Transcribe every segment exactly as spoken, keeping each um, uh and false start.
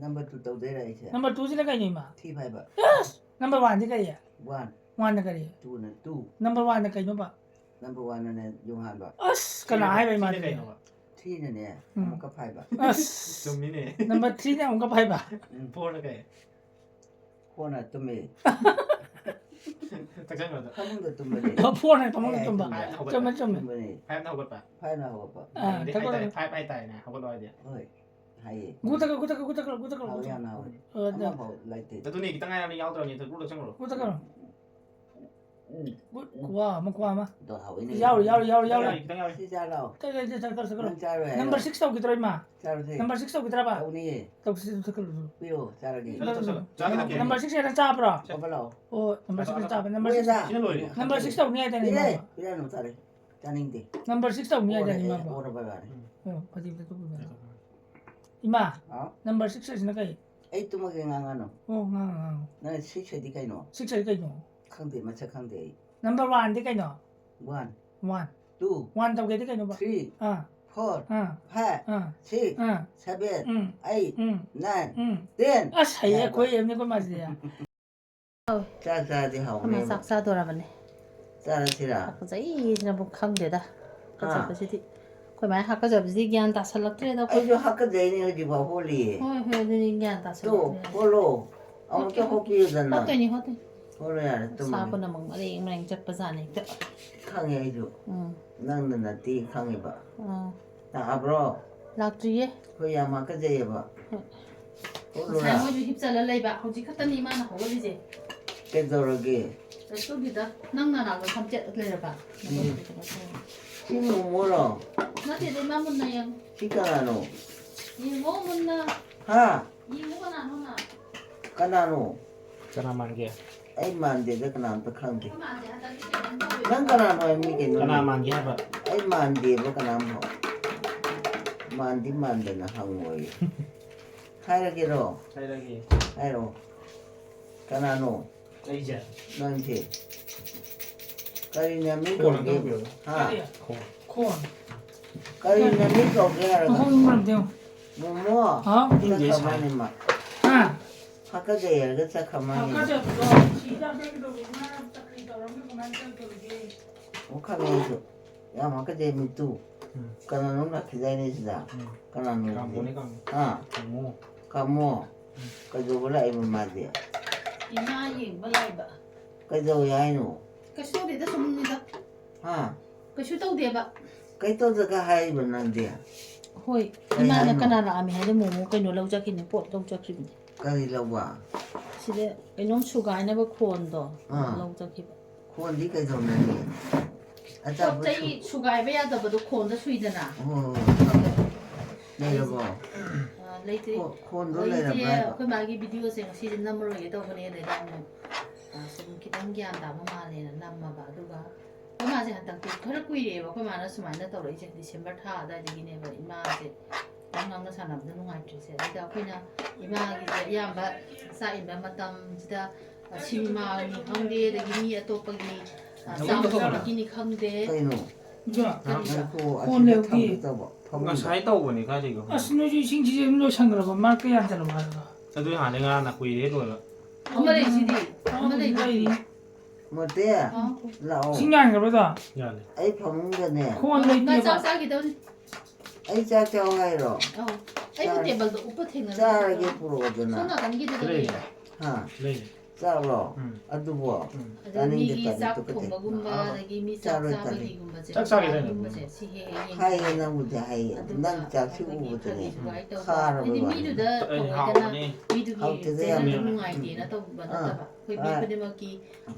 Number two ꯇꯧꯗꯣꯏꯔꯥ ꯑꯩꯁꯦ? Number two ꯁꯤꯅ ꯀꯩꯅꯣ, ꯏꯃꯥ? Three ꯍꯥꯏꯕ꯫ ꯑꯁ! Number one ꯗꯤ ꯀꯔꯤ? One. One ꯅ ꯀꯔꯤ? Two ꯅ two. Number one ꯅ ꯀꯩꯅꯣꯕ? Number one ꯅꯅꯦ ꯌꯨꯡ ꯍꯥꯟꯕ. ꯑꯁ! ꯀꯅꯥ ꯍꯥꯏꯕ, ꯏꯃꯥ? ꯀꯩꯅꯣꯕ? Three ꯅꯅꯦ ꯎꯝ. ꯑꯃꯨꯛꯀ ꯐꯥꯏꯕ. ꯑꯁ! ꯆꯨꯝꯃꯤꯅꯦ. Number three ꯅ ꯑꯃꯨꯛꯀ ꯐꯥꯏꯕ? ꯎꯝ. Four ꯅ ꯀꯩ? Four ꯅ ꯇꯨꯝꯃꯤ. ꯆꯥꯛꯁꯪ ꯃꯅꯨꯡꯗ. ꯐꯃꯨꯡꯗ ꯇꯨꯝꯕꯅꯦ. Four ꯅ ꯐꯃꯨꯡꯗ ꯑꯦ, ꯇꯨꯝꯕ. ꯇꯨꯝꯕ. ꯍꯧꯒꯠꯄ. ꯆꯨꯝꯃꯦ, ꯆꯨꯝꯃꯦ. ꯇꯨꯝꯕꯅꯦ. Five ꯅ ꯍꯧꯒꯠꯄ. Five ꯅ ꯍꯧꯒꯠꯄ. ꯑꯥ, ꯑꯗꯩ ꯊꯕꯛ ꯍꯥꯏꯇꯥꯔꯦ, five ꯍꯥꯏꯇꯥꯔꯦꯅꯦ, ꯍꯧꯒꯠꯂꯣ ꯍꯥꯏꯗꯤ꯫ ꯍꯣꯏ. ꯍꯥꯏꯌꯦ. ꯒꯨ ꯊꯛꯀꯠꯂꯨ, ꯒꯨ ꯊꯛꯀꯠꯂꯨ, ꯒꯨ ꯊꯛꯀꯠꯂꯨ, ꯒꯨ ꯊꯛꯀꯠꯂꯨ, ꯒꯨ ꯍꯥꯎꯋꯦ, ꯊꯛꯀꯠꯂꯨ. ꯌꯥꯝꯅ ꯍꯥꯎꯋꯦ. ꯑ, ꯑꯗ. ꯑꯃꯐꯥꯎ ꯂꯩꯇꯦ. ꯑꯗꯨꯅꯦ, ꯈꯤꯇꯪ ꯉꯥꯏꯔꯕꯅꯤ, ꯌꯥꯎꯗ꯭ꯔꯕꯅꯤ, ꯊꯛꯀꯠꯂꯨ, ꯆꯪꯈ꯭ꯔꯣ꯫ ꯒꯨ ꯊꯛꯀꯠꯂꯨ. ꯎꯝ. ꯒꯨ-, ꯋꯥ, ꯑꯃ ꯈꯨꯋꯥ ꯑꯃ. ꯑꯗꯣ ꯍꯥꯎꯋꯤꯅꯦ. ꯌꯥꯎꯔꯤ, ꯌꯥꯎꯔꯤ, ꯌꯥꯎꯔꯤ, ꯌꯥꯎꯔꯤ, ꯈꯤꯇꯪ ꯌꯥꯎꯔꯤ. ꯌꯥꯎꯔꯤ, ꯈꯤꯇꯪ ꯌꯥꯎꯔꯤ꯫ ꯁꯤ ꯆꯥ ꯂꯥꯎ. ꯀꯩ, ꯀꯩ, ꯀꯩ, ꯊꯛꯀꯠꯂꯨ, ꯊꯛꯀꯠꯂꯨ. ꯅꯪ ꯆꯥꯔꯣꯏ ꯍꯥꯏꯔꯣ? Number six ꯇꯧꯈꯤꯗ꯭ꯔꯣ, ꯏꯃꯥ? ꯆꯥꯔꯨꯁꯦ. Number six ꯇꯧꯈꯤꯗ꯭ꯔꯕ? ꯇꯧꯅꯤꯌꯦ. ꯇꯧꯁꯤ, ꯊꯛꯀꯠꯂꯨ. ꯄꯤꯔꯣ, ꯆꯥꯔꯒꯦ. ꯆꯠꯂꯣ, ꯆꯠꯂꯣ, ꯆꯠꯂꯣ꯫ Number six ꯍꯦꯟꯅ ꯆꯥꯕ꯭ꯔꯣ? ꯆꯥꯕ ꯂꯥꯎ. ꯑꯣ, number six ꯍꯦꯟꯅ ꯆꯥꯕ. Number six, ꯁꯤꯅ ꯂꯣꯏꯔꯦ꯫ number six ꯇꯧꯅꯤ ꯍꯥꯏꯗꯥꯏꯅꯦ, ꯄꯤꯔꯦ. ꯏꯃꯥ? ꯄꯤꯔꯛꯑꯅꯨ, ꯆꯥꯔꯦ. ꯆꯥꯅꯤꯡꯗꯦ꯫ Number six ꯇꯧꯅꯤ ꯍꯥꯏꯗꯥꯏꯅꯦ, ꯑꯣꯔꯦ, ꯏꯃꯥꯕꯣ? ꯑꯣꯔꯕ ꯌꯥꯔꯦ꯫ ꯑꯣ, ꯐꯗꯤꯝꯇ ꯇꯨꯝꯃꯨ꯫ ꯏꯃꯥ, ꯍꯥꯎ? number six ꯍꯥꯏꯁꯤꯅ ꯀꯩ? ꯑꯩ ꯇꯨꯝꯃꯒꯦ, ꯉꯥꯡꯉꯅꯨ꯫ ꯑꯣ, ꯉꯥꯡꯉꯣ, ꯉꯥꯡꯉꯣ꯫ ꯅꯪ six ꯍꯥꯏꯗꯤ ꯀꯩꯅꯣ? Six ꯍꯥꯏꯗꯤ ꯀꯩꯅꯣ? ꯈꯪꯗꯦ, ꯃꯁꯛ ꯈꯪꯗꯦ ꯑꯩ꯫ Number one ꯗꯤ ꯀꯩꯅꯣ? One, One. two, One ꯇꯧꯒꯦꯗꯤ ꯀꯩꯅꯣꯕ? three, ꯑꯥ, four, ꯑꯥ, five, ꯑꯥ, six, ꯑꯥ, seven, ꯎꯝ, eight, ꯎꯝ, nine, ꯎꯝ, ten. ꯑꯁ, ꯍꯩꯌꯦ, ꯌꯥꯔꯕ? ꯑꯩꯈꯣꯏ ꯑꯦꯝꯅꯤ, ꯑꯩꯈꯣꯏ ꯃꯥꯁꯤꯗꯤ꯫ ꯆꯥꯛ ꯆꯥꯔꯗꯤ ꯑꯃ ꯍꯥꯎꯅꯦꯕ꯫ ꯆꯥꯛ ꯆꯥꯗꯣꯔꯕꯅꯦ꯫ ꯆꯥꯔꯁꯤꯔꯥ? ꯍꯥꯀꯠꯆꯩꯁꯤꯅꯕꯨ ꯈꯪꯗꯦꯗ꯫ ꯍꯥ? ꯍꯥꯀꯠꯆꯕꯁꯤꯗꯤ꯫ ꯑꯩꯈꯣꯏ ꯃꯥꯏ ꯍꯥꯀꯠꯆꯕꯁꯤꯗꯤ ꯒ꯭ꯌꯥꯟ ꯇꯥꯁꯜꯂꯛꯇ꯭ꯔꯦꯗ ꯑꯩꯈꯣꯏ꯫ ꯑꯩꯁꯨ ꯍꯥꯀꯠꯆꯩꯅꯦ, ꯍꯧꯖꯤꯛꯐꯥꯎ ꯍꯣꯜꯂꯤꯌꯦ꯫ ꯍꯣꯏ, ꯍꯣꯏ, ꯑꯗꯨꯗꯤ ꯒ꯭ꯌꯥꯟ ꯇꯣ, ꯇꯥꯁꯜꯂꯛꯇ꯭ꯔꯦ꯫ ꯍꯣꯜꯂꯣ꯫ ꯑꯃꯨꯛꯇ ꯍꯣꯠꯀꯦ, ꯍꯣꯠꯄꯤꯌꯨꯗꯅ꯫ ꯍꯣꯠꯇꯣꯏꯅꯤ, ꯍꯣꯠꯇꯣꯏꯅꯤ꯫ ꯍꯣꯜꯂꯣ ꯌꯥꯔꯦ, ꯁꯥ ꯇꯨꯝꯃꯒꯦ꯫ ꯄꯨꯝꯅꯃꯛ ꯃꯔꯦꯡ ꯃꯔꯦꯡ ꯆꯠꯄꯖꯥꯠꯅꯤ ꯍꯦꯛꯇ꯫ ꯈꯪꯉꯦ ꯑꯩꯁꯨ꯫ ꯎꯝ꯫ ꯅꯪꯅ ꯅꯠꯇꯦ ꯈꯪꯉꯤꯕ꯫ ꯑꯥ꯫ ꯂꯥꯛꯑꯕ꯭ꯔꯣ? ꯂꯥꯛꯇ꯭ꯔꯤꯌꯦ꯫ ꯑꯩꯈꯣꯏ ꯌꯥꯝ ꯍꯥꯀꯠꯆꯩꯌꯦꯕ꯫ ꯍꯣꯏ꯫ ꯍꯣꯠꯂꯨꯔꯥ? ꯉꯁꯥꯏ ꯃꯣꯏꯁꯨ ꯍꯤꯞꯆꯜꯂ ꯂꯩꯕ, ꯍꯧꯖꯤꯛ ꯈꯛꯇꯅꯤ ꯃꯥꯅ ꯍꯧꯒꯠꯂꯤꯁꯦ꯫ ꯀꯩꯗꯧꯔꯒꯦ? ꯀꯩꯁꯨ ꯇꯧꯗꯦꯗ, ꯅꯪ ꯅꯅꯥꯛꯇ ꯁꯝꯆꯦꯠ ꯂꯩꯔꯕ? ꯎꯝ꯫ ꯁꯤ ꯃꯣꯃꯣꯔꯣ? ꯅꯠꯇꯦꯗ, ꯏꯃꯥ, ꯃꯨꯟꯅ ꯌꯦꯡꯉꯨ꯫ ꯁꯤ ꯀꯅꯥꯅꯣ? ꯌꯦꯡꯉꯣ ꯃꯨꯟꯅ꯫ ꯍꯥ? ꯌꯦꯡꯉꯣ ꯀꯅꯥꯅꯣꯅ꯫ ꯀꯅꯥꯅꯣ? ꯀꯅꯥ ꯃꯥꯟꯒꯦ? ꯑꯩ ꯃꯥꯟꯗꯦꯗ, ꯀꯅꯥꯝꯇ ꯈꯪꯗꯦ꯫ ꯑꯩꯈꯣꯏ ꯃꯥꯁꯦ ꯍꯟꯗꯛꯇꯤ ꯀꯩꯅꯣꯝ ꯇꯧꯋꯦ꯫ ꯅꯪ ꯀꯅꯥꯅꯣ ꯍꯥꯏꯕꯅꯤ ꯀꯩꯅꯣ? ꯀꯅꯥ ꯃꯥꯟꯒꯦ ꯍꯥꯏꯕ? ꯑꯩ ꯃꯥꯟꯗꯦꯕ ꯀꯅꯥꯝꯐꯥꯎ꯫ ꯃꯥꯟꯗꯤ ꯃꯥꯟꯗꯅ ꯍꯪꯉꯣꯏ꯫ ꯍꯥꯏꯔꯒꯦꯔꯣ? ꯍꯥꯏꯔꯒꯦ꯫ ꯍꯥꯏꯔꯣ꯫ ꯀꯅꯥꯅꯣ? ꯑꯩꯁꯦ꯫ ꯅꯪꯁꯦ꯫ ꯀꯔꯤ ꯃꯃꯤꯡ ꯈꯣꯟ ꯀꯧꯒꯦ? ꯑꯝꯇ ꯍꯪꯕꯤꯌꯨ꯫ ꯍꯥ? ꯀꯔꯤ? ꯈꯣꯟ꯫ ꯈꯣꯟ꯫ ꯀꯔꯤ ꯃꯃꯤꯡ ꯀꯧꯒꯦ ꯍꯥꯏꯔꯒ? ꯃꯈꯣꯡ ꯃꯔꯝꯗ ꯌꯦꯡꯉꯨ꯫ ꯃꯣꯃꯣ꯫ ꯍꯥꯎ꯫ ꯆꯠꯈ꯭ꯔ ꯃꯥꯅꯦ ꯃꯥ꯫ ꯍꯥ? ꯍꯥꯀꯠꯆꯩ ꯍꯥꯏꯔꯒ ꯆꯠꯈ꯭ꯔ ꯃꯥꯅꯦ꯫ ꯍꯥꯀꯠꯆꯕꯗꯣ ꯁꯤꯗ ꯀꯩꯗꯧꯕ ꯏꯃꯥ ꯆꯀ꯭ꯔꯤ ꯇꯧꯔꯝꯃꯤ ꯀꯃꯥꯏꯅ ꯇꯧꯗꯧꯔꯤꯒꯦ? ꯑꯣ, ꯈꯪꯉꯦ ꯑꯩꯁꯨ꯫ ꯌꯥꯝ ꯍꯥꯀꯠꯆꯩ ꯃꯤꯠꯇꯨ꯫ ꯎꯝ꯫ ꯀꯅꯥꯅꯣꯝ ꯂꯥꯛꯈꯤꯗꯥꯏꯅꯦ ꯁꯤꯗ? ꯎꯝ꯫ ꯀꯅꯥꯅꯣ ꯀꯥꯡꯕꯨꯅꯦ, ꯁꯤꯗꯤ? ꯀꯥꯡꯕꯨ꯫ ꯑꯥ꯫ ꯀꯥꯡꯕꯨ꯫ ꯀꯥꯃꯣ꯫ ꯎꯝ꯫ ꯀꯩꯗꯧꯕ ꯂꯥꯛꯏꯕ ꯃꯥꯗꯤ? ꯏꯃꯥ ꯌꯦꯡꯕ ꯂꯥꯛꯏꯕ꯫ ꯀꯩꯗꯧꯋꯦ ꯍꯥꯏꯅꯣ? ꯀꯩꯁꯨ ꯇꯧꯗꯦꯗ, ꯁꯨꯝꯅꯤꯗ꯫ ꯍꯥ? ꯀꯩꯁꯨ ꯇꯧꯗꯦꯕ꯫ ꯀꯩ ꯇꯧꯗꯒ ꯍꯥꯏꯔꯤꯕ ꯅꯪꯗꯤ? ꯍꯣꯏ, ꯀꯩ ꯏꯃꯥꯅ ꯍꯥꯏꯅꯣ? ꯀꯅꯥ ꯂꯥꯛꯑꯝꯃꯤ ꯍꯥꯏꯗ ꯃꯣꯃꯣ ꯀꯩꯅꯣ ꯂꯧ ꯆꯠꯈꯤꯕꯅꯤ, ꯄꯣꯠ ꯂꯧ ꯆꯠꯈꯤꯕꯅꯤ꯫ ꯀꯔꯤ ꯂꯧꯕ? ꯁꯤꯗ ꯀꯩꯅꯣꯝ ꯁꯨꯒꯥꯏꯅꯕ ꯈꯣꯟꯗꯣ ꯑꯥ꯫ ꯂꯧ ꯆꯠꯈꯤꯕ꯫ ꯈꯣꯟꯗꯤ ꯀꯩꯗꯧꯅꯅꯤ? ꯄꯣꯠ ꯑꯆꯥꯄꯣꯠ ꯆꯩ ꯁꯨ- ꯁꯨꯒꯥꯏꯕ ꯌꯥꯗꯕꯗꯣ ꯈꯣꯟꯗ ꯁꯨꯏꯗꯅ꯫ ꯍꯣꯏ, ꯍꯣꯏ, ꯍꯣꯏ꯫ ꯂꯩꯔꯕꯣ? ꯑꯥ, ꯂꯩꯇ꯭ꯔꯤ꯫ ꯈꯣ-, ꯈꯣꯟꯗꯣ ꯑꯩꯁꯦ ꯂꯩꯔꯕ꯭ꯔꯥ ꯍꯥꯏꯕ? ꯑꯩꯈꯣꯏ ꯃꯥꯒꯤ ꯚꯤꯗꯤꯑꯣꯁꯦ ꯉꯁꯤꯁꯦ ꯅꯝꯃꯔꯣꯏꯒꯦ ꯇꯧꯕꯅꯦ, ꯑꯗꯩꯗ ꯑꯃꯨꯛ, ꯑꯥ, ꯁꯨꯝ ꯈꯤꯇꯪ ꯒ꯭ꯌꯥꯟ ꯇꯥꯕ ꯃꯥꯜꯂꯦꯅ ꯅꯝꯃꯕ꯫ ꯑꯗꯨꯒ ꯑꯩꯈꯣꯏ ꯃꯥꯁꯦ ꯍꯟꯗꯛꯇꯤ ꯈꯔ ꯀꯨꯏꯔꯦꯕ ꯑꯩꯈꯣꯏ ꯃꯥꯅ ꯁꯨꯃꯥꯏꯅ ꯇꯧꯔꯛꯏꯁꯦ, ꯗꯤꯁꯦꯝꯕꯔ ꯊꯥ ꯑꯗꯨꯋꯥꯏꯗꯒꯤꯅꯦꯕ ꯏꯃꯥꯁꯦ ꯈꯤꯇꯪ ꯉꯥꯡꯅ ꯁꯥꯟꯅꯕꯗ ꯅꯨꯡꯉꯥꯏꯇ꯭ꯔꯤꯁꯦ꯫ ꯑꯗꯨꯗ ꯑꯩꯈꯣꯏꯅ ꯏꯃꯥꯒꯤꯁꯦ ꯑꯌꯥꯝꯕ ꯆꯥꯛ ꯏꯟꯕ ꯃꯇꯝꯁꯤꯗ, ꯑ, ꯁꯤꯅꯦꯃꯥꯒꯤꯅꯤ ꯈꯪꯗꯦ, ꯑꯗꯒꯤ ꯃꯤ ꯑꯇꯣꯞꯄꯒꯤ, ꯑ, ꯆꯥꯛ ꯆꯥꯕꯒꯤꯅꯤ ꯈꯪꯗꯦ꯫ ꯀꯩꯅꯣ? ꯀꯔꯤꯕ? ꯉꯥꯏꯈꯣ, ꯐꯣꯟ ꯑꯁꯤꯗ ꯂꯩꯔꯗꯤ꯫ ꯊꯝꯒꯦ ꯇꯧꯕ꯫ ꯐꯃꯨꯡꯗ꯫ ꯉꯁꯥꯏ ꯇꯧꯕꯅꯤ, ꯀꯥꯏꯗꯩꯅꯣ? ꯑꯁ, ꯅꯣꯏꯁꯨ ꯏꯁꯤꯡꯁꯤꯁꯦ ꯑꯗꯨꯝ ꯂꯣꯏꯁꯟꯈ꯭ꯔꯕ, ꯃꯥ ꯀꯌꯥ ꯆꯠꯂꯕ ꯍꯥꯏꯔꯒ? ꯑꯗꯨ ꯍꯥꯟꯅ ꯉꯔꯥꯡꯅ ꯀꯨꯏꯔꯦ ꯂꯣꯏꯕ꯫ ꯑꯃ ꯂꯩꯁꯤꯗꯤ, ꯑꯃ ꯑꯃ ꯂꯩꯁꯤꯗꯤ꯫ ꯂꯩꯔꯤ꯫ ꯃꯣꯇꯦ, ꯑꯥ꯫ ꯂꯥꯛꯑꯣ꯫ ꯏꯁꯤꯡ ꯌꯥꯟꯈ꯭ꯔꯕꯗꯣ? ꯌꯥꯅꯤ꯫ ꯑꯩ ꯐꯃꯨꯡꯗꯅꯦ꯫ ꯈꯣꯟ ꯉꯥ ꯂꯩꯇꯦꯕ꯫ ꯆꯥꯛ ꯆꯥꯈꯤꯗꯧꯅꯤ꯫ ꯑꯩ ꯆꯥꯛ ꯆꯥꯎ ꯍꯥꯏꯔꯣ? ꯑꯧ꯫ ꯑꯩꯕꯨ ꯆꯥꯔ-, ꯇꯦꯕꯜꯗ ꯎꯞꯄ ꯊꯦꯡꯅꯗꯕ ꯆꯥꯔꯒꯦ ꯅꯠꯇ꯭ꯔꯣ? ꯄꯨꯔꯛꯑꯣꯗꯅ꯫ ꯁꯣꯝ ꯅꯥꯀꯟꯒꯤꯗꯨꯗ ꯂꯩ꯫ ꯂꯩꯌꯦ꯫ ꯍꯥ? ꯂꯩ꯫ ꯆꯥꯕ꯭ꯔꯣ? ꯎꯝ꯫ ꯑꯗꯨꯕꯨ ꯑꯗ ꯆꯥꯅꯤꯡꯗꯦ, ꯃꯤꯒꯤ ꯇꯜꯂꯤ, ꯆꯥꯛ ꯇꯨꯀꯠꯆꯩ꯫ ꯊꯣꯡꯕꯒꯨꯝꯕ, ꯑꯗꯒꯤ ꯃꯤ ꯆꯥꯛ ꯆꯥꯔꯣꯏ, ꯇꯜꯂꯤ꯫ ꯆꯥꯕꯒꯤꯒꯨꯝꯕꯁꯦ, ꯆꯥꯛ ꯆꯥꯒꯦ ꯍꯥꯏꯅꯣ? ꯆꯥꯒꯨꯝꯕꯁꯦ ꯁꯤ ꯍꯦꯛ ꯍꯦꯛ ꯌꯦꯡꯕꯤꯌꯨ꯫ ꯍꯥꯏꯌꯦ, ꯅꯪꯕꯨꯗꯤ ꯍꯥꯏꯌꯦ꯫ ꯑꯗꯨꯒ ꯅꯪ ꯆꯥꯛꯁꯤ ꯑꯩꯈꯣꯏꯒꯤ ꯎꯕꯗꯅꯦ ꯐꯕꯤꯁꯨ ꯋꯥꯏ ꯇꯧꯕ꯫ ꯈꯥꯔꯕ ꯍꯥꯏꯗꯤ ꯋꯥꯅꯤ꯫ ꯃꯤꯗꯨꯗ ꯑꯩ ꯊꯑꯣꯏꯗꯅ ꯍꯥꯎꯕꯅꯦ꯫ ꯃꯤꯗꯨꯒꯤ ꯍꯥꯎꯇꯦꯗ ꯆꯦꯅꯦꯜꯗꯣ ꯌꯥꯝꯅ꯫ ꯅꯨꯡꯉꯥꯏꯇꯦꯅ ꯇꯧꯕ ꯑꯥ꯫ ꯅꯠꯇꯕ꯫ ꯑꯩꯈꯣꯏ ꯃꯤ ꯑꯥ꯫ ꯈꯨꯗꯤꯡꯃꯛꯀꯤ,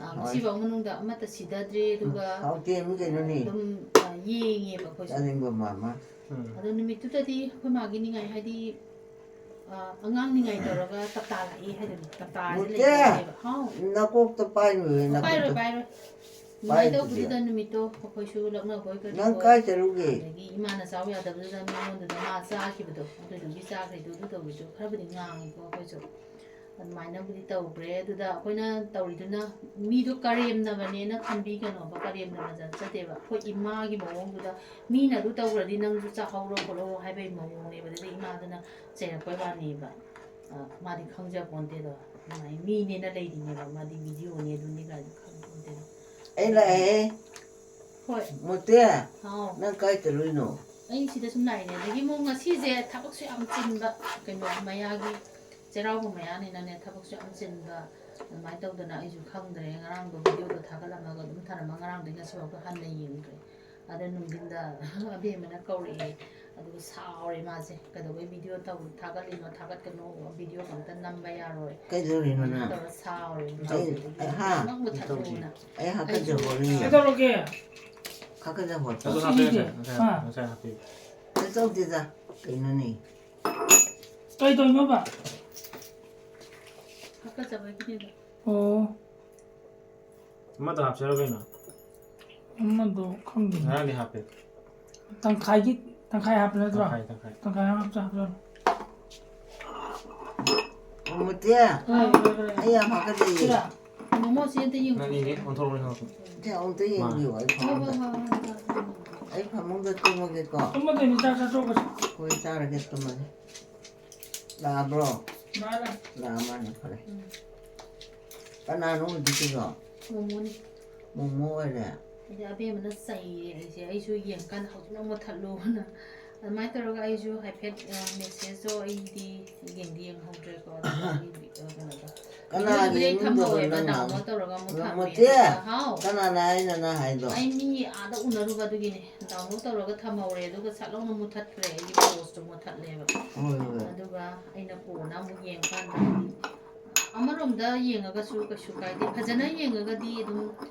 ꯑ, ꯍꯣꯏ꯫ ꯉꯁꯤꯐꯥꯎ ꯃꯅꯨꯡꯗ ꯑꯃꯠꯇ ꯁꯤꯗꯗ꯭ꯔꯤ, ꯑꯗꯨꯒ ꯎꯝ, ꯍꯥꯎꯇꯦ ꯃꯤ ꯀꯩꯅꯣꯅꯦ꯫ ꯑꯗꯨꯝ, ꯑ, ꯌꯦꯡꯉꯦꯕ ꯑꯩꯈꯣꯏꯁꯨ꯫ ꯆꯥꯅꯤꯡꯕ ꯃꯥ ꯃꯥ꯫ ꯎꯝ꯫ ꯑꯗꯣ ꯅꯨꯃꯤꯠꯇꯨꯗꯗꯤ ꯑꯩꯈꯣꯏ ꯃꯥꯒꯤ ꯅꯤꯡꯉꯥꯏ ꯍꯥꯏꯗꯤ, ꯑ, ꯑꯉꯥꯡ ꯅꯤꯡꯉꯥꯏ ꯇꯧꯔꯒ ꯇꯞꯇꯥ ꯂꯥꯛꯏ ꯍꯥꯏꯗꯣꯏꯅꯤ꯫ ꯇꯞꯇꯥꯁꯦ ꯃꯨꯔꯇꯦ! ꯂꯩꯇꯦꯕ꯫ ꯍꯥꯎ꯫ ꯅꯀꯣꯛꯇ ꯄꯥꯏꯅꯨꯍꯦ, ꯑꯣ, ꯅꯈꯨꯠꯇ ꯄꯥꯏꯔꯣꯏ, ꯄꯥꯏꯔꯣꯏ꯫ ꯅꯤꯡꯉꯥꯏ ꯄꯥꯏꯗꯨꯗꯤ꯫ ꯇꯧꯕꯗꯨꯗ ꯅꯨꯃꯤꯠꯇꯣ ꯑꯩꯈꯣꯏꯁꯨ ꯂꯛꯅꯕꯣꯏ ꯀꯔꯤꯕꯣꯏ, ꯅꯪ ꯀꯥꯏ ꯆꯠꯂꯨꯒꯦ? ꯑꯗꯒꯤ ꯏꯃꯥꯅ ꯆꯥꯎ ꯌꯥꯗꯕꯗꯨꯗ ꯃꯤꯉꯣꯟꯗꯨꯗ ꯃꯥ ꯆꯥꯈꯤꯕꯗꯣ, ꯑꯗꯨꯗꯨꯒꯤ ꯆꯥꯈ꯭ꯔꯤꯗꯣ, ꯑꯗꯨ ꯇꯧꯕꯗꯣ ꯈꯔꯕꯨꯗꯤ ꯉꯥꯡꯉꯤꯀꯣ ꯑꯩꯈꯣꯏꯁꯨ꯫ ꯑꯗꯨꯃꯥꯏꯅꯕꯨꯗꯤ ꯇꯧꯈ꯭ꯔꯦ꯫ ꯑꯗꯨꯗ ꯑꯩꯈꯣꯏꯅ ꯇꯧꯔꯤꯗꯨꯅ ꯃꯤꯗꯣ ꯀꯔꯦꯝꯅꯕꯅꯦꯅ ꯈꯟꯕꯤꯒꯅꯣꯕ, ꯀꯔꯦꯝꯅꯕ ꯅꯠꯆꯗꯦꯕ꯫ ꯑꯩꯈꯣꯏ ꯏꯃꯥꯒꯤ ꯃꯑꯣꯡꯗꯨꯗ ꯃꯤꯅ ꯑꯗꯨ ꯇꯧꯈ꯭ꯔꯗꯤ ꯅꯪꯁꯨ ꯆꯥꯍꯧꯔꯣ ꯈꯣꯠꯍꯧꯔꯣ ꯍꯥꯏꯕꯒꯤ ꯃꯑꯣꯡꯅꯦꯕ꯫ ꯑꯗꯨꯗ ꯏꯃꯥꯗꯨꯅ ꯆꯩꯔꯛꯄꯩ ꯋꯥꯅꯦꯕ꯫ ꯑ, ꯃꯥꯗꯤ ꯈꯪꯖꯄꯣꯟꯇꯦꯗꯣ꯫ ꯑꯗꯨꯃꯥꯏꯅ ꯃꯤꯅꯦꯅ ꯂꯩꯔꯤꯅꯦꯕ, ꯃꯥꯗꯤ ꯚꯤꯗꯤꯑꯣꯅꯦ ꯑꯗꯨꯅꯤ ꯀꯥꯏꯗꯣ ꯈꯪꯄꯣꯟꯇꯦꯗꯣ꯫ ꯑꯩ ꯂꯥꯛꯑꯦ꯫ ꯍꯣꯏ꯫ ꯃꯣꯇꯦ, ꯍꯥꯎ꯫ ꯅꯪ ꯀꯥꯏ ꯆꯠꯂꯨꯏꯅꯣ? ꯑꯩ ꯁꯤꯗ ꯁꯨꯝ ꯂꯥꯛꯏꯅꯦ꯫ ꯑꯗꯒꯤ ꯑꯃꯨꯛ ꯉꯁꯤꯁꯦ ꯊꯕꯛꯁꯨ ꯌꯥꯝ ꯆꯤꯟꯕ, ꯀꯩꯅꯣ ꯃꯌꯥꯒꯤ, ꯆꯩꯔꯥꯎꯕ ꯃꯌꯥꯅꯤꯅꯅꯦ ꯊꯕꯛꯁꯨ ꯌꯥꯝ ꯆꯤꯟꯕ꯫ ꯑꯗꯨꯃꯥꯏꯅ ꯇꯧꯗꯅ ꯑꯩꯁꯨ ꯈꯪꯗ꯭ꯔꯦ꯫ ꯉꯔꯥꯡꯗꯣ ꯚꯤꯗꯤꯑꯣꯗꯣ ꯊꯥꯒꯠꯂꯝꯃꯒ ꯑꯗꯨꯝ ꯊꯅꯝꯃ ꯉꯔꯥꯡꯗꯒꯤ ꯉꯁꯤꯐꯥꯎꯗ ꯍꯟꯅ ꯌꯦꯡꯗ꯭ꯔꯦ꯫ ꯑꯗ ꯅꯨꯡꯊꯤꯟꯗ ꯑꯕꯦꯝꯃꯅ ꯀꯧꯔꯛꯑꯦ, ꯑꯗꯨꯒ ꯁꯥꯎꯔꯦ ꯃꯥꯁꯦ꯫ "ꯀꯩꯗꯧꯕꯩ ꯚꯤꯗꯤꯑꯣ ꯇꯧ-, ꯊꯥꯒꯠꯂꯤꯅꯣ? ꯊꯥꯒꯠꯀꯅꯣ, ꯚꯤꯗꯤꯑꯣ ꯑꯝꯇ ꯅꯝꯕ ꯌꯥꯔꯣꯏ" ꯀꯩꯗꯧꯔꯤꯅꯣ ꯅꯪ? ꯇꯧꯔ ꯁꯥꯎꯔꯦ꯫ ꯑꯩ, ꯑꯗꯨꯗꯒꯤ ꯍꯥ? "ꯅꯪ ꯃꯨꯊꯠꯂꯣꯅ" ꯑꯩ ꯍꯥꯀꯠꯆꯕ ꯍꯣꯔꯦ꯫ ꯀꯩꯗꯧꯔꯒꯦ? ꯍꯥꯀꯠꯆꯕ ꯍꯣꯔꯦ꯫ ꯑꯗꯨ ꯍꯥꯞꯄꯦ, ꯉꯁꯥꯏ, ꯉꯁꯥꯏ, ꯍꯥ? ꯉꯁꯥꯏ ꯍꯥꯞꯄꯦ꯫ ꯀꯩꯝ ꯇꯧꯗꯦꯗ꯫ ꯀꯩꯅꯣꯅꯦ? ꯀꯩ ꯇꯧꯔꯤꯅꯣꯕ? ꯍꯥꯀꯠꯆꯕꯒꯤꯅꯦꯕ꯫ ꯑꯣ꯫ ꯑꯃꯗꯣ ꯍꯥꯞꯁꯤꯔꯣ ꯀꯩꯅꯣ? ꯑꯃꯗꯣ ꯈꯪꯗꯦ꯫ ꯉꯔꯥꯡꯗꯤ ꯍꯥꯞꯄꯦ꯫ ꯇꯪꯈꯥꯏꯒꯤ, ꯇꯪꯈꯥꯏ ꯍꯥꯞꯄ ꯅꯠꯇ꯭ꯔꯣ? ꯇꯪꯈꯥꯏ, ꯇꯪꯈꯥꯏ꯫ ꯇꯪꯈꯥꯏ ꯑꯃ ꯍꯥꯞꯆ ꯍꯥꯞꯆꯔꯣ꯫ ꯃꯨꯇꯦ, ꯍꯣꯏ, ꯍꯣꯏ, ꯍꯣꯏ꯫ ꯑꯩ ꯌꯥꯝ ꯍꯥꯀꯠꯆꯩꯌꯦ꯫ ꯁꯤꯔꯥ? ꯃꯣꯃꯣꯁꯦ ꯑꯝꯇ ꯌꯦꯡꯉꯨ꯫ ꯅꯪ ꯏꯅꯦ, ꯑꯣꯟꯊꯣꯔꯛꯑꯣ, ꯑꯣꯟꯊꯣꯔꯛꯑꯣ꯫ ꯁꯦ, ꯑꯃꯨꯛꯇ ꯌꯦꯡꯕꯤꯌꯨ, ꯑꯩ ꯍꯣꯏ, ꯍꯣꯏ, ꯐꯃꯨꯡꯗ꯫ ꯍꯣꯏ, ꯍꯣꯏ, ꯍꯣꯏ, ꯍꯣꯏ꯫ ꯑꯩ ꯐꯃꯨꯡꯗ ꯇꯨꯝꯃꯒꯦꯀꯣ꯫ ꯇꯨꯝꯃꯗꯣꯏꯅꯦ, ꯆꯥꯛ ꯆꯥꯊꯣꯛꯑꯒ꯫ ꯍꯣꯏ, ꯆꯥꯔꯒꯦ, ꯇꯨꯝꯃꯒꯦ꯫ ꯂꯥꯛꯑꯕ꯭ꯔꯣ? ꯂꯥꯛꯑꯦ, ꯂꯥꯛꯑꯦ꯫ ꯂꯥꯛꯑ ꯃꯥꯜꯂꯦ, ꯐꯔꯦ꯫ ꯎꯝ꯫ ꯀꯅꯥꯅꯣ ꯍꯧꯖꯤꯛꯀꯤꯗꯣ? ꯃꯣꯃꯣꯅꯤ꯫ ꯃꯣꯃꯣ ꯑꯣꯏꯔꯦ꯫ ꯑꯩꯗꯤ ꯑꯕꯦꯝꯃꯅ ꯆꯩꯔꯦ ꯑꯩꯁꯦ꯫ ꯑꯩꯁꯨ ꯌꯦꯡꯀꯥꯟꯗ "ꯍꯧꯖꯤꯛꯃꯛ ꯃꯨꯊꯠꯂꯣꯅ"꯫ ꯑꯗꯨꯃꯥꯏꯅ ꯇꯧꯔꯒ ꯑꯩꯁꯨ ꯍꯥꯏꯐꯦꯠ, ꯑ, ꯃꯦꯁꯦꯖꯇꯣ ꯑꯩꯗꯤ ꯌꯦꯡꯗꯤ ꯌꯦꯡꯍꯧꯗ꯭ꯔꯦꯀꯣ꯫ ꯑꯗꯨꯒ ꯑꯩ, ꯑ, ꯀꯩꯅꯣꯗꯣ, ꯀꯅꯥꯒꯤ ꯚꯤꯗꯤꯑꯣꯗꯨꯕꯨꯗꯤ ꯑꯩ ꯏꯃꯨꯡꯗꯅꯣ ꯊꯝꯍꯧꯋꯦꯕ, ꯅꯪꯅ? ꯗꯥꯎꯟꯂꯣꯗ ꯇꯧꯔꯒ ꯑꯃꯨꯛ ꯊꯝꯃꯦ꯫ ꯅꯃꯨꯇꯦ? ꯑꯗꯨꯒ, ꯍꯥꯎ꯫ ꯀꯅꯥꯅ ꯍꯥꯏꯅꯣ ꯅꯪ ꯍꯥꯏꯗꯣ? ꯑꯩ ꯃꯤ ꯑꯥꯗ ꯎꯅꯔꯨꯕ ꯑꯗꯨꯒꯤꯅꯦ꯫ ꯗꯥꯎꯟꯂꯣꯗ ꯇꯧꯔꯒ ꯊꯝꯍꯧꯔꯦ, ꯑꯗꯨꯒ ꯁꯠ ꯂꯥꯎꯅ ꯃꯨꯊꯠꯈ꯭ꯔꯦ, ꯑꯩꯒꯤ ꯄꯣꯁꯇꯣ ꯃꯨꯊꯠꯂꯦꯕ꯫ ꯍꯣꯏ, ꯍꯣꯏ꯫ ꯑꯗꯨꯒ ꯑꯩꯅ ꯀꯣꯟꯅ ꯑꯃꯨꯛ ꯌꯦꯡꯀꯥꯟꯗ, ꯑꯃꯔꯣꯝꯗ ꯌꯦꯡꯉꯒꯁꯨ ꯀꯩꯁꯨ ꯀꯥꯏꯗꯦ, ꯐꯖꯅ ꯌꯦꯡꯉꯒꯗꯤ ꯑꯗꯨꯝ,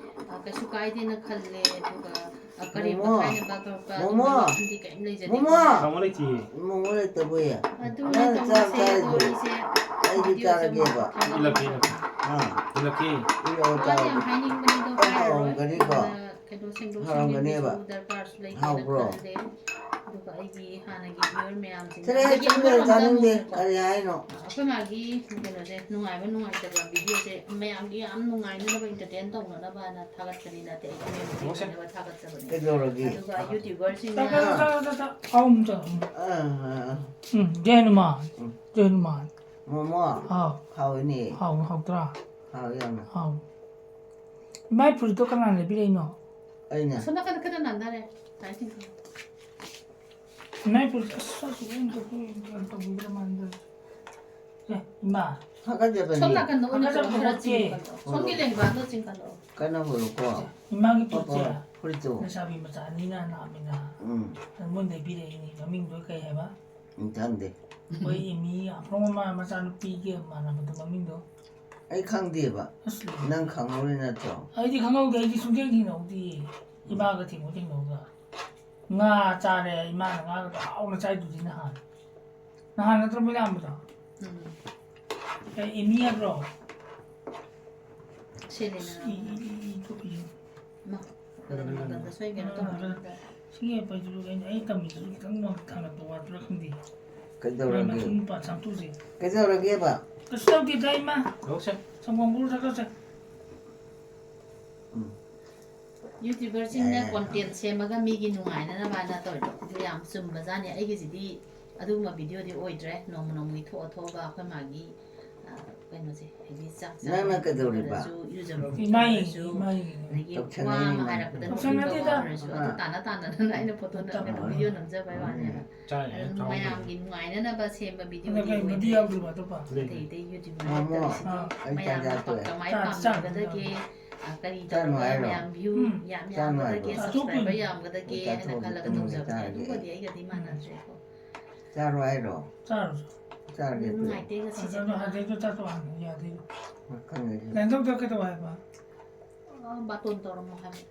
ꯑ, ꯀꯩꯁꯨ ꯀꯥꯏꯗꯦꯅ ꯈꯜꯂꯦ꯫ ꯑꯗꯨꯒ, ꯑ, ꯀꯔꯦꯝꯕ ꯃꯣꯃꯣ, ꯈꯥꯏꯅꯕ ꯈꯣꯠꯄ ꯃꯣꯃꯣ, ꯑꯗꯨꯝꯕꯒꯤꯗꯤ ꯀꯔꯤꯝ ꯂꯩꯖꯗꯦ꯫ ꯃꯣꯃꯣ꯫ ꯇꯥꯃꯣ ꯂꯩꯇꯤꯌꯦ꯫ ꯃꯣꯃꯣ ꯂꯩꯇꯕꯣꯏ꯫ ꯑꯗꯨꯅ ꯅꯪ ꯆꯥꯛ ꯇꯧꯔꯤꯁꯦ, ꯑꯗꯣ ꯆꯥꯔꯤꯗꯣ? ꯑꯩꯁꯦ ꯑꯩꯗꯤ ꯚꯤꯗꯤꯑꯣꯁꯦ ꯆꯥꯔꯒꯦꯕ꯫ ꯑꯃꯨꯛ ꯊꯥꯒꯠꯂꯛꯀꯦ꯫ ꯏꯜꯂꯛꯀꯦ, ꯏꯜꯂꯛꯀꯦ꯫ ꯑꯥ꯫ ꯏꯜꯂꯛꯀꯦ꯫ ꯏꯜꯂꯛꯑꯣ, ꯋꯥꯗꯤ ꯌꯥꯝ ꯆꯥꯔꯒꯦ꯫ ꯍꯥꯏꯅꯤꯡꯕꯅꯤꯗꯣ ꯅꯪ ꯍꯥꯏꯔꯔꯣꯏ꯫ ꯍꯥꯎꯔꯝꯒꯅꯤꯀꯣ? ꯑꯗꯨꯅ ꯀꯩꯅꯣ ꯁꯦꯡꯗꯣꯛ ꯍꯥꯎꯔꯝꯒꯅꯦꯕ꯫ ꯁꯦꯡꯖꯤꯟꯒꯤꯁꯨ ꯗꯔꯀꯥꯔꯁꯨ ꯂꯩꯇꯦꯅ ꯍꯥꯎꯕ꯭ꯔꯣ? ꯈꯜꯂꯦ꯫ ꯑꯗꯨꯒ ꯑꯩꯒꯤ ꯍꯥꯟꯅꯒꯤ viewer ꯃꯌꯥꯝꯁꯤꯡ ꯁꯤꯗ ꯑꯩ ꯑꯗꯒꯤ ꯆꯪꯕ ꯑꯃꯔꯣꯝꯗ ꯆꯥꯅꯤꯡꯗꯦ꯫ ꯑꯃꯨꯛ ꯀꯔꯤ ꯍꯥꯏꯅꯣ? ꯑꯩꯈꯣꯏ ꯃꯥꯒꯤ ꯀꯩꯅꯣꯁꯦ, ꯅꯨꯡꯉꯥꯏꯕ ꯅꯨꯡꯉꯥꯏꯇꯕ videoꯁꯦ ꯃꯌꯥꯝꯒꯤ ꯌꯥꯝ ꯅꯨꯡꯉꯥꯏꯅꯅꯕ, entertain ꯇꯧꯅꯅꯕꯅ ꯊꯥꯒꯠꯄꯅꯤ ꯅꯠꯇꯦ, ꯑꯩ ꯑꯃꯦꯝꯕ ꯃꯣꯁꯦ꯫ ꯊꯦꯡꯅꯅꯕ ꯊꯥꯒꯠꯆꯕꯅꯤ꯫ ꯀꯩꯗꯧꯔꯒꯦ? ꯑꯗꯨꯒ YouTuberꯁꯤꯡꯅ ꯇꯥ, ꯇꯥ, ꯇꯥ, ꯇꯥ, ꯇꯥ꯫ ꯑꯍꯨꯝ ꯆꯪꯉꯛꯑꯣ꯫ ꯑꯥ, ꯑꯥ, ꯑꯥ꯫ ꯎꯝ, ꯖꯦ ꯍꯅꯨꯃꯥꯟ꯫ ꯎꯝ꯫ ꯖꯦ ꯍꯅꯨꯃꯥꯟ꯫ ꯃꯣꯃꯣ? ꯍꯥꯎ꯫ ꯍꯥꯎꯏꯅꯦ꯫ ꯍꯥꯎ-, ꯍꯥꯎꯇ꯭ꯔꯥ? ꯍꯥꯎꯏ ꯌꯥꯝꯅ꯫ ꯍꯥꯎ꯫ ꯏꯃꯥꯏ ꯐꯨꯔꯤꯠꯇꯣ ꯀꯅꯥꯅ ꯂꯩꯕꯤꯔꯛꯏꯅꯣ? ꯑꯩꯅ꯫ ꯑꯁꯣꯝ ꯅꯥꯀꯟꯗ ꯈꯔ ꯅꯥꯟꯊꯔꯦ꯫ ꯇꯥꯏ ꯆꯤꯡꯈꯠꯂꯣ꯫ ꯏꯃꯥꯏ ꯐꯨꯔꯤꯠ, ꯑꯁ, ꯑꯁ, ꯑꯩꯅ ꯇꯧꯕꯤꯗ꯭ꯔ ꯃꯥꯟꯗ꯫ ꯑꯦ, ꯏꯃꯥ꯫ ꯍꯥꯀꯠꯆꯕꯅꯤ꯫ ꯁꯣꯝ ꯅꯥꯀꯟꯗ ꯑꯣꯏꯅ ꯍꯥꯀꯠꯆꯕ ꯈꯔ ꯅꯠꯇꯦ꯫ ꯆꯤꯡꯈꯠꯂꯣ꯫ ꯁꯣꯝꯒꯤ ꯍꯣꯏ꯫ ꯂꯦꯡꯕꯥꯟꯗꯣ ꯆꯤꯡꯈꯠꯂꯣ꯫ ꯀꯟꯅ ꯍꯣꯏꯌꯨꯀꯣ꯫ ꯏꯃꯥꯒꯤ ꯄꯣꯠꯁꯦ꯫ ꯄꯣꯠꯇꯣ, ꯐꯨꯔꯤꯠꯇꯣ꯫ ꯂꯩꯁꯥꯕꯤ ꯃꯆꯥ ꯑꯅꯤꯅ ꯂꯥꯛꯑꯃꯤꯅ꯫ ꯎꯝ꯫ ꯑꯗꯨ ꯃꯣꯏꯅ ꯂꯩꯕꯤꯔꯛꯏꯅꯤ꯫ ꯃꯃꯤꯡꯗꯣ ꯀꯩ ꯍꯥꯏꯕ? ꯎꯝ, ꯈꯪꯗꯦ꯫ ꯑꯩꯈꯣꯏ ꯑꯦꯃꯤ ꯑꯐꯥꯎꯕ ꯃꯆꯥꯅꯨꯄꯤꯒꯤ ꯃꯥꯟꯅꯕꯗꯣ ꯃꯃꯤꯡꯗꯣ꯫ ꯑꯩ ꯈꯪꯗꯦꯕ꯫ ꯑꯁ, ꯂꯣꯏꯔꯦ꯫ ꯅꯪ ꯈꯪꯍꯧꯔꯤ ꯅꯠꯇ꯭ꯔꯣ? ꯑꯩꯗꯤ ꯈꯪꯍꯧꯗꯦ, ꯑꯩꯗꯤ ꯁꯨꯡꯊꯦꯡ ꯊꯦꯡꯅꯍꯧꯗꯤꯌꯦ꯫ ꯏꯃꯥꯒ ꯊꯦꯡꯅꯧ ꯊꯦꯡꯅꯍꯧꯗ꯫ ꯉꯥ ꯆꯥꯔꯦ, ꯏꯃꯥꯅ ꯉꯥꯒ ꯍꯥꯎꯅ ꯆꯥꯏꯗꯨꯗꯤ ꯅꯍꯥꯟ꯫ ꯅꯍꯥꯟ ꯅꯠꯇ꯭ꯔꯣ ꯃꯣꯏ ꯂꯥꯛꯑꯝꯕꯗꯣ? ꯎꯝ꯫ ꯑꯦ, ꯑꯦꯃꯤ ꯍꯥꯏꯕ꯭ꯔꯣ? ꯁꯦꯂꯦꯅꯥ꯫ ꯏ, ꯏ, ꯏ, ꯏ ꯊꯣꯛꯏ꯫ ꯃꯥ, ꯀꯩꯅꯣ ꯅꯥꯀꯟꯗ ꯁꯣꯏ ꯀꯩꯅꯣ ꯇꯧꯔꯝꯃꯦ꯫ ꯁꯤꯒꯤ ꯄꯩꯗꯨꯁꯨ ꯑꯩꯅ, ꯑꯩ ꯇꯝꯃꯤꯗꯨꯁꯨ ꯈꯤꯇꯪ ꯊꯥꯡꯒꯠꯄ ꯋꯥꯠꯄ꯭ꯔꯥ ꯈꯪꯗꯦ꯫ ꯀꯩꯗꯧꯔꯒꯦ? ꯃꯈꯨꯝ ꯄꯥ-, ꯆꯥꯝꯊꯣꯛꯁꯦ꯫ ꯀꯩꯗꯧꯔꯒꯦꯕ? ꯀꯩꯁꯨ ꯇꯧꯗꯦꯗ, ꯏꯃꯥ꯫ ꯂꯧꯁꯦ꯫ ꯁꯪꯒꯣꯝ ꯒꯨꯔꯨ ꯊꯛꯀꯠꯁꯦ꯫ ꯎꯝ꯫ YouTuberꯁꯤꯡꯅ ꯌꯥꯏ, ꯌꯥꯏ꯫ Content ꯁꯦꯝꯃꯒ ꯃꯤꯒꯤ ꯅꯨꯡꯉꯥꯏꯅꯅꯕꯅ ꯇꯧꯔꯤꯗꯣ, ꯑꯗꯨ ꯌꯥꯝ ꯆꯨꯝꯕꯖꯥꯠꯅꯤ꯫ ꯑꯩꯒꯤꯁꯤꯗꯤ ꯑꯗꯨꯒꯨꯝꯕ videoꯗꯤ ꯑꯣꯏꯗ꯭ꯔꯦ꯫ ꯅꯣꯡꯃ ꯅꯣꯡꯃꯒꯤ ꯊꯣꯛꯑ ꯊꯣꯛꯑꯒ ꯑꯩꯈꯣꯏ ꯃꯥꯒꯤ, ꯑ, ꯀꯩꯅꯣꯁꯦ, ꯍꯥꯏꯗꯤ ꯆꯥꯛ ꯅꯪꯅ ꯆꯥꯕ ꯀꯩꯗꯧꯔꯤꯕ? ꯑꯣꯏꯔꯁꯨ, ꯏꯔꯨꯖꯕ ꯏꯃꯥ ꯌꯦꯡꯉꯤ, ꯑꯣꯏꯔꯁꯨ, ꯏꯃꯥ ꯌꯦꯡꯉꯤ꯫ ꯑꯗꯒꯤ ꯇꯧꯁꯟꯅꯩ ꯋꯥ ꯑꯃ ꯏꯃꯥ꯫ ꯍꯥꯏꯔꯛꯄꯗ ꯇꯧꯁꯟꯅꯗꯦꯗ꯫ ꯅꯣꯛꯅꯤꯡꯕ ꯋꯥ ꯑꯣꯏꯔꯁꯨ, ꯑꯗꯨ ꯑꯥ꯫ ꯇꯥꯅ ꯇꯥꯅꯗꯅ ꯑꯩꯅ photo ꯅꯝꯃꯦ, ꯇꯧꯁꯟꯅꯗꯦ꯫ Video ꯅꯝꯖꯕꯩ ꯋꯥꯅꯦꯕ꯫ ꯆꯥꯏ, ꯑꯗꯨꯝ ꯆꯥꯎ꯫ ꯃꯌꯥꯝꯒꯤ ꯅꯨꯡꯉꯥꯏꯅꯅꯕ ꯁꯦꯝꯕ ꯑꯗ videoꯗꯤ ꯀꯩ video ꯑꯣꯏꯗ꯭ꯔꯦ꯫ ꯌꯥꯎꯗ꯭ꯔꯤꯕ ꯑꯇꯣꯞꯄ? ꯂꯩ꯫ ꯑꯇꯩ ꯑꯇꯩ YouTuber ꯃꯣꯃꯣ, ꯇꯧꯔꯤꯁꯤꯗꯤ ꯑꯥ꯫ ꯑꯩ ꯃꯌꯥꯝꯅ ꯇꯟꯖꯥ ꯇꯣꯛꯑꯦ꯫ ꯄꯥꯝ-, ꯀꯃꯥꯏꯅ ꯆꯥ-, ꯆꯥ-, ꯄꯥꯝꯅꯒꯗꯒꯦ, ꯆꯥ-, ꯑ, ꯀꯔꯤ ꯆꯥꯅꯨ ꯇꯧꯔꯒ ꯍꯥꯏꯔꯣ? ꯃꯌꯥꯝ view ꯎꯝ꯫ ꯌꯥꯝ ꯆꯥꯅꯨ ꯌꯥꯝꯒꯗꯒꯦ, ꯍꯥꯏꯔꯣ? Subscriber ꯆꯥꯊꯣꯛꯄꯤꯅꯨ꯫ ꯌꯥꯝꯒꯗꯒꯦ ꯍꯥꯏꯅ ꯆꯥꯊꯣꯛꯑꯒ ꯈꯜꯂꯒ ꯇꯨꯝꯃꯒ ꯇꯧꯖꯕꯅꯦ꯫ ꯆꯥꯔꯒꯦ꯫ ꯑꯗꯨꯒꯗꯤ ꯑꯩꯒꯗꯤ ꯎꯝ꯫ ꯃꯥꯟꯅꯗ꯭ꯔꯦꯀꯣ꯫ ꯆꯥꯔꯣ ꯍꯥꯏꯔꯣ? ꯆꯥꯔꯣ, ꯆꯥꯔꯣ꯫ ꯆꯥꯔꯒꯦ ꯑꯗꯨ꯫ ꯅꯨꯡꯉꯥꯏꯇꯦ ꯉꯁꯤꯁꯦ꯫ ꯑꯗꯣ ꯍꯧꯖꯤꯛꯇꯣ ꯆꯥꯊꯣꯛ ꯍꯥꯟꯅ ꯌꯥꯗꯦ꯫ ꯈꯪꯉꯦ꯫ ꯂꯦꯡꯗꯧꯗ ꯀꯩꯗꯧ ꯍꯥꯏꯕ? ꯑ, ꯕꯥꯇꯣꯟ ꯇꯧꯔꯝꯃꯣ ꯍꯥꯏꯕ꯫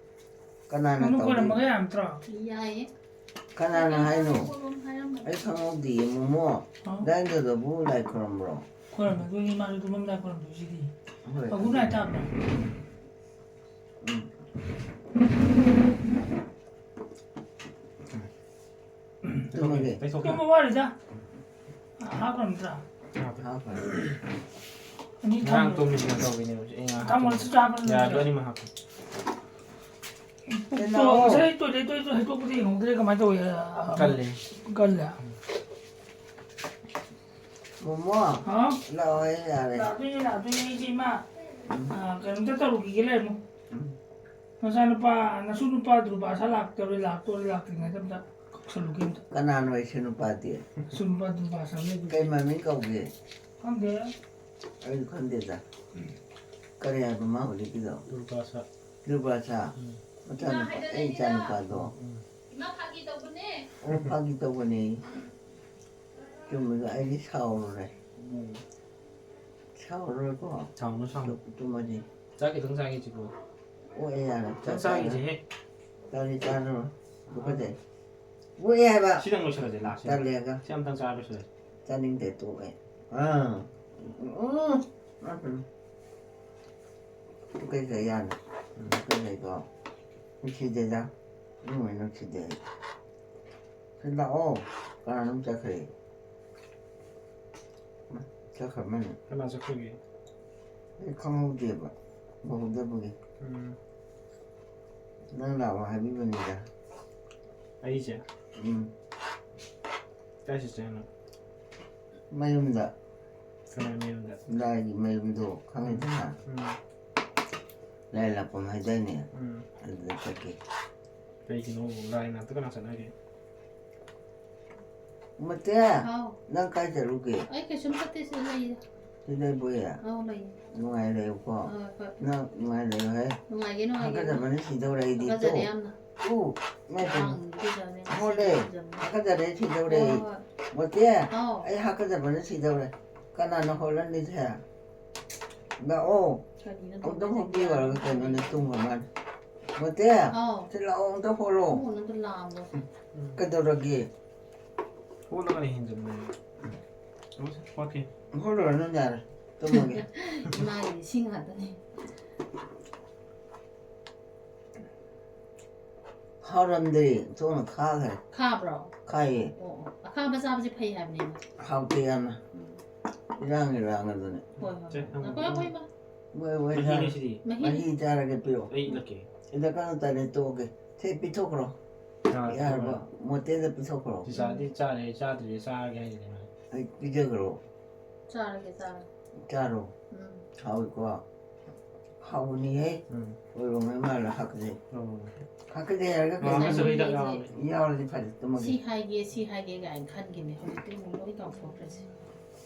ꯀꯅꯥꯅ ꯅꯪ ꯇꯧꯔꯤ? ꯈꯣꯏꯔꯝꯕꯒ ꯌꯥꯝꯗ꯭ꯔꯣ? ꯌꯥꯏꯌꯦ꯫ ꯀꯅꯥꯅ ꯍꯥꯏꯅꯣ? ꯈꯣꯏꯔꯝ ꯍꯥꯏꯔꯝꯕꯅꯦ꯫ ꯑꯩ ꯈꯪꯍꯧꯗꯤꯌꯦ, ꯃꯣꯃꯣ꯫ ꯍꯥ? ꯗꯥꯏꯟꯗꯗꯕꯨ ꯂꯥꯏ ꯈꯨꯔꯨꯝꯕ꯭ꯔꯣ? ꯈꯣꯏꯔꯝꯃꯦ, ꯑꯗꯨꯅꯤ ꯃꯥꯁꯨ ꯇꯨꯝꯃꯝꯗꯥꯏ ꯈꯣꯏꯔꯝꯗꯣꯏꯁꯤꯗꯤ꯫ ꯍꯣꯏ, ꯑꯒꯨ ꯑꯗꯨ ꯅꯥꯏ ꯇꯥꯕ꯭ꯔꯥ? ꯎꯝ꯫ ꯇꯨꯝꯃꯒꯦ꯫ ꯇꯩꯊꯣꯛꯈ꯭ꯔꯦ꯫ ꯇꯨꯝꯕ ꯋꯥꯠꯂꯤꯗ꯫ ꯍꯥꯞꯈ꯭ꯔꯕ ꯅꯠꯇ꯭ꯔꯥ? ꯍꯥꯞꯈ꯭ꯔꯦ꯫ ꯑꯅꯤ ꯉꯔꯥꯡ ꯊꯝꯃꯣ꯫ ꯇꯨꯝꯃꯤꯁꯤꯅ ꯇꯧꯕꯤꯅꯦ ꯍꯧꯖꯤꯛ ꯑꯩ ꯉꯥꯏꯍꯥꯛ ꯊꯝꯃꯣ, ꯇꯨꯝꯃꯤ꯫ ꯁꯤ ꯆꯥꯕ ꯂꯣꯏꯔꯦ꯫ ꯌꯥꯔꯦ, ꯑꯗꯨ ꯑꯅꯤꯃꯛ ꯍꯥꯞꯄꯣ꯫ ꯉꯁꯥꯏ ꯇꯣꯏꯂꯦꯠ ꯇꯣꯏꯂꯦꯠ ꯍꯩꯗꯣꯛꯄꯗꯤ ꯌꯦꯡꯍꯧꯗ꯭ꯔꯦ, ꯀꯃꯥꯏꯅ ꯇꯧꯋꯤ? ꯀꯜꯂꯦ꯫ ꯀꯜꯂꯦ꯫ ꯃꯣꯃꯣ, ꯍꯥ? ꯂꯥꯛꯑꯣ, ꯑꯩ ꯌꯥꯔꯦ꯫ ꯂꯥꯛꯇꯣꯏꯅꯦ, ꯂꯥꯛꯇꯣꯏꯅꯦ, ꯑꯩꯁꯦ ꯏꯃꯥ꯫ ꯎꯝ. ꯑ, ꯀꯩꯅꯣꯝꯇ ꯇꯧꯔꯨꯈꯤꯒꯦ ꯂꯩꯔꯝꯃꯣ꯫ ꯎꯝ. ꯅꯆꯥꯅꯨꯄꯥ, ꯅꯁꯨ ꯅꯨꯄꯥ ꯗꯨꯔꯕꯥꯁꯥ ꯂꯥꯛꯇꯧꯔꯦ, ꯂꯥꯛꯇꯧꯔꯦ, ꯂꯥꯛꯇ꯭ꯔꯤꯉꯩꯗ ꯑꯝꯇ ꯀꯧꯁꯜꯂꯨꯒꯦ ꯑꯝꯇ꯫ ꯀꯅꯥꯅꯣ ꯑꯩꯁꯨ ꯅꯨꯄꯥꯗꯤ? ꯅꯁꯨ ꯅꯨꯄꯥ ꯗꯨꯔꯕꯥꯁꯥ ꯂꯩꯕꯗꯣ꯫ ꯀꯩ ꯃꯃꯤꯡ ꯀꯧꯒꯦ? ꯈꯪꯗꯦ꯫ ꯑꯩꯁꯨ ꯈꯪꯗꯦꯗ꯫ ꯀꯔꯤ ꯍꯥꯏꯕ ꯃꯥ ꯍꯧꯖꯤꯛꯀꯤꯗꯣ? ꯗꯨꯔꯕꯥꯁꯥ꯫ ꯗꯨꯔꯕꯥꯁꯥ? ꯎꯝ꯫ ꯃꯆꯥꯅꯨꯄꯥ, ꯑꯩ ꯏꯆꯥꯅꯨꯄꯥꯗꯣ꯫ ꯎꯝ꯫ ꯑꯣ, ꯐꯥꯒꯤ ꯇꯧꯕꯅꯦ꯫ ꯆꯨꯝꯃꯤꯕ, ꯑꯩꯗꯤ ꯁꯥꯎꯔꯨꯔꯦ꯫ ꯎꯝ꯫ ꯁꯥꯎꯔꯨꯔꯦꯀꯣ? ꯁꯥꯎꯅꯨ, ꯁꯥꯎꯅꯨ꯫ ꯇꯨꯝ-, ꯇꯨꯝꯃꯗꯤ꯫ ꯆꯥꯛ ꯈꯤꯇꯪ ꯆꯥꯒꯦ, ꯆꯤꯀꯣ꯫ ꯑꯣꯛꯑꯦ ꯌꯥꯔꯦ꯫ ꯈꯤꯇꯪ ꯆꯥꯈꯤꯁꯦꯍꯦ꯫ ꯆꯥꯔꯤ ꯆꯥꯔꯣ꯫ ꯇꯨꯀꯠꯆꯩ꯫ ꯑꯣꯛꯑꯦ ꯍꯥꯏꯕ꯫ ꯁꯤꯗꯪ ꯂꯣꯏꯁꯤꯜꯂꯁꯦ, ꯂꯥꯁꯁꯦ꯫ ꯇꯜꯂꯦꯒ꯫ ꯁꯤ ꯑꯝꯇꯪ ꯆꯥꯔ ꯂꯣꯏꯁꯤꯜꯂꯁꯦ꯫ ꯆꯥꯅꯤꯡꯗꯦ, ꯇꯣꯛꯑꯦ꯫ ꯑꯥ꯫ ꯎꯝ꯫ ꯎꯝ꯫ ꯇꯨꯀꯠꯆꯩ ꯌꯥꯝꯅ꯫ ꯇꯨꯀꯠꯆꯩꯀꯣ꯫ ꯅꯨꯡꯁꯤꯗꯦꯗ꯫ ꯏꯃꯨꯡ ꯅꯨꯡꯁꯤꯗꯦ ꯑꯩ꯫ ꯁꯤ ꯂꯥꯛꯑꯣ꯫ ꯀꯅꯥꯅꯣꯝ ꯆꯠꯈ꯭ꯔꯦ꯫ ꯆꯠꯈ꯭ꯔ ꯃꯥꯜꯂꯦ꯫ ꯀꯅꯥ ꯆꯠꯈ꯭ꯔꯒꯦ? ꯑꯩ ꯈꯪꯍꯧꯗꯦꯕ꯫ ꯎꯍꯧꯗꯕꯒꯤ꯫ ꯎꯝ꯫ ꯅꯪ ꯂꯥꯛꯑꯣ ꯍꯥꯏꯕꯤꯕꯅꯤꯗ꯫ ꯑꯩꯁꯦ? ꯎꯝ꯫ ꯀꯥꯏ ꯆꯠꯁꯦ ꯍꯥꯏꯅꯣ? ꯃꯌꯨꯝꯗ꯫ ꯀꯅꯥꯏ ꯃꯌꯨꯝꯗ? ꯂꯥꯏꯒꯤ ꯃꯌꯨꯝꯗꯣ ꯈꯪꯉꯤꯗꯅ? ꯎꯝ꯫ ꯂꯥꯏ ꯂꯥꯛꯐꯝ ꯍꯥꯏꯗꯥꯏꯅꯦ? ꯎꯝ꯫ ꯑꯗꯨꯗ ꯆꯠꯀꯦ꯫ ꯀꯩꯒꯤꯅꯣ ꯂꯥꯏ ꯅꯥꯛꯇ ꯀꯅꯥ ꯆꯠꯅꯒꯦ? ꯃꯇꯦ, ꯍꯥꯎ꯫ ꯅꯪ ꯀꯥꯏ ꯆꯠꯂꯨꯒꯦ? ꯑꯩ ꯀꯩꯁꯨꯝ ꯆꯠꯇꯦ, ꯁꯤꯗ ꯂꯩꯌꯦ꯫ ꯁꯤ ꯂꯩꯕꯣꯏꯌꯦ? ꯑꯧ, ꯂꯩꯌꯦ꯫ ꯅꯨꯡꯉꯥꯏ ꯂꯩꯌꯨꯀꯣ꯫ ꯍꯣꯏ, ꯍꯣꯏ꯫ ꯅꯪ ꯅꯨꯡꯉꯥꯏ ꯂꯩꯌꯨ ꯍꯦ꯫ ꯅꯨꯡꯉꯥꯏꯒꯦ, ꯅꯨꯡꯉꯥꯏꯒꯦ꯫ ꯍꯥꯀꯠꯆꯕꯅ ꯁꯤꯗꯧꯔꯦ ꯑꯩꯗꯤ꯫ ꯍꯥꯀꯠꯆꯔꯦ ꯇꯨ꯫ ꯌꯥꯝꯅ꯫ ꯎ, ꯃꯦꯠꯇꯅ꯫ ꯀꯥꯡ ꯄꯤꯖꯕꯅꯦ, ꯍꯣꯂꯦ꯫ ꯄꯤꯖꯕꯅꯦ꯫ ꯍꯥꯀꯠꯆꯔꯦ ꯁꯤꯗꯧꯔꯦ ꯍꯣꯏ, ꯑꯩ꯫ ꯍꯣꯏ꯫ ꯃꯣꯇꯦ, ꯍꯥꯎ꯫ ꯑꯩ ꯍꯥꯀꯠꯆꯕꯅ ꯁꯤꯗꯧꯔꯦ꯫ ꯀꯅꯥꯅ ꯍꯣꯜꯂꯟꯗꯣꯏꯁꯦ? ꯂꯥꯛꯑꯣ꯫ ꯀꯔꯤꯅꯣ ꯑꯃꯨꯛꯇꯪ ꯇꯧꯔꯤꯁꯦ? ꯍꯣꯄꯤꯌꯨ ꯍꯥꯏꯔꯒ ꯀꯩꯅꯣꯅꯦ ꯇꯨꯝꯈ꯭ꯔ ꯃꯥꯜꯂꯦ꯫ ꯃꯣꯇꯦ, ꯍꯥꯎ꯫ ꯁꯤ ꯂꯥꯛꯑꯣ ꯑꯝꯇ ꯍꯣꯜꯂꯣ꯫ ꯏꯃꯨꯡ ꯃꯅꯨꯡꯗ ꯂꯥꯡꯕ꯫ ꯀꯩꯗꯧꯔꯒꯦ? ꯍꯣꯠꯂꯒꯅ ꯍꯦꯟꯖꯤꯟꯕꯅꯦ꯫ ꯍꯣꯠꯀꯦ꯫ ꯍꯣꯜꯂꯨꯔꯅꯨ ꯌꯥꯔꯦ꯫ ꯇꯨꯝꯃꯒꯦ꯫ ꯏꯃꯥꯒꯤꯗꯤ ꯁꯤ ꯉꯥꯛꯇꯅꯦ꯫ ꯍꯥꯎꯔꯝꯗ꯭ꯔꯦ, ꯊꯣꯡꯅ ꯈꯥꯈ꯭ꯔꯦ꯫ ꯈꯥꯕ꯭ꯔꯣ? ꯈꯥꯏꯌꯦ꯫ ꯑꯣ, ꯑꯣ꯫ ꯑꯈꯥꯕ ꯆꯥꯕꯁꯦ ꯐꯩ ꯍꯥꯏꯕꯅꯦꯕ꯫ ꯍꯥꯎꯇꯦ ꯌꯥꯝꯅ꯫ ꯎꯝ꯫ ꯏꯔꯥꯡ ꯏꯔꯥꯡ ꯑꯗꯨꯅ꯫ ꯍꯣꯏ, ꯍꯣꯏ꯫ ꯆꯦ, ꯉꯥꯏꯈꯣ, ꯉꯥꯏꯈꯣ, ꯏꯃꯥ꯫ ꯃꯣꯏ, ꯃꯣꯏ ꯃꯍꯤꯅꯦ ꯆꯥꯔ-, ꯁꯤꯗꯤ꯫ ꯃꯍꯤ꯫ ꯃꯍꯤ ꯆꯥꯔꯒꯦ ꯄꯤꯔꯛꯑꯣ꯫ ꯑꯩ ꯏꯠꯂꯛꯀꯦ꯫ ꯏꯗ ꯀꯥꯟꯅ ꯇꯥꯔꯦ ꯇꯣꯛꯑꯒꯦ꯫ ꯁꯦ ꯄꯤꯊꯣꯛꯈ꯭ꯔꯣ꯫ ꯆꯥꯔꯦ, ꯌꯥꯔꯕꯣ? ꯆꯥꯔꯦ꯫ ꯃꯣꯇꯦꯗ ꯄꯤꯊꯣꯛꯈ꯭ꯔꯣ꯫ ꯆꯤꯆꯥꯗꯤ ꯆꯥꯔꯦ, ꯆꯥꯗ꯭ꯔꯤꯌꯦ, ꯆꯥꯔꯒꯦ ꯍꯥꯏꯁꯤꯅꯦ ꯃꯥ꯫ ꯑꯩ ꯄꯤꯖꯈ꯭ꯔꯣ꯫ ꯆꯥꯔꯒꯦ, ꯆꯥꯔꯒꯦ꯫ ꯆꯥꯔꯣ꯫ ꯎꯝ꯫ ꯍꯥꯎꯏꯀꯣ꯫ ꯍꯥꯎꯕꯅꯤꯍꯦ꯫ ꯎꯝ꯫ ꯑꯣꯏꯔꯣꯝꯃꯦ ꯃꯥꯜꯂ ꯍꯥꯀꯖꯩ꯫ ꯎꯝ꯫ ꯍꯥꯀꯖꯩ ꯍꯥꯏꯔꯒ ꯃꯥ ꯀꯩꯅꯣ? ꯃꯁꯛ ꯍꯤꯗꯥꯛ ꯌꯥꯎꯔꯝꯃꯦ꯫ ꯌꯥꯎꯔꯗꯤ ꯐꯔꯦ, ꯇꯨꯝꯃꯒꯦ꯫ ꯁꯤ ꯍꯥꯏꯒꯦ, ꯁꯤ ꯍꯥꯏꯒꯦ ꯀꯥꯏꯅ ꯈꯟꯈꯤꯕꯅꯦ꯫ ꯍꯧꯖꯤꯛꯇꯤ ꯑꯃꯨꯛ ꯂꯣꯏ ꯀꯥꯎꯊꯣꯛꯈ꯭ꯔꯦꯁꯦ꯫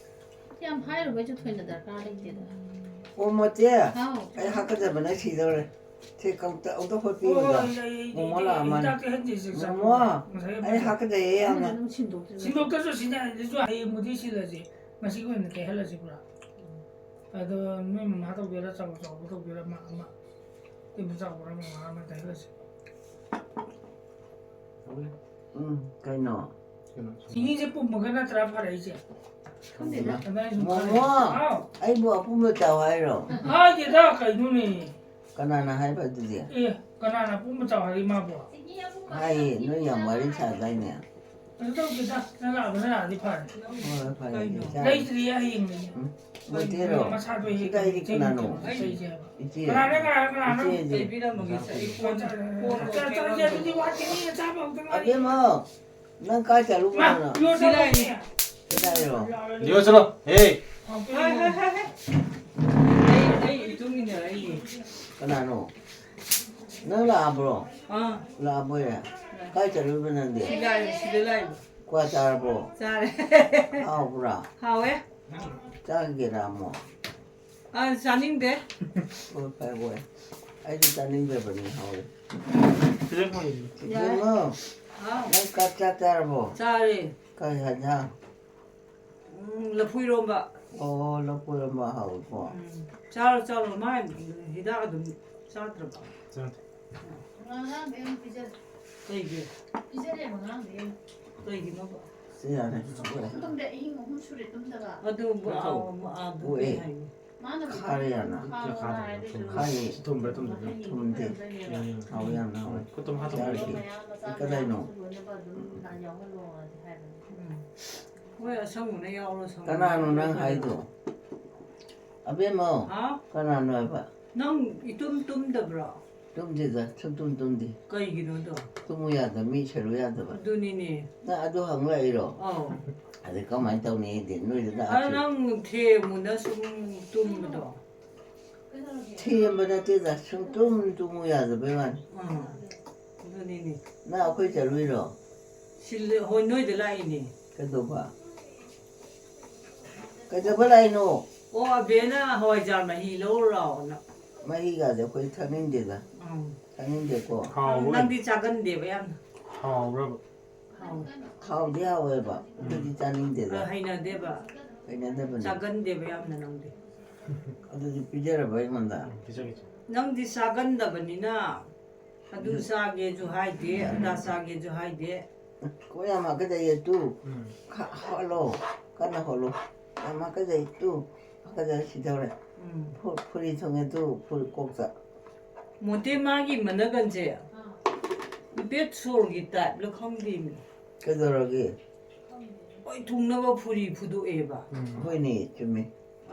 ꯌꯥꯝ ꯍꯥꯏꯔꯨꯕꯩꯁꯨ ꯊꯣꯏꯅ ꯗꯔꯀꯥꯔ ꯂꯩꯇꯦꯗ꯫ ꯑꯣ, ꯃꯣꯇꯦ, ꯍꯥꯎ꯫ ꯑꯩ ꯍꯥꯀꯠꯆꯕꯅ ꯁꯤꯗꯧꯔꯦ꯫ ꯁꯤ ꯀꯧꯇ-, ꯑꯃꯨꯛꯇ ꯍꯣꯏ, ꯍꯣꯠꯄꯤꯌꯨꯗ꯫ ꯍꯣꯏ, ꯑꯩ, ꯑꯩ, ꯃꯣꯃꯣ ꯑꯩ, ꯂꯥꯛꯑꯝꯃꯅꯤ꯫ ꯍꯤꯗꯥꯛꯇꯤ ꯍꯟꯗꯦꯁꯦ, ꯃꯣꯃꯣ, ꯆꯥꯕ꯫ ꯉꯁꯥꯏ ꯑꯩ ꯍꯥꯀꯠꯆꯩꯌꯦ ꯌꯥꯝꯅ꯫ ꯑꯃꯗ ꯑꯗꯨꯝ ꯁꯤꯟꯗꯣꯛꯇꯣꯏꯅꯦ꯫ ꯁꯤꯟꯗꯣꯛꯇ꯭ꯔꯁꯨ ꯁꯤꯅꯦ, ꯑꯗꯨꯁꯨ ꯍꯌꯦꯡꯕꯨꯗꯤ ꯁꯤꯜꯂꯁꯤ꯫ ꯉꯁꯤꯒꯤ ꯑꯣꯏꯅ ꯇꯩꯍꯜꯂꯁꯤ ꯄꯨꯔꯥ꯫ ꯑꯗꯣ ꯅꯣꯏ ꯃꯃꯥ ꯇꯧꯗꯣꯏꯔꯥ, ꯆꯥꯎ ꯆꯥꯎꯕ ꯇꯧꯗꯣꯏꯔꯥ, ꯑꯃ, ꯑꯃ꯫ ꯇꯤꯟ ꯆꯥꯎꯕ꯭ꯔꯥ, ꯃꯃꯥ ꯑꯃ ꯇꯩꯍꯜꯂꯁꯤ꯫ ꯎꯝ, ꯀꯩꯅꯣ? ꯀꯩꯅꯣ? ꯆꯤꯅꯤꯁꯦ ꯄꯨꯝꯃꯒ ꯅꯠꯇ꯭ꯔꯥ ꯐꯔꯛꯏꯁꯦ? ꯈꯪꯗꯦꯗ꯫ ꯑꯗꯨꯃꯥꯏꯅ ꯁꯨꯝ ꯃꯣꯃꯣ, ꯈꯜꯂꯦ꯫ ꯍꯥꯎ꯫ ꯑꯩꯕꯨ ꯑꯄꯨꯝꯕ ꯆꯥꯎ ꯍꯥꯏꯔꯣ? ꯍꯥꯏꯗꯦꯗ, ꯀꯩꯅꯣꯅꯦ? ꯀꯅꯥꯅ ꯍꯥꯏꯕ ꯑꯗꯨꯗꯤ? ꯑꯦ, ꯀꯅꯥꯅ ꯑꯄꯨꯝꯕ ꯆꯥꯎ ꯍꯥꯏꯔꯤ ꯃꯥꯕꯣ? ꯍꯥꯏꯌꯦ, ꯅꯣꯏ ꯌꯥꯝ ꯋꯥꯔꯤ ꯁꯥꯗꯥꯏꯅꯦ? ꯀꯩꯅꯣ ꯇꯧꯗꯦꯗ, ꯅꯪ ꯂꯥꯛꯑꯕ ꯅꯪ ꯂꯥꯛꯑꯗꯤ ꯐꯔꯦ꯫ ꯍꯣꯏ, ꯍꯣꯏ, ꯐꯔꯦ, ꯀꯩꯅꯣ? ꯆꯥꯔꯣ꯫ ꯂꯩꯇ꯭ꯔꯤꯌꯦ ꯍꯌꯦꯡ ꯂꯩꯌꯦ꯫ ꯎꯝ, ꯃꯣꯇꯦꯔꯣ? ꯃꯁꯥꯗꯣ ꯍꯦꯛ ꯁꯤꯗ ꯑꯩꯗꯤ ꯀꯩꯅꯣ ꯀꯅꯥꯅꯣ? ꯇꯧꯖꯩꯁꯦ ꯍꯥꯏꯕ꯫ ꯏꯆꯦ꯫ ꯀꯅꯥꯅꯣ, ꯀꯅꯥꯅꯣ, ꯀꯅꯥꯅꯣ? ꯏꯆꯦꯁꯦ꯫ ꯂꯩꯕꯤꯔꯝꯃꯒꯦ, ꯁꯦ, ꯑꯩ ꯐꯣꯟ, ꯐꯣꯟ ꯆꯥ-, ꯆꯥ-, ꯆꯥ-, ꯑꯗꯨꯗꯤ ꯋꯥꯠꯈꯤꯅꯤ, ꯆꯥꯕ ꯍꯧꯗ ꯉꯥꯏꯔꯤ꯫ ꯑꯕꯦꯝꯃ, ꯅꯪ ꯀꯥꯏ ꯆꯠꯂꯨꯕꯅꯣ ꯃꯥ, ꯅꯪ? ꯌꯣꯠ ꯁꯤꯗ ꯆꯠꯂꯨꯕꯅꯦ꯫ ꯂꯩꯅꯦ꯫ ꯀꯗꯥꯏꯔꯣ? ꯂꯤꯑꯣ ꯆꯠꯂꯣ꯫ ꯍꯦ꯫ ꯍꯥꯎꯇꯦ꯫ ꯍꯥꯏ, ꯍꯥꯏ, ꯍꯥꯏ, ꯍꯥꯏ꯫ ꯑꯩ, ꯑꯩ ꯏꯇꯨꯡ ꯏꯟꯅꯔꯛꯏꯅꯦ꯫ ꯀꯅꯥꯅꯣ? ꯅꯪ ꯂꯥꯛꯑꯕ꯭ꯔꯣ? ꯑꯥ꯫ ꯂꯥꯛꯑꯕꯣꯏꯔꯦ? ꯀꯥꯏ ꯆꯠꯂꯨꯏꯕ ꯅꯪꯗꯤ? ꯁꯤ ꯂꯥꯛꯑꯦ, ꯁꯤꯗ ꯂꯥꯛꯑꯦ꯫ ꯀ꯭ꯋꯥ ꯆꯥꯔꯕꯣ? ꯆꯥꯔꯦ꯫ ꯍꯥꯎꯕ꯭ꯔꯥ? ꯍꯥꯎꯋꯦ꯫ ꯆꯥꯒꯦꯔꯥ ꯑꯃꯨꯛ? ꯑꯥ, ꯆꯥꯅꯤꯡꯗꯦ꯫ ꯍꯣꯏ, ꯐꯔꯦ, ꯍꯣꯏ꯫ ꯑꯩꯁꯨ ꯆꯥꯅꯤꯡꯗꯕꯅꯤ, ꯍꯥꯎꯋꯦ꯫ ꯁꯤꯗ ꯐꯪꯉꯤ꯫ ꯏꯕꯦꯝꯃ, ꯍꯥꯎ꯫ ꯅꯪ ꯀ-, ꯆꯥꯛ ꯆꯥꯔꯕꯣ? ꯆꯥꯔꯦ꯫ ꯀꯔꯤ ꯍꯦꯟꯖꯥꯡ? ꯎꯝ, ꯂꯐꯨ ꯏꯔꯣꯝꯕ꯫ ꯑꯣ, ꯂꯐꯨ ꯏꯔꯣꯝꯕ ꯍꯥꯎꯋꯤꯀꯣ꯫ ꯎꯝ, ꯆꯥꯔꯣ, ꯆꯥꯔꯣ꯫ ꯃꯥ ꯍꯤꯗꯥꯛ ꯑꯗꯨꯝ ꯆꯥꯗ꯭ꯔꯕꯣ? ꯆꯥꯗꯦ꯫ ꯑꯉꯥꯡꯗ ꯌꯥꯝ ꯄꯤꯖꯔꯦ꯫ ꯀꯩꯒꯤ? ꯄꯤꯖꯔꯦꯕ ꯑꯉꯥꯡꯗ ꯌꯥꯝ꯫ ꯀꯩꯒꯤꯅꯣꯕ? ꯁꯤ ꯌꯥꯔꯦ꯫ ꯇꯨꯝꯗꯦ, ꯑꯍꯤꯡ ꯑꯍꯨꯝ ꯁꯨꯔꯦ ꯇꯨꯝꯗꯕ꯫ ꯑꯗꯨ, ꯅꯠꯇ꯭ꯔꯣ? ꯑꯥ, ꯑꯥ, ꯑꯗꯨ ꯄꯣꯛꯑꯦ꯫ ꯀꯩ ꯍꯥꯏꯒꯦ? ꯈꯥꯔꯦ ꯌꯥꯝꯅ꯫ ꯈꯥꯔꯦ꯫ ꯊꯨꯝꯕ꯭ꯔꯥ ꯊꯨꯝꯗꯕ꯭ꯔꯥ? ꯊꯨꯝꯗꯦ꯫ ꯎꯝ꯫ ꯍꯥꯎꯋꯦ, ꯌꯥꯝꯅ ꯍꯥꯎꯋꯦ꯫ ꯈꯨꯠꯇꯨꯝ ꯍꯥꯠꯇꯣꯛꯄ ꯆꯥꯔꯒꯦ꯫ ꯌꯥꯏ꯫ ꯀꯗꯥꯏꯅꯣ? ꯎꯝ꯫ ꯍꯣꯏ, ꯑꯁꯪꯕꯅ ꯌꯥꯎꯔꯣ, ꯁꯪꯕꯅ꯫ ꯀꯅꯥꯅꯣ ꯅꯪ ꯍꯥꯏꯗꯣ? ꯑꯕꯦꯝꯃ, ꯍꯥ? ꯀꯅꯥꯅꯣ ꯍꯥꯏꯕ? ꯅꯪ ꯏꯇꯨꯝ ꯇꯨꯝꯗꯕ꯭ꯔꯣ? ꯇꯨꯝꯗꯦꯗ, ꯁꯨꯡꯇꯨꯝ ꯇꯨꯝꯗꯦ꯫ ꯀꯩꯒꯤꯅꯣꯗꯣ? ꯇꯨꯝꯃꯨ ꯌꯥꯗꯕ, ꯃꯤ ꯁꯔꯨ ꯌꯥꯗꯕ꯫ ꯑꯗꯨꯅꯤꯅꯦ꯫ ꯅꯪ ꯑꯗꯨ ꯍꯪ ꯂꯥꯛꯏꯔꯣ? ꯑꯧ꯫ ꯑꯗꯩ ꯀꯃꯥꯏꯅ ꯇꯧꯅꯤ ꯑꯩꯗꯤ? ꯅꯣꯏꯗ ꯑ, ꯂꯥꯛꯑꯁꯨ꯫ ꯅꯪ ꯊꯦꯝꯃꯨꯅ ꯁꯨꯝ ꯇꯨꯝꯕꯗꯣ꯫ ꯊꯦꯝꯕ ꯅꯠꯇꯦꯗ, ꯁꯨꯡꯇꯨꯝ ꯇꯨꯝꯃꯨ ꯌꯥꯗꯕꯩ ꯋꯥꯅꯤ꯫ ꯑꯥ, ꯑꯗꯨꯅꯤꯅꯦ꯫ ꯅꯪ ꯑꯩꯈꯣꯏ ꯆꯠꯂꯨꯏꯔꯣ? ꯁꯤꯜꯂꯦ, ꯍꯣꯏ, ꯅꯣꯏꯗ ꯂꯥꯛꯏꯅꯦ꯫ ꯀꯩꯗꯧꯕ? ꯀꯩꯗꯧꯕ ꯂꯥꯛꯏꯅꯣ? ꯑꯣ, ꯑꯕꯦꯅ ꯍꯋꯥꯏꯖꯥꯔ ꯃꯍꯤ ꯂꯧꯔꯨ ꯂꯥꯛꯑꯣꯅ꯫ ꯃꯍꯤꯒꯥꯁꯦ ꯑꯩꯈꯣꯏ ꯊꯛꯅꯤꯡꯗꯦꯗ꯫ ꯎꯝ꯫ ꯊꯛꯅꯤꯡꯗꯦꯀꯣ꯫ ꯍꯥꯎꯕ꯭ꯔꯣ? ꯅꯪꯗꯤ ꯆꯥꯒꯟꯗꯦꯕ ꯌꯥꯝꯅ꯫ ꯍꯥꯎꯕ꯭ꯔꯕ? ꯍꯥꯎ-, ꯍꯥꯎꯗꯤ ꯍꯥꯎꯋꯦꯕ, ꯑꯗꯨꯗꯤ ꯆꯥꯅꯤꯡꯗꯦꯗ꯫ ꯑ, ꯍꯩꯅꯗꯦꯕ꯫ ꯍꯩꯅꯗꯕꯅꯤ꯫ ꯆꯥꯒꯟꯗꯦꯕ ꯌꯥꯝꯅ ꯅꯪꯗꯤ꯫ ꯑꯗꯨꯗꯤ ꯄꯤꯖꯔꯕ ꯑꯩꯉꯣꯟꯗ? ꯎꯝ, ꯄꯤꯖꯒꯦ, ꯏꯆꯦ꯫ ꯅꯪꯗꯤ ꯆꯥꯒꯟꯗꯕꯅꯤꯅ ꯑꯗꯨ ꯎꯝ꯫ ꯆꯥꯒꯦꯁꯨ ꯍꯥꯏꯗꯦ, ꯑꯗꯥ ꯆꯥꯒꯦꯁꯨ ꯍꯥꯏꯗꯦ꯫ ꯀꯣ ꯌꯥꯝ ꯍꯥꯀꯠꯆꯩꯌꯦ ꯇꯨ꯫ ꯎꯝ꯫ ꯈ-, ꯍꯣꯠꯂꯣ, ꯀꯟꯅ ꯍꯣꯠꯂꯣ꯫ ꯌꯥꯝ ꯍꯥꯀꯠꯆꯩ ꯇꯨ꯫ ꯍꯥꯀꯠꯆꯔ ꯁꯤꯗꯧꯔꯦ꯫ ꯎꯝ꯫ ꯐꯨ-, ꯐꯨꯔꯤ ꯊꯨꯡꯉꯦ ꯇꯨ, ꯐꯨꯔꯤ ꯀꯣꯛꯇ꯫ ꯃꯣꯇꯦ ꯃꯥꯒꯤ ꯃꯅꯒꯟꯁꯦ ꯏꯕꯦꯠ ꯁꯣꯔꯒꯤ ꯇꯥꯏꯞꯂ ꯈꯪꯗꯦꯃꯤ꯫ ꯀꯩꯗꯧꯔꯒꯦ? ꯂꯣꯏ ꯊꯨꯡꯅꯕ ꯐꯨꯔꯤ ꯐꯨꯗꯣꯛꯑꯦꯕ꯫ ꯎꯝ꯫ ꯍꯣꯏꯅꯦ, ꯆꯨꯝꯃꯦ꯫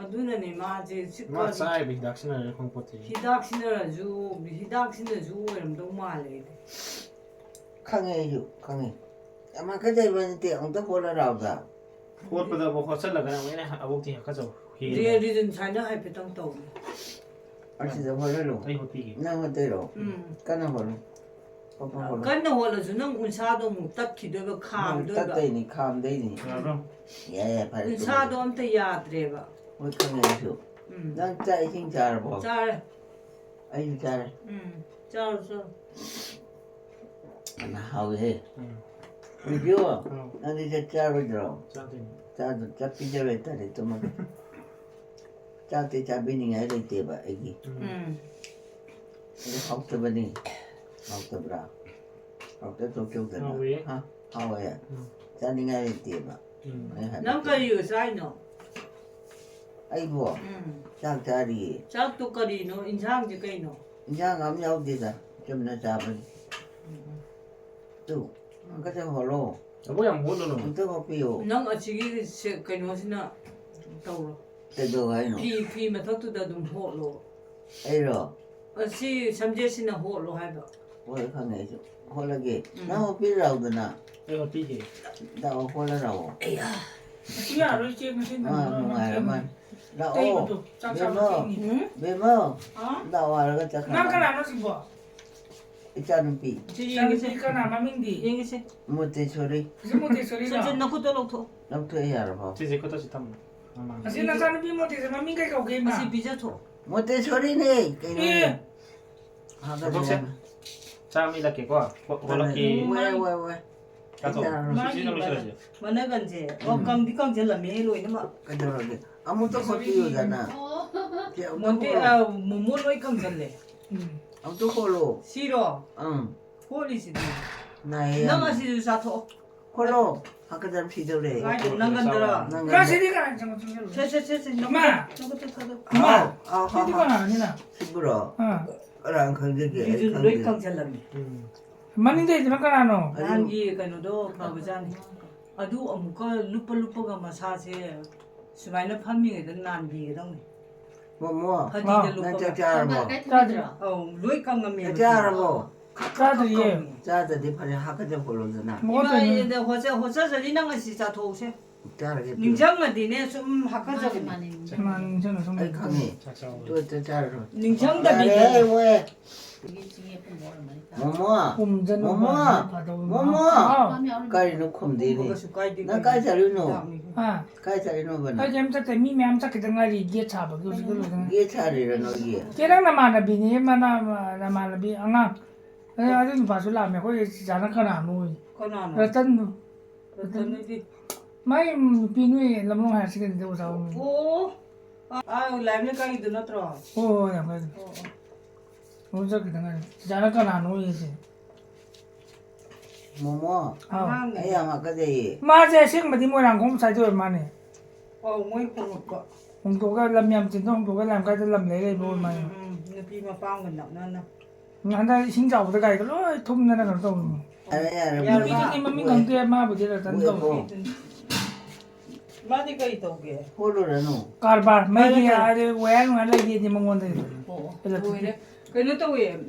ꯑꯗꯨꯅꯅꯦ ꯃꯥꯁꯦ ꯆꯤꯛꯄ ꯃꯥ ꯆꯥꯔꯤꯕ ꯍꯤꯗꯥꯛ ꯁꯤꯖꯤꯟꯅꯔꯤꯔꯥ ꯈꯪꯄꯣꯠꯇꯦ꯫ ꯍꯤꯗꯥꯛ ꯁꯤꯖꯤꯟꯅꯔꯁꯨ, ꯍꯤꯗꯥꯛ ꯁꯤꯖꯤꯟꯅꯔꯁꯨ ꯑꯣꯏꯔꯝꯗꯧ ꯃꯥꯜꯂꯦ ꯑꯩꯗꯤ꯫ ꯈꯪꯉꯦ ꯑꯩꯁꯨ, ꯈꯪꯉꯦ꯫ ꯌꯥꯝ ꯍꯥꯀꯠꯆꯩꯕ ꯅꯠꯇꯦ, ꯑꯃꯨꯛꯇ ꯍꯣꯠꯂ ꯂꯥꯎꯗ꯫ ꯍꯣꯠꯄꯗꯕꯨ ꯍꯣꯠꯆꯜꯂꯒꯅ ꯑꯃꯨꯛ ꯍꯦꯟꯅ ꯑꯕꯣꯛꯇꯤ ꯍꯥꯀꯠꯆꯧ ꯍꯦꯜꯂꯦ꯫ ꯔꯦ-, ꯔꯤꯖꯟ ꯁꯥꯏꯅ ꯍꯥꯏꯐꯦꯠꯇꯪ ꯇꯧ꯫ ꯑꯁꯤꯗ ꯍꯣꯠꯍꯜꯂꯨ꯫ ꯑꯩ ꯍꯣꯠꯄꯤꯒꯦ꯫ ꯅꯪ ꯍꯣꯠꯇꯣꯏꯔꯣ? ꯎꯝ꯫ ꯀꯟꯅ ꯍꯣꯠꯂꯨ꯫ ꯍꯣꯠꯄ ꯍꯣꯠꯂꯨ꯫ ꯀꯟꯅ ꯍꯣꯠꯂꯁꯨ ꯅꯪ ꯎꯟꯁꯥꯗꯣ ꯑꯃꯨꯛ ꯇꯠꯈꯤꯗꯣꯏꯕ, ꯅꯪ ꯈꯥꯝꯗꯣꯏꯕ꯫ ꯇꯠꯇꯣꯏꯅꯤ, ꯈꯥꯝꯗꯣꯏꯅꯤ꯫ ꯌꯥꯕ꯭ꯔꯣ? ꯌꯥꯏ, ꯌꯥꯏ, ꯐꯔꯦ, ꯎꯟꯁꯥꯗꯣ ꯇꯨꯝꯃꯒꯦ꯫ ꯑꯝꯇ ꯌꯥꯗ꯭ꯔꯦꯕ꯫ ꯍꯣꯏ, ꯈꯪꯉꯦ ꯑꯩꯁꯨ꯫ ꯎꯝ꯫ ꯅꯪ ꯆꯥꯛ ꯏꯁꯤꯡ ꯆꯥꯔꯕꯣ? ꯆꯥꯔꯦ꯫ ꯑꯩꯁꯨ ꯆꯥꯔꯦ꯫ ꯎꯝ, ꯆꯥꯔꯣ, ꯆꯥꯔꯣ꯫ ꯑꯅ ꯍꯥꯎꯋꯦꯍꯦ꯫ ꯎꯝ꯫ ꯕꯤꯖꯨ, ꯎꯝ꯫ ꯅꯪꯗꯤ ꯆꯥꯛ ꯆꯥꯔꯣꯏꯗ꯭ꯔꯣ? ꯆꯥꯗꯣꯏꯅꯤ꯫ ꯆꯥꯗ-, ꯆꯥꯛ ꯄꯤꯖꯔꯣꯏ ꯇꯥꯔꯦ, ꯇꯨꯝꯃꯒꯦ꯫ ꯆꯥꯛꯇꯤ ꯆꯥꯕꯤꯅꯤꯡꯉꯥꯏ ꯂꯩꯇꯦꯕ ꯑꯩꯒꯤ꯫ ꯎꯝ꯫ ꯑꯗꯨ ꯍꯥꯎꯇꯕꯅꯤ꯫ ꯍꯥꯎꯇꯕ꯭ꯔꯥ? ꯍꯥꯎꯇ ꯇꯣꯛꯆꯧꯗꯅ꯫ ꯍꯥꯎꯋꯦ꯫ ꯍꯥ? ꯍꯥꯎꯋꯦ꯫ ꯎꯝ꯫ ꯆꯥꯅꯤꯡꯉꯥꯏ ꯂꯩꯇꯦꯕ꯫ ꯎꯝ꯫ ꯑꯩ ꯍꯥꯏꯕ ꯅꯪ ꯆꯨꯝꯃꯦ꯫ ꯀꯔꯤ ꯑꯣꯏ ꯆꯥꯏꯅꯣ? ꯑꯩꯕꯣ? ꯎꯝ꯫ ꯆꯥꯛ ꯆꯥꯔꯤꯌꯦ꯫ ꯆꯥꯛꯇꯣ ꯀꯔꯤꯅꯣ? ꯏꯟꯁꯥꯡꯁꯦ ꯀꯩꯅꯣ? ꯏꯟꯁꯥꯡ ꯑꯃ ꯌꯥꯎꯗꯦꯗ, ꯆꯝꯅ ꯆꯥꯕꯅꯤ꯫ ꯎꯝ, ꯎꯝ꯫ ꯇꯨ, ꯎꯝ꯫ ꯑꯝꯇ ꯍꯣꯜꯂꯣ꯫ ꯑꯕꯣꯛ, ꯌꯥꯝ ꯍꯣꯠꯂꯨꯅꯨ꯫ ꯑꯝꯇ ꯍꯣꯠꯄꯤꯌꯣ꯫ ꯅꯪ ꯑꯁꯤꯒꯤ ꯁꯦ-, ꯀꯩꯅꯣꯁꯤꯅ ꯇꯧꯔꯣ꯫ ꯀꯩꯗꯧ ꯍꯥꯏꯅꯣ? ꯐꯤ, ꯐꯤ ꯃꯊꯛꯇꯨꯗ ꯑꯗꯨꯝ ꯍꯣꯠꯂꯣ꯫ ꯑꯩꯔꯣ? ꯑꯁꯤ ꯁꯝꯖꯦꯠꯁꯤꯅ ꯍꯣꯠꯂꯣ ꯍꯥꯏꯕ꯫ ꯍꯣꯏ, ꯈꯪꯉꯦ ꯑꯩꯁꯨ꯫ ꯍꯣꯠꯂꯒꯦ꯫ ꯎꯝ꯫ ꯅꯪ ꯍꯣꯠꯄꯤꯔꯥꯎꯗꯅ꯫ ꯑꯩ ꯍꯣꯠꯄꯤꯒꯦ꯫ ꯂꯥꯛꯑꯣ, ꯍꯣꯠꯂꯔꯥꯎꯑꯣ꯫ ꯑꯩꯌꯥ꯫ ꯉꯁꯤ ꯌꯥꯔꯣꯏ, ꯏꯆꯦ, ꯉꯁꯤ ꯑꯥ, ꯅꯪ ꯅꯨꯡꯉꯥꯏꯔ ꯃꯥꯜꯂꯦ꯫ ꯂꯥꯛꯑꯣ꯫ ꯇꯩꯕꯗꯣ, ꯆꯥꯛ ꯆꯥꯕ ꯕꯦꯝꯃꯧ, ꯊꯦꯡꯉꯤ꯫ ꯎꯝ? ꯕꯦꯝꯃꯧ, ꯑꯥ? ꯂꯥꯛꯑꯣ ꯍꯥꯏꯔꯒ ꯆꯠꯈ꯭ꯔꯕ? ꯅꯪ ꯀꯅꯥꯅꯣ ꯁꯤꯕꯣ? ꯏꯆꯥꯅꯨꯄꯤ꯫ ꯁꯤ ꯌꯦꯡꯒꯦꯁꯦ꯫ ꯏꯆꯥꯅꯨꯄꯤ ꯀꯅꯥ ꯃꯃꯤꯡꯗꯤ? ꯌꯦꯡꯒꯦꯁꯦ꯫ ꯃꯣꯇꯦꯁꯣꯔꯤ꯫ ꯁꯤ ꯃꯣꯇꯦꯁꯣꯔꯤꯔꯣ? ꯁꯦ, ꯁꯦ, ꯅꯈꯨꯠꯇ ꯂꯧꯊꯣꯛꯑꯣ꯫ ꯂꯧꯊꯣꯛꯑꯦ, ꯌꯥꯔꯕꯣ? ꯁꯤꯁꯦ ꯈꯨꯠꯇ ꯁꯤ ꯊꯝꯃꯣ꯫ ꯃꯃꯥꯡ꯫ ꯑꯁꯤ ꯅꯆꯥꯅꯨꯄꯤ ꯃꯣꯇꯦꯁꯣꯔꯤ ꯃꯃꯤꯡ ꯀꯩ ꯀꯧꯒꯦ, ꯏꯃꯥ? ꯑꯁꯤ ꯄꯤꯖꯊꯣꯛꯑꯣ꯫ ꯃꯣꯇꯦꯁꯣꯔꯤꯅꯦ, ꯀꯩꯅꯣꯅꯦ? ꯑꯦ! ꯍꯥꯒꯠꯂꯦ ꯊꯕꯛꯁꯦ ꯌꯥꯝꯅ꯫ ꯆꯥꯝꯃ ꯏꯜꯂꯛꯀꯦꯀꯣ꯫ ꯍꯣ-, ꯍꯣꯠꯂꯛꯀꯦ꯫ ꯋꯦ, ꯋꯦ, ꯋꯦ꯫ ꯆꯥꯊꯣꯛꯑꯣ꯫ ꯃꯥꯒꯤ ꯁꯤꯁꯤꯅ ꯂꯣꯏꯁꯤꯜꯂꯁꯦ꯫ ꯃꯅꯒꯟꯁꯦ, ꯑꯣ, ꯎꯝ꯫ ꯀꯪꯗꯤ ꯀꯪꯁꯤꯜꯂꯝꯃꯦꯍꯦ ꯂꯣꯏꯅꯃꯛ꯫ ꯀꯩꯗꯧꯔꯒꯦ? ꯑꯃꯨꯛꯇ ꯍꯣꯠꯄꯤꯌꯨꯗꯅ꯫ ꯑꯣ꯫ ꯁꯦ, ꯑꯃꯨꯛꯇ ꯃꯣꯟꯇꯦ-, ꯍꯣꯠꯂꯣ꯫ ꯑ, ꯃꯣꯃꯣ ꯂꯣꯏ ꯀꯪꯁꯤꯜꯂꯦ꯫ ꯎꯝ꯫ ꯑꯃꯨꯛꯇ ꯍꯣꯠꯂꯣ꯫ ꯁꯤꯔꯣ? ꯎꯝ꯫ ꯍꯣꯠꯂꯤꯁꯤꯗꯤ꯫ ꯅꯥꯏꯌꯦ ꯅꯪ ꯌꯥꯝꯅ꯫ ꯑꯁꯤꯁꯨ ꯆꯥꯊꯣꯛꯑꯣ꯫ ꯍꯣꯠꯂꯣ꯫ ꯍꯥꯀꯠꯆꯕ ꯁꯤꯗꯧꯔꯦ꯫ ꯀꯥꯏꯗ? ꯅꯪꯒꯟꯗꯔꯣ? ꯅꯪꯒꯟꯗ꯫ ꯃꯥ ꯁꯤꯗꯤ ꯀꯅꯥ ꯆꯪꯉꯛ-, ꯆꯪꯉꯛ-, ꯁꯦ, ꯁꯦ, ꯁꯦ, ꯁꯦ, ꯅꯃꯥ! ꯅꯈꯨꯠꯇ, ꯅꯈꯨꯠꯇ ꯊꯥꯗꯣꯛ꯫ ꯍꯥꯎ, ꯍꯥꯎ, ꯁꯤꯗꯤ ꯍꯥꯎ, ꯍꯥꯎ꯫ ꯀꯅꯥꯅꯤꯅ? ꯁꯤꯕꯨꯔꯣ? ꯑꯥ꯫ ꯀꯅꯥꯅ ꯈꯪꯖꯒꯦ? ꯑꯩ ꯁꯤꯁꯨ ꯂꯣꯏ ꯈꯪꯗꯦ꯫ ꯀꯪꯁꯤꯜꯂꯝꯃꯤ꯫ ꯎꯝ꯫ ꯃꯅꯤꯡꯗꯩꯗꯨꯅ ꯀꯅꯥꯅꯣ? ꯑꯗꯨ ꯅꯍꯥꯟꯒꯤ ꯀꯩꯅꯣꯗꯣ ꯐꯕꯖꯥꯠꯅꯤ꯫ ꯑꯗꯨ ꯑꯃꯨꯛꯀ ꯂꯨꯞꯄ ꯂꯨꯞꯄꯒ ꯃꯁꯥꯁꯦ ꯁꯨꯃꯥꯏꯅ ꯐꯝꯃꯤꯉꯩꯗ ꯅꯥꯟꯕꯤꯒꯗꯧꯅꯤ꯫ ꯃꯣꯃꯣ, ꯐꯗꯤꯗ ꯑꯥ꯫ ꯂꯨꯞꯄꯒ꯫ ꯅꯪ ꯆꯥꯛ ꯆꯥꯔꯕꯣ? ꯆꯥꯗ꯭ꯔꯤ꯫ ꯑꯧ, ꯂꯣꯏ ꯀꯪꯉꯝꯃꯦꯕ꯫ ꯆꯥꯛ ꯆꯥꯔꯕꯣ? ꯆꯥꯗ꯭ꯔꯤꯌꯦ꯫ ꯀꯪꯉꯝꯃꯦ꯫ ꯆꯥꯗ꯭ꯔꯗꯤ ꯐꯔꯦ, ꯍꯥꯀꯠꯆ ꯈꯣꯠꯂꯣꯗꯅ꯫ ꯃꯉꯣꯟꯗ ꯏꯃꯥ, ꯑꯩ ꯍꯣꯠꯆ-, ꯍꯣꯠꯆꯖꯔꯤ, ꯅꯪ ꯑꯁꯤ ꯆꯥꯊꯣꯛꯎꯁꯦ꯫ ꯆꯥꯔꯒꯦ, ꯄꯤꯔꯣ꯫ ꯅꯤꯡꯁꯤꯡꯉꯗꯤꯅꯦ, ꯁꯨꯝ ꯍꯥꯀꯠꯆꯕꯅꯤ꯫ ꯃꯥꯅꯤ, ꯃꯥꯅꯤ, ꯅꯤꯡꯁꯤꯡꯉꯦ꯫ ꯃꯥꯅꯤ, ꯅꯤꯡꯁꯤꯡꯉꯦ, ꯁꯨꯝ꯫ ꯑꯩ ꯈꯪꯉꯦ꯫ ꯆꯥꯛ ꯆꯥꯕ꯫ ꯅꯤꯡꯁꯤꯡꯗꯕꯤꯗ꯫ ꯌꯥꯔꯦ, ꯃꯣꯏ꯫ ꯃꯣꯃꯣ꯫ ꯄꯨꯝꯖꯟꯕ ꯃꯣꯃꯣ꯫ ꯐꯗꯧꯕ꯫ ꯃꯣꯃꯣ꯫ ꯍꯥꯎ꯫ ꯀꯔꯤꯅꯣ ꯈꯨꯝꯗꯦꯅꯦ? ꯀꯩꯁꯨ ꯀꯥꯏꯗꯦ, ꯅꯪ ꯀꯥꯏ ꯀꯩꯅꯣ꯫ ꯆꯠꯂꯨꯏꯅꯣ? ꯍꯤꯗꯥꯛꯅꯤ꯫ ꯍꯥ? ꯀꯥꯏ ꯆꯠꯂꯤꯅꯣꯕ ꯅꯪ? ꯑꯩ ꯀꯩꯝ ꯆꯠꯇꯦ, ꯃꯤ ꯃꯌꯥꯝ ꯆꯠꯈꯤꯗ ꯉꯥꯏꯔꯤ, ꯒꯦꯠ ꯁꯥꯕꯒꯤ ꯍꯧꯖꯤꯛꯇ ꯂꯣꯏꯗ ꯉꯥꯏꯔꯤ꯫ ꯒꯦꯠ ꯁꯥꯔꯤꯔꯣ ꯅꯣꯏꯒꯤ? ꯆꯦ, ꯅꯪ ꯅꯃꯥꯟꯅꯕꯤꯅꯦ, ꯃꯅꯥ-, ꯅꯃꯥꯟꯅꯕꯤ ꯑꯉꯥꯡ꯫ ꯑꯦ, ꯑꯗꯨ ꯅꯨꯄꯥꯁꯨ ꯂꯥꯛꯑꯝꯃꯦ, ꯑꯩꯈꯣꯏ ꯆꯤꯆꯥꯅ ꯀꯅꯥꯅꯣ ꯍꯥꯏ꯫ ꯀꯅꯥꯅꯣ? ꯔꯇꯟꯗꯣ꯫ ꯔꯇꯟꯗꯨꯗꯤ? ꯃꯥꯏ ꯅꯨꯄꯤ ꯅꯣꯏ ꯂꯝꯂꯣꯡ ꯍꯥꯏꯌꯔ ꯁꯦꯀꯦꯟꯗꯔꯤꯗ ꯑꯣꯖꯥ ꯑꯣꯏꯔꯝꯃꯤ꯫ ꯑꯣ, ꯑꯥ, ꯂꯥꯏꯕ ꯂꯩꯀꯥꯏꯒꯤꯗꯨ ꯅꯠꯇ꯭ꯔꯣ? ꯍꯣꯏ, ꯍꯣꯏ, ꯌꯥꯝ ꯐꯩ꯫ ꯑꯣ, ꯑꯣ꯫ ꯑꯣ, ꯆꯠꯈꯤꯗ ꯉꯥꯏꯔꯤ꯫ ꯆꯤꯆꯥꯅ ꯀꯅꯥꯅꯣ ꯍꯥꯏꯁꯦ꯫ ꯃꯣꯃꯣ, ꯍꯥꯎ꯫ ꯑꯉꯥꯡꯅꯦ꯫ ꯑꯩ ꯌꯥꯝ ꯍꯥꯀꯠꯆꯩꯌꯦ꯫ ꯃꯥꯁꯦ ꯑꯁꯦꯡꯕꯗꯤ ꯃꯣꯏꯔꯥꯡꯈꯣꯝ ꯁꯥꯏꯗ ꯑꯣꯏꯔ ꯃꯥꯅꯦ꯫ ꯑꯧ, ꯃꯣꯏ ꯍꯣꯡꯉꯛꯄ꯫ ꯍꯣꯡꯗꯣꯛꯑꯒ ꯂꯝ ꯌꯥꯝ ꯆꯤꯟꯗ ꯍꯣꯡꯗꯣꯛꯑꯒ ꯂꯝ ꯀꯥꯏꯗ ꯂꯝ ꯂꯩ ꯂꯩꯕ ꯑꯣꯏ ꯃꯥꯜꯂꯦ꯫ ꯎꯝ, ꯎꯝ, ꯅꯨꯄꯤ ꯃꯄꯥꯝꯒ ꯅꯛꯅꯅ꯫ ꯍꯟꯗꯛ ꯏꯁꯤꯡ ꯆꯥꯎꯕꯗ ꯒꯥꯔꯤꯒ ꯂꯣꯏ ꯊꯨꯝꯗꯅ ꯀꯩꯅꯣ ꯇꯧꯕꯅꯤ꯫ ꯌꯥꯔꯦ, ꯌꯥꯔꯦ, ꯌꯥꯔꯕ? ꯅꯨꯄꯤꯗꯨꯗꯤ ꯃꯃꯤꯡ ꯈꯪꯗꯦ, ꯃꯥꯕꯨꯗꯤ ꯔꯇꯟ ꯀꯧꯏ꯫ ꯃꯥꯗꯤ ꯀꯔꯤ ꯇꯧꯒꯦ? ꯍꯣꯠꯂꯨꯔꯅꯨ꯫ ꯀꯔꯕꯥꯔ, ꯃꯩꯒꯤ ꯐꯔꯦ, ꯐꯔꯦ꯫ ꯍꯥꯏꯗꯤ ꯋꯥꯌꯥꯔ ꯅꯨꯡꯉꯥꯏꯔ ꯂꯩꯒꯦꯗꯤ ꯃꯉꯣꯟꯗ꯫ ꯑꯣ, ꯀꯩꯅꯣ ꯂꯣꯏꯔꯦ꯫ ꯀꯩꯅꯣ ꯇꯧꯋꯦ,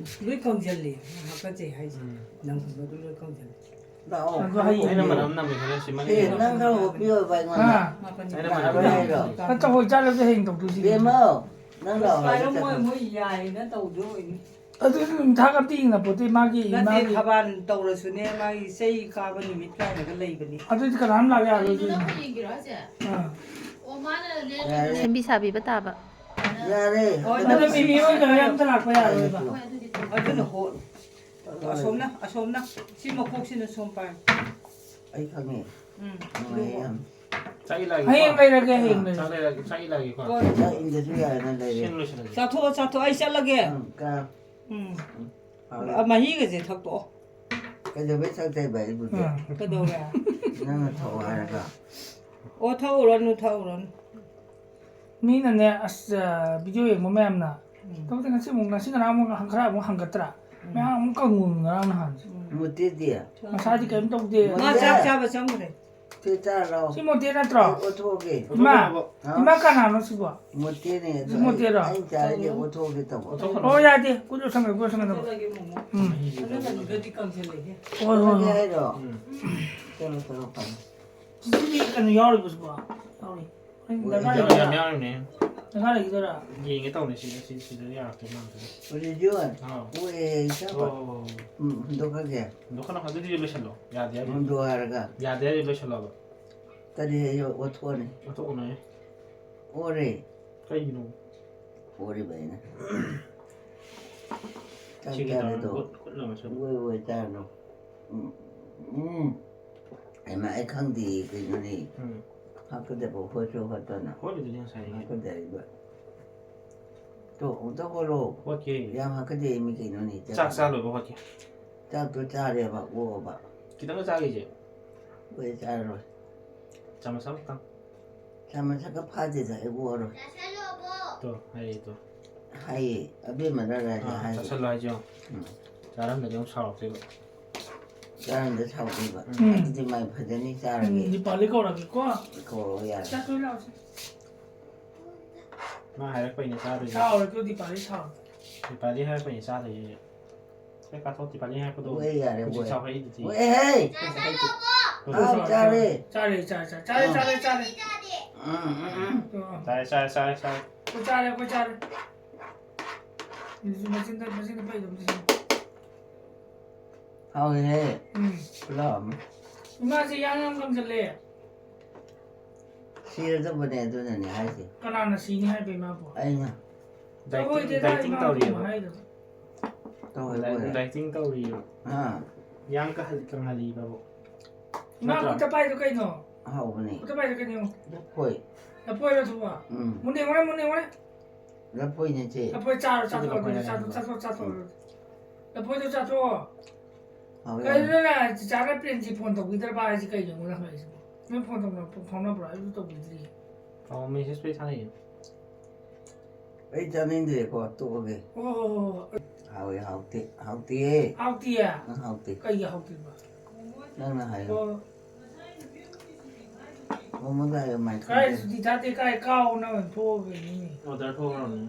ꯂꯣꯏ ꯀꯪꯁꯤꯜꯂꯦ꯫ ꯍꯥꯀꯠꯆꯩ ꯍꯥꯏꯁꯦ꯫ ꯅꯪꯒꯨꯝꯕꯗꯣ ꯂꯣꯏ ꯀꯪꯁꯤꯜꯂꯦ꯫ ꯂꯥꯛꯑꯣ꯫ ꯑꯗꯣ ꯍꯌꯦꯡ ꯑꯩꯅ ꯃꯅꯝ ꯅꯝꯃꯦ ꯈꯜꯂꯦ ꯁꯤ ꯑꯦ, ꯃꯅꯤꯡꯗ꯫ ꯅꯪ ꯈꯔ ꯍꯣꯠꯄꯤꯌꯣꯕ ꯑꯩꯉꯣꯟꯗ꯫ ꯑꯥ, ꯃꯥꯄꯟ ꯃꯥꯄꯟ ꯅꯤꯄꯥꯟ ꯍꯥꯏꯔꯣ꯫ ꯅꯤꯄꯥꯟ꯫ ꯅꯠꯇ꯭ꯔ ꯍꯣꯏ ꯆꯥꯠꯂꯒ ꯍꯌꯦꯡ ꯇꯧꯗꯣꯏꯁꯤ꯫ ꯕꯦꯝꯃꯧ, ꯅꯪ ꯂꯥꯛꯑꯣ ꯄꯥꯏꯔꯣ, ꯍꯥꯏꯕ ꯃꯣꯏ, ꯆꯠꯈ꯭ꯔꯣ꯫ ꯃꯣꯏ ꯌꯥꯏꯅ ꯇꯧꯗꯣꯏ ꯑꯣꯏꯅꯤ꯫ ꯑꯗꯨꯗꯤ ꯑꯗꯨꯝ ꯊꯥꯒꯠꯇꯤ ꯌꯦꯡꯅꯄꯣꯠꯇꯦ ꯃꯥꯒꯤ ꯅꯠꯇꯦ, ꯃꯥꯒꯤ ꯊꯕꯥꯜ ꯇꯧꯔꯁꯨꯅꯦ, ꯃꯥꯒꯤ ꯆꯩ ꯀꯥꯕ ꯅꯨꯃꯤꯠ ꯀꯥꯏꯅꯒ ꯂꯩꯕꯅꯤ꯫ ꯑꯗꯨꯗꯤ ꯀꯅꯥꯝ ꯂꯥꯛ ꯌꯥꯔꯣꯏ ꯀꯩꯅꯣ ꯑꯗꯨꯗꯤ꯫ ꯅꯪ ꯍꯌꯦꯡꯒꯤꯔꯣ ꯍꯥꯏꯁꯦ? ꯑꯥ꯫ ꯑꯣ, ꯃꯥꯅ ꯂꯦꯟ ꯌꯥꯔꯦ꯫ ꯁꯦꯝꯕꯤ ꯁꯥꯕꯤꯕ ꯇꯥꯕ꯫ ꯌꯥꯔꯦ꯫ ꯍꯣꯏ, ꯑꯗꯨ ꯃꯤꯃꯤ ꯍꯣꯏ ꯀꯩꯅꯣ ꯑꯝꯇ ꯂꯥꯛꯄ ꯌꯥꯔꯣꯏꯕ꯫ ꯍꯣꯏ, ꯑꯗꯨꯗꯤ ꯇꯧ꯫ ꯑꯗꯨꯅ ꯍꯣ-, ꯑꯁꯣꯝꯅ, ꯑꯁꯣꯝꯅ ꯁꯤ ꯃꯀꯣꯛꯁꯤꯅ ꯁꯣꯝ ꯄꯥꯏ꯫ ꯑꯩ ꯈꯪꯉꯦ꯫ ꯎꯝ, ꯅꯨꯡꯉꯥꯏꯌꯦ ꯌꯥꯝ꯫ ꯆꯥꯛ ꯏꯂꯥꯒꯤ ꯍꯌꯦꯡ ꯀꯣ? ꯂꯩꯔꯒꯦ, ꯍꯌꯦꯡ ꯂꯩꯔꯒꯦ꯫ ꯆꯥꯛ ꯂꯩꯔꯒꯦ, ꯆꯥꯛ ꯏꯂꯥꯒꯤꯀꯣ? ꯍꯣꯏ꯫ ꯆꯥꯛ ꯏꯟꯗꯁꯨ ꯌꯥꯔꯦꯅ ꯂꯩꯔꯦ꯫ ꯁꯦꯝ ꯂꯣꯏꯁꯤꯜꯂꯒꯦ꯫ ꯆꯥꯊꯣꯛꯑꯣ, ꯆꯥꯊꯣꯛꯑꯣ, ꯑꯩ ꯆꯠꯂꯒꯦ꯫ ꯎꯝ, ꯀꯥ꯫ ꯎꯝ꯫ ꯍꯥꯎꯋꯦ꯫ ꯑ, ꯃꯍꯤꯒꯁꯦ ꯊꯛꯇꯣꯛꯑꯣ꯫ ꯀꯩꯗꯧꯕꯩ ꯊꯛꯇꯣꯏꯕ ꯑꯩꯕꯨꯗꯤ? ꯎꯝ꯫ ꯀꯩꯗꯧꯔꯦ? ꯅꯪꯅ ꯊꯛꯑꯣ ꯍꯥꯏꯔꯒ꯫ ꯑꯣ, ꯊꯛꯎꯔꯅꯨ, ꯊꯛꯎꯔꯅꯨ꯫ ꯃꯤꯅꯅꯦ ꯑꯁ, video ꯌꯦꯡꯕ ꯃꯌꯥꯝꯅ꯫ ꯎꯝ꯫ ꯇꯧꯗꯦ, ꯉꯁꯤ ꯑꯃꯨꯛ, ꯉꯁꯤ ꯉꯔꯥꯡ ꯑꯃꯨꯛ ꯈꯔ ꯑꯃꯨꯛ ꯍꯪꯒꯠꯇ꯭ꯔꯥ? ꯃꯌꯥꯝ ꯑꯃꯨꯛ ꯀꯪꯉꯨ ꯉꯔꯥꯡ ꯅꯍꯥꯟꯁꯦ꯫ ꯎꯝ꯫ ꯃꯨꯇꯤꯗꯤ꯫ ꯃꯁꯥꯗꯤ ꯀꯔꯤꯝ ꯇꯧꯗꯦ꯫ ꯃꯥ ꯆꯥꯛ ꯆꯥꯕ ꯆꯪꯈ꯭ꯔꯦ꯫ ꯁꯤ ꯆꯥꯔꯣ꯫ ꯁꯤ ꯃꯣꯇꯦ ꯅꯠꯇ꯭ꯔꯣ? ꯑꯩ ꯑꯣꯠꯊꯣꯛꯑꯒꯦ꯫ ꯏꯃꯥ, ꯍꯥ? ꯏꯃꯥ ꯀꯅꯥꯅꯣ ꯁꯤꯕꯣ? ꯃꯣꯇꯦꯅꯦ ꯑꯗꯣ ꯁꯤ ꯃꯣꯇꯦꯔꯣ? ꯑꯩ ꯆꯥꯔꯒꯦ ꯑꯣꯠꯊꯣꯛꯑꯒꯦ ꯇꯧꯕ꯫ ꯑꯣꯠꯊꯣꯛꯀꯅꯨ꯫ ꯑꯣ, ꯌꯥꯗꯦ꯫ ꯀꯨꯠ ꯌꯣꯠꯁꯟꯒꯅꯨ, ꯀꯨꯠ ꯌꯣꯠꯁꯟꯒꯅꯨ꯫ ꯆꯠꯂꯒꯦ, ꯃꯣꯃꯣ꯫ ꯎꯝ꯫ ꯑꯗꯨ ꯅꯪꯒꯤꯗꯨꯗꯤ ꯀꯪꯁꯤꯜꯂꯛꯑꯦ꯫ ꯍꯣꯏ, ꯍꯣꯏ, ꯆꯠꯂꯒꯦ ꯍꯣꯏ꯫ ꯍꯥꯏꯔꯣ? ꯎꯝ꯫ ꯆꯠꯂꯣ, ꯆꯠꯂꯣ, ꯐꯔꯦ꯫ ꯁꯤꯗꯤ ꯀꯩꯅꯣ ꯌꯥꯎꯔꯤꯕꯣ ꯁꯤꯕꯣ? ꯌꯥꯎꯔꯤ꯫ ꯍꯣꯔꯦꯟ ꯍꯣꯏ, ꯗꯔꯀꯥꯔ ꯌꯥꯝ ꯂꯩꯒꯗ꯭ꯔꯥ? ꯌꯥꯝ ꯌꯥꯎꯔꯤꯅꯦ꯫ ꯗꯔꯀꯥꯔ ꯂꯩꯒꯗ꯭ꯔꯥ? ꯌꯦꯡꯒꯦ ꯇꯧꯅꯦ ꯁꯤꯗ, ꯁꯤ, ꯁꯤꯗ ꯌꯥꯔꯛꯇꯣꯏ ꯃꯥꯟꯗꯦ꯫ ꯍꯧꯖꯤꯛꯁꯨ ꯑꯥ꯫ ꯑꯣꯏꯌꯦ, ꯏꯆꯥ꯫ ꯑꯣ꯫ ꯎꯝ, ꯍꯨꯟꯗꯣꯛꯈ꯭ꯔꯒꯦ꯫ ꯍꯨꯟꯗꯣꯛꯀꯅꯨ, ꯑꯗꯨꯗꯤ ꯂꯣꯏꯁꯤꯜꯂꯣ꯫ ꯌꯥꯗꯦ ꯍꯥꯏꯔꯗꯤ꯫ ꯍꯨꯟꯗꯣꯛ ꯍꯥꯏꯔꯒ꯫ ꯌꯥꯗꯦ ꯍꯥꯏꯔꯗꯤ ꯂꯣꯏꯁꯤꯜꯂꯣꯕ꯫ ꯀꯔꯤ ꯍꯥꯏꯌꯣ? ꯑꯣꯠꯊꯣꯛꯑꯅꯤ꯫ ꯑꯣꯟꯊꯣꯛꯀꯅꯨꯍꯦ꯫ ꯑꯣꯔꯦ꯫ ꯀꯩꯒꯤꯅꯣ? ꯑꯣꯔꯤꯕ ꯑꯩꯅ꯫ ꯆꯥꯛ ꯁꯤꯒꯤ ꯆꯥꯔꯦ ꯇꯧꯔ ꯇꯣ꯫ ꯈꯨꯠ-, ꯈꯨꯠꯅ ꯃꯁꯨ-, ꯑꯣꯏ, ꯑꯣꯏ, ꯆꯥꯔꯅꯨ꯫ ꯎꯝ, ꯎꯝ꯫ ꯍꯩꯃꯥ, ꯑꯩ ꯈꯪꯗꯦ ꯀꯩꯅꯣꯅꯦ꯫ ꯎꯝ꯫ ꯍꯥꯞꯀꯗꯕ ꯍꯣꯠꯁꯨ ꯍꯣꯠꯇꯅ꯫ ꯍꯣꯠꯂꯤꯗꯨꯗꯤ ꯉꯁꯥꯏꯗꯒꯤ꯫ ꯍꯥꯞꯀꯗꯧꯔꯤꯕ꯫ ꯇꯣ, ꯑꯃꯨꯛꯇ ꯍꯣꯠꯂꯣ꯫ ꯍꯣꯠꯀꯦ꯫ ꯌꯥꯝ ꯍꯥꯞꯀꯗꯧꯔꯤꯃꯤ ꯀꯩꯅꯣꯅꯦ꯫ ꯆꯥꯛ ꯆꯥ ꯂꯣꯏꯕ ꯍꯣꯠꯀꯦ꯫ ꯆꯥꯛꯇꯣ ꯆꯥꯔꯦꯕ, ꯑꯣꯛꯑꯕ꯫ ꯈꯤꯇꯪꯒ ꯆꯥꯈꯤꯁꯦ꯫ ꯍꯣꯏ, ꯆꯥꯔꯔꯣꯏ꯫ ꯆꯥꯃꯁ ꯑꯃꯈꯛꯇꯪ꯫ ꯃꯁꯛꯀ ꯐꯥꯗꯦꯗ ꯑꯩꯕꯨ ꯑꯣꯏꯔꯣ꯫ ꯇꯣ, ꯍꯥꯏꯌꯦ ꯇꯣ꯫ ꯍꯥꯏꯌꯦ, ꯑꯕꯦꯝꯃꯅ ꯂꯥꯏꯔꯤ ꯑꯥ, ꯍꯥꯏꯌꯦ꯫ ꯆꯥꯁꯜꯂꯣ ꯍꯥꯏꯁꯦ ꯌꯦꯡꯉꯣ꯫ ꯎꯝ꯫ ꯆꯥꯔꯝꯗꯗꯤ ꯑꯃꯨꯛ ꯁꯥꯎꯔꯛꯇꯣꯏꯕ꯫ ꯆꯥꯔꯝꯗ ꯁꯥꯎꯔꯛꯇꯣꯏꯕ꯫ ꯎꯝ꯫ ꯑꯗꯨꯗꯤ ꯃꯥꯏ ꯐꯖꯅꯤ ꯆꯥꯔꯒꯦ꯫ ꯎꯝ, ꯗꯤꯄꯥꯂꯤ ꯀꯧꯔꯒꯦꯀꯣ꯫ ꯀꯧꯔꯣ ꯌꯥꯔꯦ꯫ ꯆꯥꯊꯣꯛ ꯂꯥꯛꯑꯣꯁꯦ꯫ ꯃꯥ ꯍꯥꯏꯔꯛꯄꯩꯅꯦ ꯆꯥꯗꯣꯏꯁꯦ꯫ ꯁꯥꯎꯔꯒꯦ, ꯗꯤꯄꯥꯂꯤ ꯁꯥꯎꯔꯒꯦ꯫ ꯗꯤꯄꯥꯂꯤ ꯍꯥꯏꯔꯛꯄꯩꯅꯦ ꯆꯥꯗꯣꯏꯁꯦ꯫ ꯁꯦ ꯀꯥꯊꯣꯛ ꯇꯤꯄꯥꯂꯤ ꯍꯥꯏꯔꯛꯄꯗꯣ꯫ ꯍꯣꯏ, ꯌꯥꯔꯦ, ꯍꯧꯖꯤꯛ ꯍꯣꯏ꯫ ꯆꯥꯎꯔꯛꯏꯗꯨꯗꯤ꯫ ꯍꯣꯏ, ꯍꯦ! ꯍꯣꯏ, ꯍꯥꯎ, ꯆꯥꯔꯦ꯫ ꯆꯥꯔꯦ, ꯆꯥꯔꯦ, ꯆꯥꯔꯦ, ꯆꯥꯔꯦ, ꯑꯥ꯫ ꯆꯥꯔꯦ, ꯆꯥꯔꯦ꯫ ꯎꯝ, ꯎꯝ, ꯎꯝ꯫ ꯑꯥ꯫ ꯆꯥꯔꯦ, ꯆꯥꯔꯦ, ꯆꯥꯔꯦ, ꯆꯥꯔꯦ꯫ ꯑꯩꯈꯣꯏ ꯆꯥꯔꯦ, ꯑꯩꯈꯣꯏ ꯆꯥꯔꯦ꯫ ꯃꯆꯤꯟꯗ, ꯃꯆꯤꯟꯗ ꯄꯩꯗꯣ ꯑꯝꯇ ꯌꯦꯡꯉꯨ꯫ ꯍꯥꯎꯋꯦꯍꯦ꯫ ꯎꯝ꯫ ꯈꯨꯂꯥꯎ ꯑꯃ꯫ ꯏꯃꯥꯁꯦ ꯌꯥꯡ ꯌꯥꯝ ꯀꯪꯁꯤꯜꯂꯦ꯫ ꯁꯤꯔꯗꯕꯅꯦ, ꯑꯗꯨꯅꯅꯦ ꯍꯥꯏꯁꯦ꯫ ꯀꯅꯥꯅ ꯁꯤꯅꯤ ꯍꯥꯏꯕ ꯏꯃꯥꯕꯨ? ꯑꯩꯅ꯫ ꯗꯥꯏꯇꯤꯡ, ꯑꯩꯈꯣꯏꯗꯤ ꯗꯥꯏꯇꯤꯡ ꯏꯃꯥ ꯇꯧꯔꯤꯑꯕ꯫ ꯑꯗꯨꯝꯕ ꯍꯥꯏꯗꯕ꯫ ꯇꯧꯋꯦ, ꯗꯥꯏ-, ꯇꯧꯋꯦ꯫ ꯗꯥꯏꯇꯤꯡ ꯇꯧꯔꯤꯑꯕ꯫ ꯑꯥ꯫ ꯌꯥꯡ ꯀꯍꯜ-, ꯀꯪꯍꯜꯂꯤꯕꯕꯨ꯫ ꯏꯃꯥ ꯅꯠꯇ꯭ꯔꯣ? ꯈꯨꯠꯇ ꯄꯥꯏꯗꯣ ꯀꯩꯅꯣ? ꯑꯍꯥꯎꯕꯅꯦ꯫ ꯈꯨꯠꯇ ꯄꯥꯏꯗꯣ ꯀꯩꯅꯣ? ꯂꯐꯣꯏ꯫ ꯂꯐꯣꯏꯔꯣ ꯑꯗꯨꯕꯣ? ꯎꯝ꯫ ꯃꯨꯟꯅ ꯌꯦꯡꯉꯨꯅꯦ, ꯃꯨꯟꯅ ꯌꯦꯡꯉꯨꯅꯦ꯫ ꯂꯐꯣꯏꯅꯦ, ꯆꯦ꯫ ꯂꯐꯣꯏ ꯆꯥꯔꯣ, ꯆꯥꯊꯣꯛꯑꯣ, ꯂꯐꯣꯏ ꯑꯗꯨꯗꯤ ꯍꯥꯏꯔꯦ꯫ ꯆꯥꯊꯣꯛ-, ꯆꯥꯊꯣꯛ-, ꯆꯥꯊꯣꯛꯑꯣ꯫ ꯎꯝ꯫ ꯂꯐꯣꯏꯗꯣ ꯆꯥꯊꯣꯛꯑꯣ꯫ ꯍꯥꯎꯋꯦ, ꯀꯩꯅꯣ ꯍꯥꯎꯋꯦ꯫ ꯅꯪꯅ ꯆꯤꯆꯥꯅ ꯄ꯭ꯔꯦꯝꯖꯤ ꯐꯣꯟ ꯇꯧꯕꯤꯗ꯭ꯔꯕ ꯍꯥꯏꯁꯦ ꯀꯩꯅꯣ ꯑꯩꯉꯣꯟꯗ ꯍꯪꯉꯛꯏꯁꯤꯕꯣ? ꯅꯣꯏ ꯐꯣꯟ ꯇꯧꯅ-, ꯐꯥꯎꯅꯕ꯭ꯔꯣ? ꯑꯩꯁꯨ ꯇꯧꯕꯤꯗ꯭ꯔꯤ꯫ ꯑꯣ, ꯃꯦꯁꯦꯖ ꯄꯨꯗꯤ ꯊꯥꯅꯩꯌꯦ꯫ ꯑꯩ ꯆꯥꯅꯤꯡꯗ꯭ꯔꯦꯀꯣ, ꯇꯣꯛꯑꯒꯦ꯫ ꯑꯣ, ꯍꯣ, ꯍꯣ, ꯍꯣ꯫ ꯍꯥꯎꯋꯦ, ꯍꯥꯎꯇꯦ, ꯍꯥꯎꯇꯦꯌꯦ꯫ ꯍꯥꯎꯇꯤꯌꯦ? ꯅꯪ ꯍꯥꯎꯇꯦ꯫ ꯀꯩꯒꯤ ꯍꯥꯎꯇ꯭ꯔꯤꯕ? ꯅꯪꯅ ꯍꯥꯏꯌꯣ꯫ ꯑꯣ꯫ ꯃꯣꯃꯣꯗ ꯍꯥꯏꯌꯣ, ꯃꯥꯏ ꯀꯥꯏ ꯈꯪꯗꯦ꯫ ꯁꯨꯇꯤ ꯊꯥꯗꯦ, ꯀꯥꯏ ꯀꯥꯎ ꯅꯪ ꯊꯣꯛꯑꯒ ꯌꯦꯡꯉꯤ꯫ ꯑꯣꯔꯗꯔ ꯊꯣꯛꯈ꯭ꯔꯕꯅꯤ꯫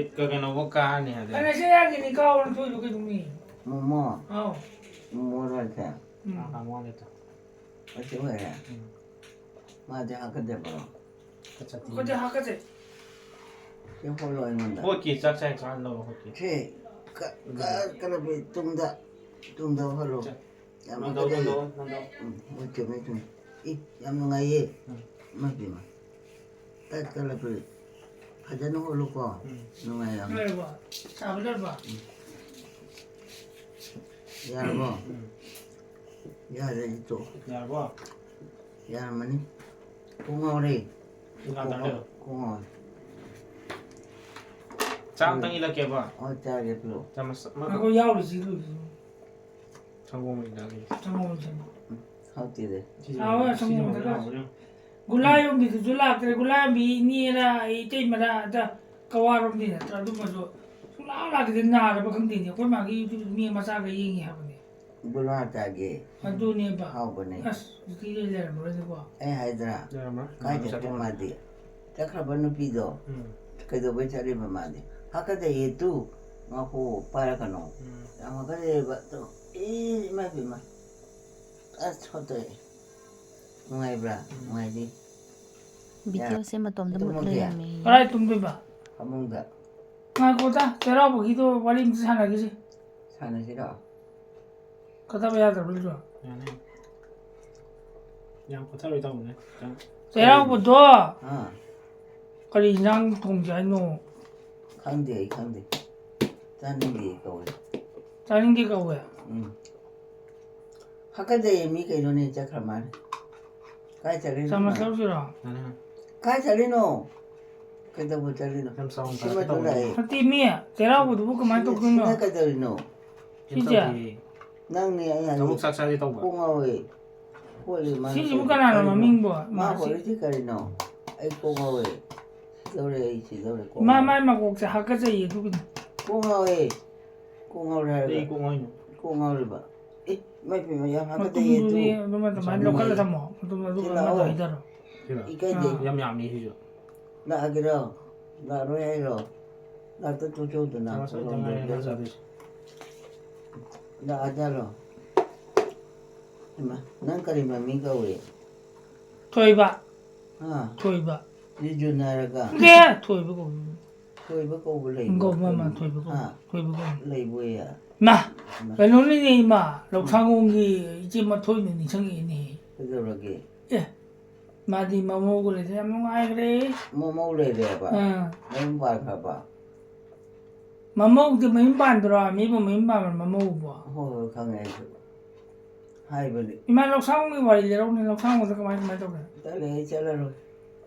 ꯏꯠꯀ ꯀꯩꯅꯣꯒ ꯀꯥꯔꯅꯤ ꯍꯥꯏꯗꯥꯏꯅꯦ? ꯑꯩ ꯉꯁꯤ ꯌꯥꯒꯤꯅꯤ, ꯀꯥꯎ ꯅꯪ ꯊꯣꯛꯏꯗꯣ ꯀꯩꯅꯣ ꯃꯤ? ꯃꯣꯃꯣ? ꯑꯥꯎ꯫ ꯃꯣꯃꯣꯔꯣ ꯍꯥꯏꯁꯦ? ꯎꯝ꯫ ꯑꯥ, ꯍꯥꯡꯉꯣ ꯍꯥꯏꯒꯦ ꯇꯧ꯫ ꯑꯁꯤ ꯑꯣꯏꯔꯦ? ꯎꯝ꯫ ꯃꯥꯗꯤ ꯍꯥꯀꯠꯆꯕ꯭ꯔꯣ? ꯀꯆꯠꯇꯤ꯫ ꯑꯩꯈꯣꯏꯗꯤ ꯍꯥꯀꯠꯆꯩ꯫ ꯁꯤ ꯍꯣꯠꯂꯣ ꯑꯩꯉꯣꯟꯗ꯫ ꯍꯣꯠꯀꯦ, ꯆꯥꯛ ꯆꯥꯏ ꯀꯥꯟ ꯂꯧꯔꯣ ꯍꯣꯠꯀꯦ꯫ ꯁꯤ ꯀ-, ꯀ-, ꯀꯩꯅꯣ ꯇꯨꯡꯗ, ꯇꯨꯡꯗ ꯍꯣꯠꯂꯣ꯫ ꯆꯥ-, ꯌꯥꯝ ꯅꯟꯗꯧ, ꯍꯥꯀꯠꯆꯩꯌꯦ꯫ ꯅꯟꯗꯧ, ꯅꯟꯗꯧ꯫ ꯎꯝ, ꯍꯣꯏ, ꯆꯨꯝꯃꯦ, ꯆꯨꯝꯃꯦ꯫ ꯏ, ꯌꯥꯝ ꯅꯨꯡꯉꯥꯏꯌꯦ꯫ ꯎꯝ꯫ ꯏꯃꯥ ꯄꯦꯝꯃ꯫ ꯇꯠ ꯇꯠꯂꯛꯄ ꯐꯖꯅ ꯍꯣꯠꯂꯨꯀꯣ꯫ ꯎꯝ꯫ ꯅꯨꯡꯉꯥꯏꯔꯝꯅꯤ꯫ ꯂꯣꯏꯔꯕꯣ? ꯆꯥꯕ ꯂꯣꯏꯔꯕꯣ? ꯎꯝ꯫ ꯌꯥꯔꯕꯣ? ꯎꯝ꯫ ꯌꯥꯔꯦ, ꯑꯩ ꯇꯣꯛꯑꯣ꯫ ꯌꯥꯔꯕꯣ? ꯌꯥꯔꯝꯃꯅꯤ꯫ ꯀꯣꯛ ꯉꯥꯎꯔꯦ꯫ ꯉꯥ ꯇꯥꯔꯦ꯫ ꯀꯣꯛ ꯉꯥꯎꯔꯦ꯫ ꯆꯥꯛ ꯑꯝꯇꯪ ꯏꯜꯂꯛꯀꯦꯕ꯫ ꯍꯣꯏ, ꯆꯥꯒꯦ, ꯄꯤꯔꯛꯑꯣ꯫ ꯆꯥꯃꯁ ꯑꯃꯈꯛ꯫ ꯉꯥꯏꯈꯣ, ꯌꯥꯎꯔꯤꯁꯤ ꯂꯣꯏꯁꯤꯁꯨ꯫ ꯁꯪꯒꯣꯝ ꯏꯜꯂꯛꯑꯒꯦ꯫ ꯁꯪꯒꯣꯝ ꯏꯜꯂꯛꯑꯒꯦ꯫ ꯎꯝ, ꯍꯥꯎꯇꯦꯗ꯫ ꯁꯤꯁꯦ ꯍꯥꯎꯋꯦ, ꯁꯤꯁꯦ ꯁꯪꯒꯣꯝ ꯍꯥꯎꯕꯅꯦ, ꯏꯜꯂꯛꯑꯒꯦ꯫ ꯍꯥꯎꯕꯅꯦ꯫ ꯒꯨꯂꯥ ꯌꯣꯟꯕꯤꯗꯨꯁꯨ ꯂꯥꯛꯇ꯭ꯔꯦ꯫ ꯒꯨꯂꯥ ꯌꯣꯟꯕꯤ ꯏꯅꯦꯔ ꯏꯇꯩꯃꯔ ꯑꯗ ꯀꯋꯥꯔꯣꯝꯗꯤ ꯅꯠꯇ꯭ꯔꯥ, ꯑꯗꯨꯃꯁꯨ ꯁꯨꯡꯂꯥꯛ ꯂꯥꯛꯈꯤꯗꯦ꯫ ꯅꯥꯔꯕ ꯈꯪꯗꯦꯅꯦ꯫ ꯑꯩꯈꯣꯏ ꯃꯥꯒꯤ YouTube ꯃꯤ ꯃꯆꯥꯒ ꯌꯦꯡꯉꯤ ꯍꯥꯏꯕꯅꯦ꯫ ꯒꯨꯂꯥ ꯆꯥꯒꯦ꯫ ꯑꯗꯨꯅꯦꯕ꯫ ꯍꯥꯎꯕꯅꯦ꯫ ꯑꯁ, ꯍꯧꯖꯤꯛꯇꯤ ꯂꯩꯔꯝꯃꯔꯣꯏꯅꯦꯀꯣ꯫ ꯑꯩ ꯍꯥꯏꯗ꯭ꯔꯥ? ꯂꯩꯔꯝꯃꯔꯣꯏ꯫ ꯀꯥꯏ ꯃꯥ ꯆꯠꯈ꯭ꯔꯦ ꯆꯠꯈ꯭ꯔꯦ꯫ ꯃꯥꯗꯤ? ꯆꯠꯈ꯭ꯔꯕ ꯅꯨꯄꯤꯗꯣ? ꯎꯝ꯫ ꯀꯩꯗꯧꯕꯩ ꯆꯠꯂꯤꯕ ꯃꯥꯗꯤ? ꯍꯥꯀꯠꯆꯩꯌꯦ ꯇꯨ꯫ ꯉꯥꯏꯈꯣ, ꯄꯥꯏꯔꯛꯀꯅꯣ꯫ ꯎꯝ꯫ ꯌꯥꯝ ꯍꯥꯀꯠꯆꯩꯌꯦꯕ꯫ ꯇꯨ꯫ ꯑꯦ, ꯏꯃꯥ ꯏꯄꯦꯝꯃ꯫ ꯑꯁ, ꯍꯣꯠꯇꯣꯛꯑꯦ꯫ ꯅꯨꯡꯉꯥꯏꯕ꯭ꯔꯥ? ꯎꯝ꯫ ꯅꯨꯡꯉꯥꯏꯔꯤ꯫ ꯚꯤꯗꯤꯑꯣꯁꯦ ꯃꯇꯣꯝꯇ ꯃꯨꯠ ꯇꯨꯝꯃꯒꯦ? ꯂꯩꯔꯝꯃꯦ꯫ ꯀꯗꯥꯏ ꯇꯨꯝꯗꯣꯏꯕ? ꯐꯃꯨꯡꯗ꯫ ꯉꯥꯏꯈꯣꯗ, ꯆꯩꯔꯥꯎꯕꯒꯤꯗꯣ ꯋꯥꯔꯤ ꯑꯝꯇ ꯁꯥꯟꯅꯈꯤꯁꯤ꯫ ꯁꯥꯟꯅꯁꯤꯔꯣ? ꯀꯠꯊꯕ ꯌꯥꯗ꯭ꯔꯕ ꯑꯗꯨꯁꯨ? ꯌꯥꯅꯤ꯫ ꯌꯥꯝ ꯀꯠꯊꯔꯣꯏ ꯇꯧꯕꯅꯦ, ꯈꯤꯇꯪ꯫ ꯆꯩꯔꯥꯎꯕꯗꯣ ꯑꯥ꯫ ꯀꯔꯤ ꯏꯟꯖꯥꯡ ꯊꯣꯡꯁꯦ ꯍꯥꯏꯅꯣ? ꯈꯪꯗꯦ, ꯑꯩ ꯈꯪꯗꯦ꯫ ꯆꯥꯅꯤꯡꯗꯦ ꯀꯧꯋꯦ꯫ ꯆꯥꯅꯤꯡꯗꯦ ꯀꯧꯋꯦ? ꯎꯝ꯫ ꯍꯥꯀꯠꯆꯩꯌꯦ ꯃꯤ ꯀꯩꯅꯣꯅꯦ ꯆꯠꯈ꯭ꯔ ꯃꯥꯜꯂꯦ꯫ ꯀꯥꯏ ꯆꯠꯂꯤꯅꯣ? ꯆꯥꯃꯁ ꯂꯧꯁꯤꯔꯣ? ꯀꯥꯏ ꯆꯠꯂꯤꯅꯣ? ꯀꯩꯗꯧꯕ ꯆꯠꯂꯤꯅꯣ? ꯌꯥꯝ ꯆꯥꯎꯅ ꯁꯤꯃ ꯇꯥꯔꯛꯀꯦ ꯇꯧꯕꯅꯦ꯫ ꯇꯨꯔꯛꯑꯦ꯫ ꯅꯠꯇꯦ ꯃꯤ, ꯆꯩꯔꯥꯎꯕꯗꯨꯕꯨ ꯀꯃꯥꯏꯅ ꯁꯤꯅ, ꯇꯧꯗꯣꯏꯅꯣ? ꯁꯤꯅ ꯀꯩꯗꯧꯔꯤꯅꯣ? ꯀꯩꯝ ꯁꯤꯁꯦ? ꯇꯧꯗꯤꯌꯦ꯫ ꯅꯪꯅꯦ ꯑꯩ ꯍꯥꯏꯁꯦ꯫ ꯅꯕꯨꯛ ꯆꯥꯛ ꯆꯥꯒꯦ ꯇꯧꯕ꯫ ꯀꯣꯛ ꯉꯥꯎꯋꯦ꯫ ꯍꯣꯠꯂꯤ ꯃꯥꯅ ꯁꯤꯁꯤꯕꯨ ꯇꯧꯔꯤꯁꯦ꯫ ꯀꯅꯥꯅꯣ ꯀꯔꯤꯅꯣ? ꯃꯃꯤꯡꯕꯨ? ꯃꯥ ꯃꯥꯁꯤ꯫ ꯍꯣꯠꯂꯤꯁꯤ ꯀꯔꯤꯅꯣ? ꯑꯩ ꯀꯣꯛ ꯉꯥꯎꯋꯦ꯫ ꯁꯤꯗꯧꯔꯦ ꯑꯩ ꯁꯤꯗꯧꯔꯦ ꯀꯣꯛ ꯃꯥ ꯉꯥꯎꯋꯦ꯫ ꯃꯥꯏ ꯃꯀꯣꯛꯁꯦ ꯍꯥꯀꯠꯆꯩꯌꯦ ꯑꯗꯨꯒꯤꯅꯤ꯫ ꯀꯣꯛ ꯉꯥꯎꯋꯦ꯫ ꯀꯣꯛ ꯉꯥꯎꯔꯦ ꯍꯥꯏꯔꯒ꯫ ꯀꯩ ꯀꯣꯛ ꯉꯥꯎꯔꯤꯅꯣ? ꯀꯣꯛ ꯉꯥꯎꯔꯤꯕ꯫ ꯑꯦ, ꯃꯥꯏ ꯄꯦꯝꯃ, ꯌꯥꯝ ꯍꯥꯀꯠꯆꯩꯌꯦ ꯃꯇꯨꯝꯗꯨꯗꯤ ꯑꯗꯨ꯫ ꯑꯗꯨꯝ ꯑꯗꯨꯃꯥꯏꯅ ꯁꯥꯎꯅꯤꯡꯉꯦ꯫ ꯂꯧꯈꯠꯂ ꯊꯝꯃꯣ꯫ ꯃꯇꯨꯝ ꯑꯗꯨꯒ ꯁꯤ ꯑꯃꯗꯣ ꯂꯥꯛꯑꯣ꯫ ꯍꯩꯊꯔꯣ꯫ ꯁꯤꯔꯣ? ꯏꯀꯥꯏꯗꯦ꯫ ꯑꯥ꯫ ꯌꯥꯝ ꯌꯥꯝꯃꯤ ꯁꯤꯁꯨ꯫ ꯂꯥꯛꯑꯒꯦꯔꯣ? ꯂꯥꯛꯑꯔꯣꯏ ꯍꯥꯏꯔꯣ? ꯂꯥꯛꯇ ꯇꯣꯛꯆꯧꯗꯅ꯫ ꯆꯥꯃꯁ ꯑꯝꯇ ꯉꯥꯏꯔꯦ ꯃꯥ ꯆꯥꯗꯣꯏꯁꯦ꯫ ꯂꯥꯛꯑꯖꯥꯠꯂꯣ? ꯍꯩꯃꯥ, ꯅꯪ ꯀꯔꯤ ꯃꯃꯤꯡ ꯀꯧꯏ? ꯊꯣꯏꯕ꯫ ꯍꯥ? ꯊꯣꯏꯕ꯫ ꯂꯤꯖꯨꯟ ꯍꯥꯏꯔꯒ? ꯅꯠꯇꯦ, ꯊꯣꯏꯕ ꯀꯧꯕꯅꯤ꯫ ꯊꯣꯏꯕ ꯀꯧꯕ ꯂꯩꯕ꯭ꯔꯣ? ꯀꯧꯕ ꯑꯃ, ꯊꯣꯏꯕ ꯀꯧꯕ꯫ ꯍꯥ? ꯊꯣꯏꯕ ꯀꯧꯕ꯫ ꯂꯩꯕꯣꯏꯌꯦ? ꯃꯥ, ꯎꯝ꯫ ꯀꯩꯅꯣꯅꯤꯅꯦ ꯏꯃꯥ, ꯎꯝ꯫ ꯂꯧꯁꯥꯡꯕꯝꯒꯤ ꯏꯆꯦ ꯃꯊꯣꯏꯅ ꯅꯤꯡꯁꯤꯡꯉꯛꯏꯅꯦ꯫ ꯀꯩꯗꯧꯔꯒꯦ? ꯑꯦ, ꯃꯥꯗꯤ ꯃꯃꯧꯒ ꯂꯩꯗꯅ ꯌꯥꯝ ꯅꯨꯡꯉꯥꯏꯈ꯭ꯔꯦ꯫ ꯃꯃꯧ ꯂꯩꯔꯦꯕ? ꯑꯥ꯫ ꯃꯌꯨꯝ ꯄꯥꯟꯈ꯭ꯔꯕ? ꯃꯃꯧꯗꯤ ꯃꯌꯨꯝ ꯄꯥꯟꯕ꯭ꯔꯣ? ꯃꯤꯕꯨ ꯃꯌꯨꯝ ꯄꯥꯟꯕ꯭ꯔꯣ ꯃꯃꯧꯕꯣ? ꯍꯣꯏ, ꯍꯣꯏ, ꯈꯪꯉꯦ ꯑꯩꯁꯨ꯫ ꯍꯥꯏꯕꯅꯤ꯫ ꯏꯃꯥ, ꯂꯧꯁꯥꯡꯕꯝꯒꯤ ꯋꯥꯔꯤ ꯂꯤꯔꯧꯅꯦ, ꯂꯧꯁꯥꯡꯕꯝꯗ ꯀꯃꯥꯏ, ꯀꯃꯥꯏ ꯇꯧꯒꯦ? ꯇꯜꯂꯦ, ꯑꯩ ꯆꯠꯂꯔꯣꯏ꯫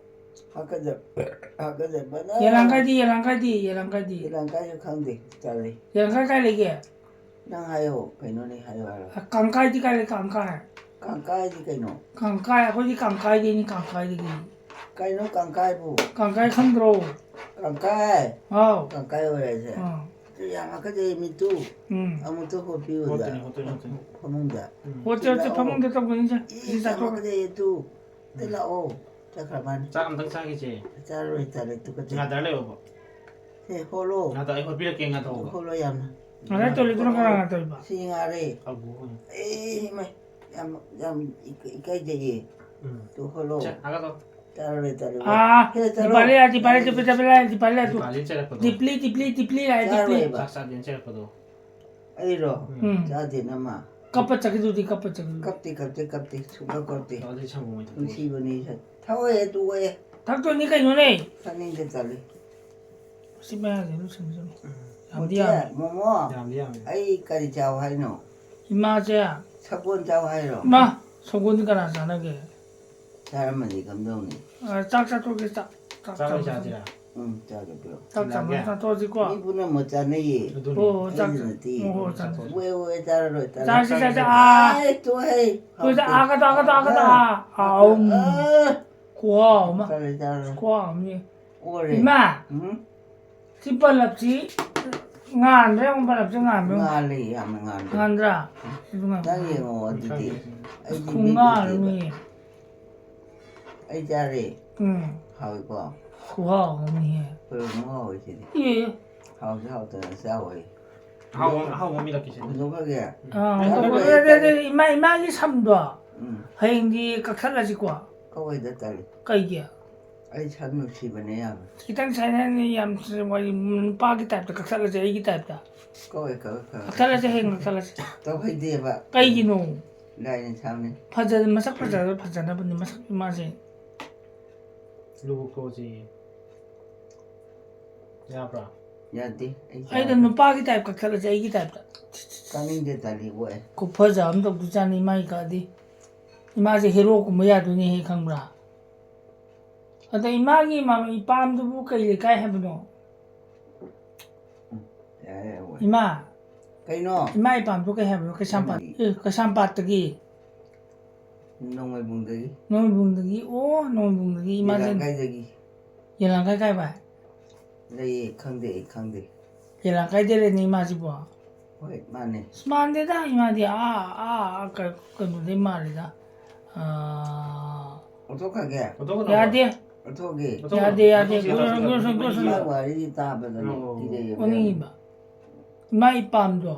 ꯍꯥꯀꯠꯖ-, ꯍꯥꯀꯠꯖꯕꯅ꯫ ꯌꯦꯂꯥꯡꯀꯥꯏꯗꯤ, ꯌꯦꯂꯥꯡꯀꯥꯏꯗꯤ, ꯌꯦꯂꯥꯡꯀꯥꯏꯗꯤ꯫ ꯌꯦꯂꯥꯡꯀꯥꯏꯁꯨ ꯈꯪꯗꯦ, ꯇꯜꯂꯦ꯫ ꯌꯦꯂꯥꯡꯀꯥꯏ ꯀꯥꯏ ꯂꯩꯒꯦ? ꯅꯪ ꯍꯥꯏꯌꯣ, ꯀꯩꯅꯣꯅꯦ ꯍꯥꯏꯌꯣ ꯍꯥꯏꯔꯣ꯫ ꯑ, ꯀꯥꯡꯀꯥꯏꯗꯤ ꯀꯥꯏ ꯂꯩ, ꯀꯥꯡꯀꯥꯏ? ꯀꯥꯡꯀꯥꯏꯗꯤ ꯀꯩꯅꯣ? ꯀꯥꯡꯀꯥꯏ, ꯑꯩꯈꯣꯏꯗꯤ ꯀꯥꯡꯀꯥꯏꯗꯩꯅꯤ, ꯀꯥꯡꯀꯥꯏꯗꯒꯤ꯫ ꯀꯩꯅꯣ ꯀꯥꯡꯀꯥꯏꯕꯨ? ꯀꯥꯡꯀꯥꯏ ꯈꯪꯗ꯭ꯔꯣ? ꯀꯥꯡꯀꯥꯏ? ꯍꯥꯎ꯫ ꯀꯥꯡꯀꯥꯏ ꯑꯣꯏꯔꯦ ꯍꯥꯏꯁꯦ? ꯑꯥ꯫ ꯑꯗꯨ ꯌꯥꯝ ꯍꯥꯀꯠꯆꯩ ꯃꯤꯠꯇꯨ꯫ ꯎꯝ꯫ ꯑꯃꯨꯛꯇ ꯍꯣꯠꯄꯤꯌꯨꯗ꯫ ꯍꯣꯠꯇꯣꯏꯅꯤ, ꯍꯣꯠꯇꯣꯏꯅꯤ, ꯍꯣꯠꯇꯣꯏꯅꯤ꯫ ꯐꯃꯨꯡꯗ꯫ ꯎꯝ꯫ ꯍꯣꯠꯇꯦ, ꯍꯣꯠꯇꯦ, ꯂꯥꯛꯑꯣ꯫ ꯐꯃꯨꯡꯗ ꯇꯧꯗꯣꯏꯅꯤ ꯁꯦ꯫ ꯏ, ꯁꯤ ꯌꯥꯝ ꯆꯥꯊꯣꯛ꯫ ꯍꯥꯀꯠꯆꯩꯌꯦ ꯇꯨ꯫ ꯑꯝꯇ ꯎꯝ꯫ ꯂꯥꯛꯑꯣ꯫ ꯆꯠꯈ꯭ꯔ ꯃꯥꯅꯤ꯫ ꯆꯥꯛ ꯑꯝꯇꯪ ꯆꯥꯈꯤꯁꯦ꯫ ꯆꯥꯔꯣꯏ, ꯇꯜꯂꯦ, ꯇꯨꯀꯠꯆꯩ꯫ ꯉꯥꯗꯔ ꯂꯩꯌꯣꯕ꯫ ꯁꯦ, ꯍꯣꯠꯂꯣ꯫ ꯉꯥꯗ ꯑꯩ ꯍꯣꯠꯄꯤꯔꯛꯀꯦ, ꯉꯥꯗ ꯍꯣꯠꯂꯣ꯫ ꯍꯣꯠꯂꯣ ꯌꯥꯝꯅ꯫ ꯉꯁꯥꯏ ꯇꯣꯏꯂꯦꯠꯇꯨꯅ ꯀꯅꯥ ꯉꯥ ꯇꯧꯔꯤꯕ? ꯁꯤ ꯉꯥꯔꯦ꯫ ꯑꯕꯨ ꯍꯣꯏ꯫ ꯑꯦ, ꯏꯃꯥꯏ, ꯌꯥꯝ, ꯌꯥꯝ ꯏꯀ-, ꯏꯀꯥꯏꯖꯩꯌꯦ꯫ ꯎꯝ꯫ ꯇꯨ ꯍꯣꯠꯂꯣ꯫ ꯆꯦ, ꯉꯥꯒꯗꯣ꯫ ꯆꯥꯔꯣꯏ, ꯆꯥꯔꯣꯏ꯫ ꯑꯥ, ꯍꯦ, ꯆꯥꯔꯣꯏ꯫ ꯗꯤꯄꯥꯂꯤ ꯂꯥꯛꯑꯦ, ꯗꯤꯄꯥꯂꯤ, ꯗꯤꯄꯥꯂꯤ, ꯗꯤꯄꯥꯂꯤ ꯂꯥꯛꯑꯦ, ꯗꯤꯄꯥꯂꯤ꯫ ꯗꯤꯄꯥꯂꯤ ꯆꯠꯂꯛꯄꯗꯣ꯫ ꯗꯤꯄ꯭ꯂꯤ, ꯗꯤꯄ꯭ꯂꯤ, ꯗꯤꯄ꯭ꯂꯤ ꯂꯥꯛꯑꯦ, ꯗꯤꯄ꯭ꯂꯤ꯫ ꯆꯥꯔꯣꯏꯕ꯫ ꯆꯥꯛ ꯆꯥꯗꯦꯅ ꯆꯠꯂꯛꯄꯗꯣ꯫ ꯑꯩꯔꯣ? ꯎꯝ꯫ ꯆꯥꯗꯦ ꯅꯃ꯫ ꯀꯞꯄ ꯆꯠꯈꯤꯗꯨꯗꯤ, ꯀꯞꯄ ꯆꯠꯈꯤꯗꯨꯗꯤ꯫ ꯀꯞꯇꯦ, ꯀꯞꯇꯦ, ꯀꯞꯇꯦ꯫ ꯁꯨꯡꯀꯞ ꯀꯞꯇꯦ꯫ ꯑꯗꯨꯗꯤ ꯁꯪꯒꯣꯝ ꯑꯣꯏꯅ ꯊꯛꯇꯣꯛꯑꯁꯤ꯫ ꯅꯨꯡꯁꯤꯕꯅꯤ ꯁꯛ-, ꯊꯛꯑꯣꯏ, ꯇꯣꯛꯑꯣꯏ꯫ ꯊꯛꯇꯣꯏꯅꯤ ꯀꯩꯅꯣꯅꯦ꯫ ꯊꯛꯅꯤꯡꯗꯦ, ꯇꯜꯂꯤ꯫ ꯁꯤ ꯃꯌꯥꯁꯦ ꯑꯗꯨꯝ ꯁꯤꯟꯅꯁꯤꯅꯦ꯫ ꯎꯝ꯫ ꯌꯥꯝꯗꯤ ꯃꯣꯆꯦ, ꯌꯥꯝꯃꯦ꯫ ꯃꯣꯃꯣ, ꯌꯥꯝꯗꯤ ꯌꯥꯝꯃꯦ꯫ ꯑꯩ ꯀꯔꯤ ꯆꯥꯎ ꯍꯥꯏꯅꯣ? ꯏꯃꯥꯁꯦ꯫ ꯁꯒꯣꯜ ꯆꯥꯎ ꯍꯥꯏꯔꯣ? ꯏꯃꯥ, ꯁꯒꯣꯜꯗꯤ ꯀꯅꯥ ꯆꯥꯅꯒꯦ? ꯆꯥꯔꯝꯃꯗꯤ ꯀꯝꯗꯧꯅꯤ? ꯑ, ꯆꯥꯛ ꯆꯥꯊꯣꯛꯀꯦ, ꯆꯥꯛ, ꯆꯥꯛ ꯆꯥꯛ ꯑꯣꯏꯅ ꯆꯥꯊꯣꯛꯀꯦ꯫ ꯆꯥꯁꯤꯔꯥ? ꯎꯝ, ꯆꯥꯒꯦ ꯄꯤꯔꯣ꯫ ꯆꯥꯛ ꯆꯥꯕ ꯂꯥꯛꯑꯒꯦ꯫ ꯆꯥꯊꯣꯛꯑꯁꯤꯀꯣ꯫ ꯃꯤ ꯄꯨꯝꯅꯃꯛ ꯆꯥꯅꯩꯌꯦ꯫ ꯑꯗꯨꯅꯤ꯫ ꯑꯣ, ꯆꯥꯛ ꯑꯩꯗꯤ ꯆꯥ-, ꯅꯠꯇꯦ꯫ ꯑꯣ, ꯆꯥꯊꯣꯛꯑꯁꯤ꯫ ꯎꯋꯦ, ꯎꯋꯦ, ꯆꯥꯔꯔꯣꯏ, ꯆꯥꯔꯔꯣꯏ꯫ ꯆꯥꯁꯤ, ꯆꯥꯁꯤ꯫ ꯑꯥ! ꯑꯩ ꯇꯣꯛꯑꯦ꯫ ꯇꯣꯛꯑꯁꯤ, ꯍꯥꯎꯇꯦ꯫ ꯑꯥꯒꯗꯣ, ꯑꯥꯒꯗꯣ, ꯑꯥꯒꯗꯣ, ꯑꯥ! ꯑꯥ! ꯑꯥꯎꯝ꯫ ꯑꯥ! ꯈꯨꯍꯥꯎ ꯑꯃ꯫ ꯆꯥꯔꯦ, ꯆꯥꯔꯦ꯫ ꯈꯨꯍꯥꯎ ꯑꯃꯅꯤ꯫ ꯑꯣꯔꯦ꯫ ꯏꯃꯥ! ꯎꯝ? ꯁꯤ ꯕꯂꯞꯁꯤ ꯉꯥꯟꯕ꯭ꯔꯥ ꯌꯦꯡꯉꯨ, ꯕꯂꯞꯁꯤ ꯉꯥꯟꯕ꯭ꯔꯥ ꯌꯦꯡꯉꯨ꯫ ꯉꯥꯜꯂꯤ, ꯌꯥꯝꯅ ꯉꯥꯟꯕ꯫ ꯉꯥꯟꯗ꯭ꯔꯥ? ꯎꯝ꯫ ꯑꯗꯨ ꯉꯥꯟꯕ꯫ ꯅꯪ ꯌꯦꯡꯉꯣ ꯑꯗꯨꯗꯤ꯫ ꯑꯩꯗꯤ ꯈꯨꯉꯥꯟ ꯃꯤꯠ ꯎꯗꯦꯕ꯫ ꯑꯃꯅꯤ꯫ ꯑꯩ ꯆꯥꯔꯦ꯫ ꯎꯝ꯫ ꯍꯥꯎꯏꯀꯣ? ꯈꯨꯍꯥꯎ ꯑꯃꯅꯤꯍꯦ꯫ ꯀꯩꯅꯣ ꯍꯥꯎꯏ ꯁꯤꯗꯤ? ꯑꯦ꯫ ꯍꯥꯎꯁꯨ ꯍꯥꯎꯇꯅ ꯆꯥꯎ ꯍꯥꯏ꯫ ꯑꯍꯥꯎꯕ ꯑꯃ, ꯑꯍꯥꯎꯕ ꯑꯃ ꯏꯜꯂꯛꯀꯦꯁꯦ꯫ ꯍꯨꯟꯗꯣꯛꯈ꯭ꯔꯒꯦ? ꯑꯥ, ꯆꯥꯔꯔꯣꯏ, ꯍꯨꯟꯗꯣꯛꯈ꯭ꯔꯒꯦ꯫ ꯆꯥꯔꯔꯣꯏ꯫ ꯏꯃꯥ, ꯏꯃꯥꯒꯤ ꯁꯝꯗꯣ ꯎꯝ꯫ ꯍꯌꯦꯡꯗꯤ ꯀꯛꯊꯠꯂꯁꯤꯀꯣ꯫ ꯀꯛꯑꯣꯏꯗ ꯇꯜꯂꯤ꯫ ꯀꯩꯒꯤ? ꯑꯩ ꯁꯝ ꯅꯨꯡꯁꯤꯕꯅꯦ ꯌꯥꯝ꯫ ꯈꯤꯇꯪ ꯁꯥꯏꯅ ꯌꯥꯝ ꯋꯥꯔꯤ, ꯅꯨꯄꯥꯒꯤ ꯇꯥꯏꯞꯇ ꯀꯛꯊꯠꯂꯁꯦ, ꯑꯩꯒꯤ ꯇꯥꯏꯞꯇ꯫ ꯀꯛꯑꯣꯏ, ꯀꯛꯑꯣꯏ, ꯀꯛꯑꯣꯏ꯫ ꯀꯛꯊꯠꯂꯁꯦ, ꯍꯌꯦꯡ ꯀꯛꯊꯠꯂꯁꯦ꯫ ꯇꯧꯍꯩꯗꯦꯕ꯫ ꯀꯩꯒꯤꯅꯣ? ꯂꯥꯏꯅ ꯁꯥꯎꯅꯤ꯫ ꯐꯖ-, ꯃꯁꯛ ꯐꯖ-, ꯐꯖꯅꯕꯅꯤ, ꯃꯁꯛ ꯏꯃꯥꯁꯦ꯫ ꯂꯨ ꯀꯣꯛꯁꯤ ꯌꯥꯕ꯭ꯔꯥ? ꯌꯥꯗꯦ, ꯑꯩ ꯑꯩꯅ ꯆꯥꯔꯣꯏ꯫ ꯅꯨꯄꯥꯒꯤ ꯇꯥꯏꯞ ꯀꯛꯊꯠꯂꯁꯦ, ꯑꯩꯒꯤ ꯇꯥꯏꯞꯇ꯫ ꯀꯛꯅꯤꯡꯗꯦ, ꯇꯜꯂꯤ, ꯑꯣꯛꯑꯦ꯫ ꯈꯨꯐꯖ ꯑꯃ ꯇꯧꯗꯣꯏꯖꯥꯠꯅꯤ ꯏꯃꯥꯒꯤ ꯀꯛꯑꯗꯤ꯫ ꯏꯃꯥꯁꯦ ꯍꯦꯔꯣꯒꯨꯝꯕ ꯌꯥꯗꯣꯏꯅꯦꯍꯦ, ꯈꯪꯕ꯭ꯔꯥ? ꯑꯗ ꯏꯃꯥꯒꯤ ꯃ-, ꯏꯄꯥꯝꯗꯨꯕꯨ ꯀꯩ ꯂꯩꯀꯥꯏ ꯍꯥꯏꯕꯅꯣ? ꯎꯝ, ꯌꯥꯔꯦ, ꯌꯥꯔꯦ, ꯑꯣꯛꯑꯦ꯫ ꯏꯃꯥ! ꯀꯩꯅꯣ? ꯏꯃꯥ ꯏꯄꯥꯝꯗꯣ ꯀꯩ ꯍꯥꯏꯕꯅꯣ? ꯀꯩꯁꯥꯝꯄꯥꯠ-, ꯀꯩꯅꯣ? ꯑꯦ, ꯀꯩꯁꯥꯝꯄꯥꯠꯇꯒꯤ꯫ ꯅꯣꯡꯃꯩꯕꯨꯡꯗꯒꯤ꯫ ꯅꯣꯡꯃꯩꯕꯨꯡꯗꯒꯤ꯫ ꯑꯣ, ꯅꯣꯡꯃꯩꯕꯨꯡꯗꯒꯤ ꯏꯃꯥꯁꯦ꯫ ꯌꯦꯂꯥꯡꯀꯥꯏꯗꯒꯤ꯫ ꯌꯦꯂꯥꯡꯀꯥꯏ ꯀꯥꯏ ꯚꯥꯏ? ꯂꯩꯌꯦ, ꯈꯪꯗꯦ, ꯑꯩ ꯈꯪꯗꯦ꯫ ꯌꯦꯂꯥꯡꯀꯥꯏꯗ ꯂꯩꯅꯦ ꯏꯃꯥꯁꯤꯕꯣ? ꯍꯣꯏ, ꯃꯥꯅꯦ꯫ ꯑꯁ, ꯃꯥꯟꯗꯦꯗ ꯏꯃꯥꯗꯤ꯫ ꯑꯥ, ꯑꯥ, ꯑꯥ, ꯀ-, ꯀꯩꯅꯣꯗꯩ ꯃꯥꯜꯂꯤꯗ꯫ ꯑꯥ, ꯑꯣꯟꯊꯣꯛꯈ꯭ꯔꯒꯦ꯫ ꯑꯣꯟꯊꯣꯛꯀꯅꯣ꯫ ꯌꯥꯗꯦ꯫ ꯑꯣꯟꯊꯣꯛꯑꯒꯦ꯫ ꯑꯣꯟꯊꯣꯛꯀꯅꯣ꯫ ꯌꯥꯗꯦ, ꯌꯥꯗꯦ꯫ ꯑꯣꯟꯊꯣꯛꯁꯤ, ꯒ꯭ꯔꯣꯁ, ꯑꯣꯟꯊꯣꯛꯁꯤ꯫ Gross, gross, gross. ꯏꯃꯥ ꯋꯥꯔꯤꯗꯤ ꯇꯥꯕꯗꯅꯦ ꯑꯣ꯫ ꯀꯤꯖꯩꯌꯦꯕ꯫ ꯑꯣꯟꯅꯤꯡꯉꯤꯕ꯫ ꯏꯃꯥ ꯏꯄꯥꯝꯗꯣ꯫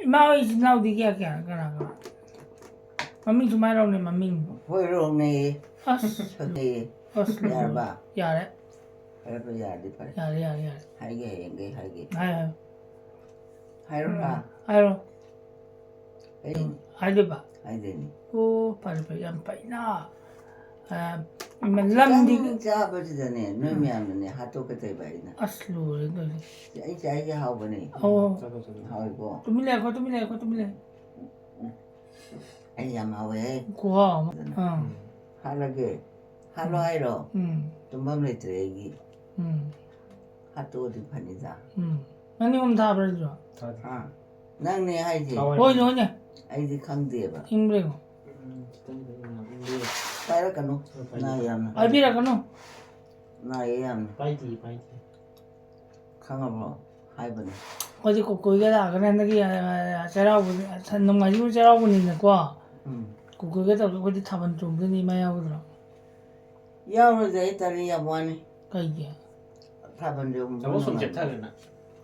ꯏꯃꯥ ꯍꯣꯏ ꯏꯆꯤꯟ ꯏꯅꯥꯎꯗꯤ ꯀꯌꯥ ꯀꯌꯥ? ꯀꯅꯥ ꯀꯅꯥ? ꯃꯃꯤꯡ ꯁꯨꯃꯥꯏꯅ ꯂꯧꯅꯦ, ꯃꯃꯤꯡ꯫ ꯍꯣꯏ, ꯔꯣꯡꯅꯦ꯫ ꯑꯁ꯫ ꯐꯖꯩꯌꯦ꯫ ꯑꯁ꯫ ꯌꯥꯔꯕ? ꯌꯥꯔꯦ꯫ ꯐꯔꯦ, ꯐꯔꯦ, ꯌꯥꯔꯗꯤ ꯐꯔꯦ꯫ ꯌꯥꯔꯦ, ꯌꯥꯔꯦ, ꯌꯥꯔꯦ꯫ ꯍꯥꯏꯒꯦ, ꯍꯌꯦꯡꯈꯩ ꯍꯥꯏꯒꯦ꯫ ꯍꯥꯏ, ꯍꯥꯏ꯫ ꯍꯥꯏꯔꯣꯔꯥ? ꯍꯥꯏꯔꯣ꯫ ꯑꯩ ꯍꯥꯏꯗꯣꯏꯕ? ꯍꯥꯏꯗꯣꯏꯅꯤ꯫ ꯑꯣ, ꯐꯔꯦ, ꯐꯔꯦ, ꯌꯥꯝ ꯐꯩꯅ꯫ ꯑ, ꯂꯝꯗꯤ ꯈꯤꯇꯪ ꯆꯥꯕꯁꯤꯗꯅꯦ, ꯅꯣꯏ ꯎꯝ꯫ ꯃꯌꯥꯝꯅꯅꯦ, ꯍꯥꯠꯇꯣꯛꯀꯗꯣꯏꯕ ꯑꯩꯅ꯫ ꯑꯁ, ꯂꯣꯏꯔꯦ, ꯂꯣꯏꯔꯦ꯫ ꯑꯩ ꯆꯥꯏꯁꯦ ꯍꯥꯎꯕꯅꯦ꯫ ꯑꯣ꯫ ꯆꯠꯂꯣ, ꯆꯠꯂꯣ꯫ ꯍꯥꯎꯏꯀꯣ? ꯇꯨꯃꯤꯟ ꯂꯩꯈꯣ, ꯇꯨꯃꯤꯟ ꯂꯩꯈꯣ, ꯇꯨꯃꯤꯟ ꯂꯩ꯫ ꯑꯩ ꯌꯥꯝ ꯍꯥꯎꯋꯦ꯫ ꯈꯨꯍꯥꯎ ꯑꯃ꯫ ꯑꯥ꯫ ꯍꯥꯠꯂꯒꯦ꯫ ꯍꯥꯠꯂꯣ ꯍꯥꯏꯔꯣ? ꯎꯝ꯫ ꯇꯨꯝꯐꯝ ꯂꯩꯇ꯭ꯔꯦ ꯑꯩꯒꯤ꯫ ꯎꯝ꯫ ꯍꯥꯠꯇꯣꯛꯑꯗꯤ ꯐꯅꯤꯗ꯫ ꯎꯝ꯫ ꯅꯪ ꯅꯤꯉꯣꯝ ꯊꯥꯕ꯭ꯔꯥ ꯑꯗꯨꯁꯨ? ꯊꯥꯗꯦ꯫ ꯑꯥ꯫ ꯅꯪꯅꯦ ꯍꯥꯏꯁꯦ꯫ ꯊꯋꯥꯏ ꯍꯣꯏꯅꯦ, ꯍꯣꯏꯅꯦ꯫ ꯑꯩꯗꯤ ꯈꯪꯗꯦꯕ꯫ ꯏꯪꯕ꯭ꯔꯥ ꯌꯦꯡꯉꯣ꯫ ꯎꯝ, ꯈꯤꯇꯪ ꯈꯤꯇꯪ ꯌꯥꯝ ꯏꯪꯕ꯫ ꯄꯥꯏꯔꯛꯀꯅꯨ꯫ ꯅꯥ ꯌꯥꯝꯅ꯫ ꯄꯥꯏꯕꯤꯔꯛꯀꯅꯨ꯫ ꯅꯥꯏꯌꯦ ꯌꯥꯝꯅ꯫ ꯄꯥꯏꯗꯤꯌꯦ, ꯄꯥꯏꯗꯤꯌꯦ꯫ ꯈꯪꯉꯕꯣ? ꯍꯥꯏꯕꯅꯦ꯫ ꯑꯩꯈꯣꯏꯗꯤ ꯀꯨꯀꯨꯏꯒ ꯂꯥꯛꯀꯅꯤ ꯍꯟꯗꯛꯀꯤ, ꯑ, ꯆꯩꯔꯥꯎꯕ, ꯅꯣꯡꯃꯥꯏꯖꯤꯡ ꯆꯩꯔꯥꯎꯕꯅꯤꯅꯀꯣ꯫ ꯎꯝ꯫ ꯀꯨꯀꯨꯏꯒ ꯇꯧꯔꯒ ꯑꯩꯈꯣꯏꯗꯤ ꯊꯥꯕꯜ ꯆꯣꯡꯗꯣꯏꯅꯤ, ꯏꯃꯥ ꯌꯥꯎꯒꯗ꯭ꯔꯣ? ꯌꯥꯎꯔꯣꯏꯗ, ꯑꯩ ꯇꯜꯂꯤ ꯌꯥꯝ ꯋꯥꯅꯤ꯫ ꯀꯩꯒꯤ? ꯊꯥꯕꯜ ꯆꯣꯡꯕ ꯆꯥꯕꯣ ꯁꯨꯝ ꯅꯨꯡꯉꯥꯏ꯫ ꯆꯦꯞꯊꯔꯦꯅ꯫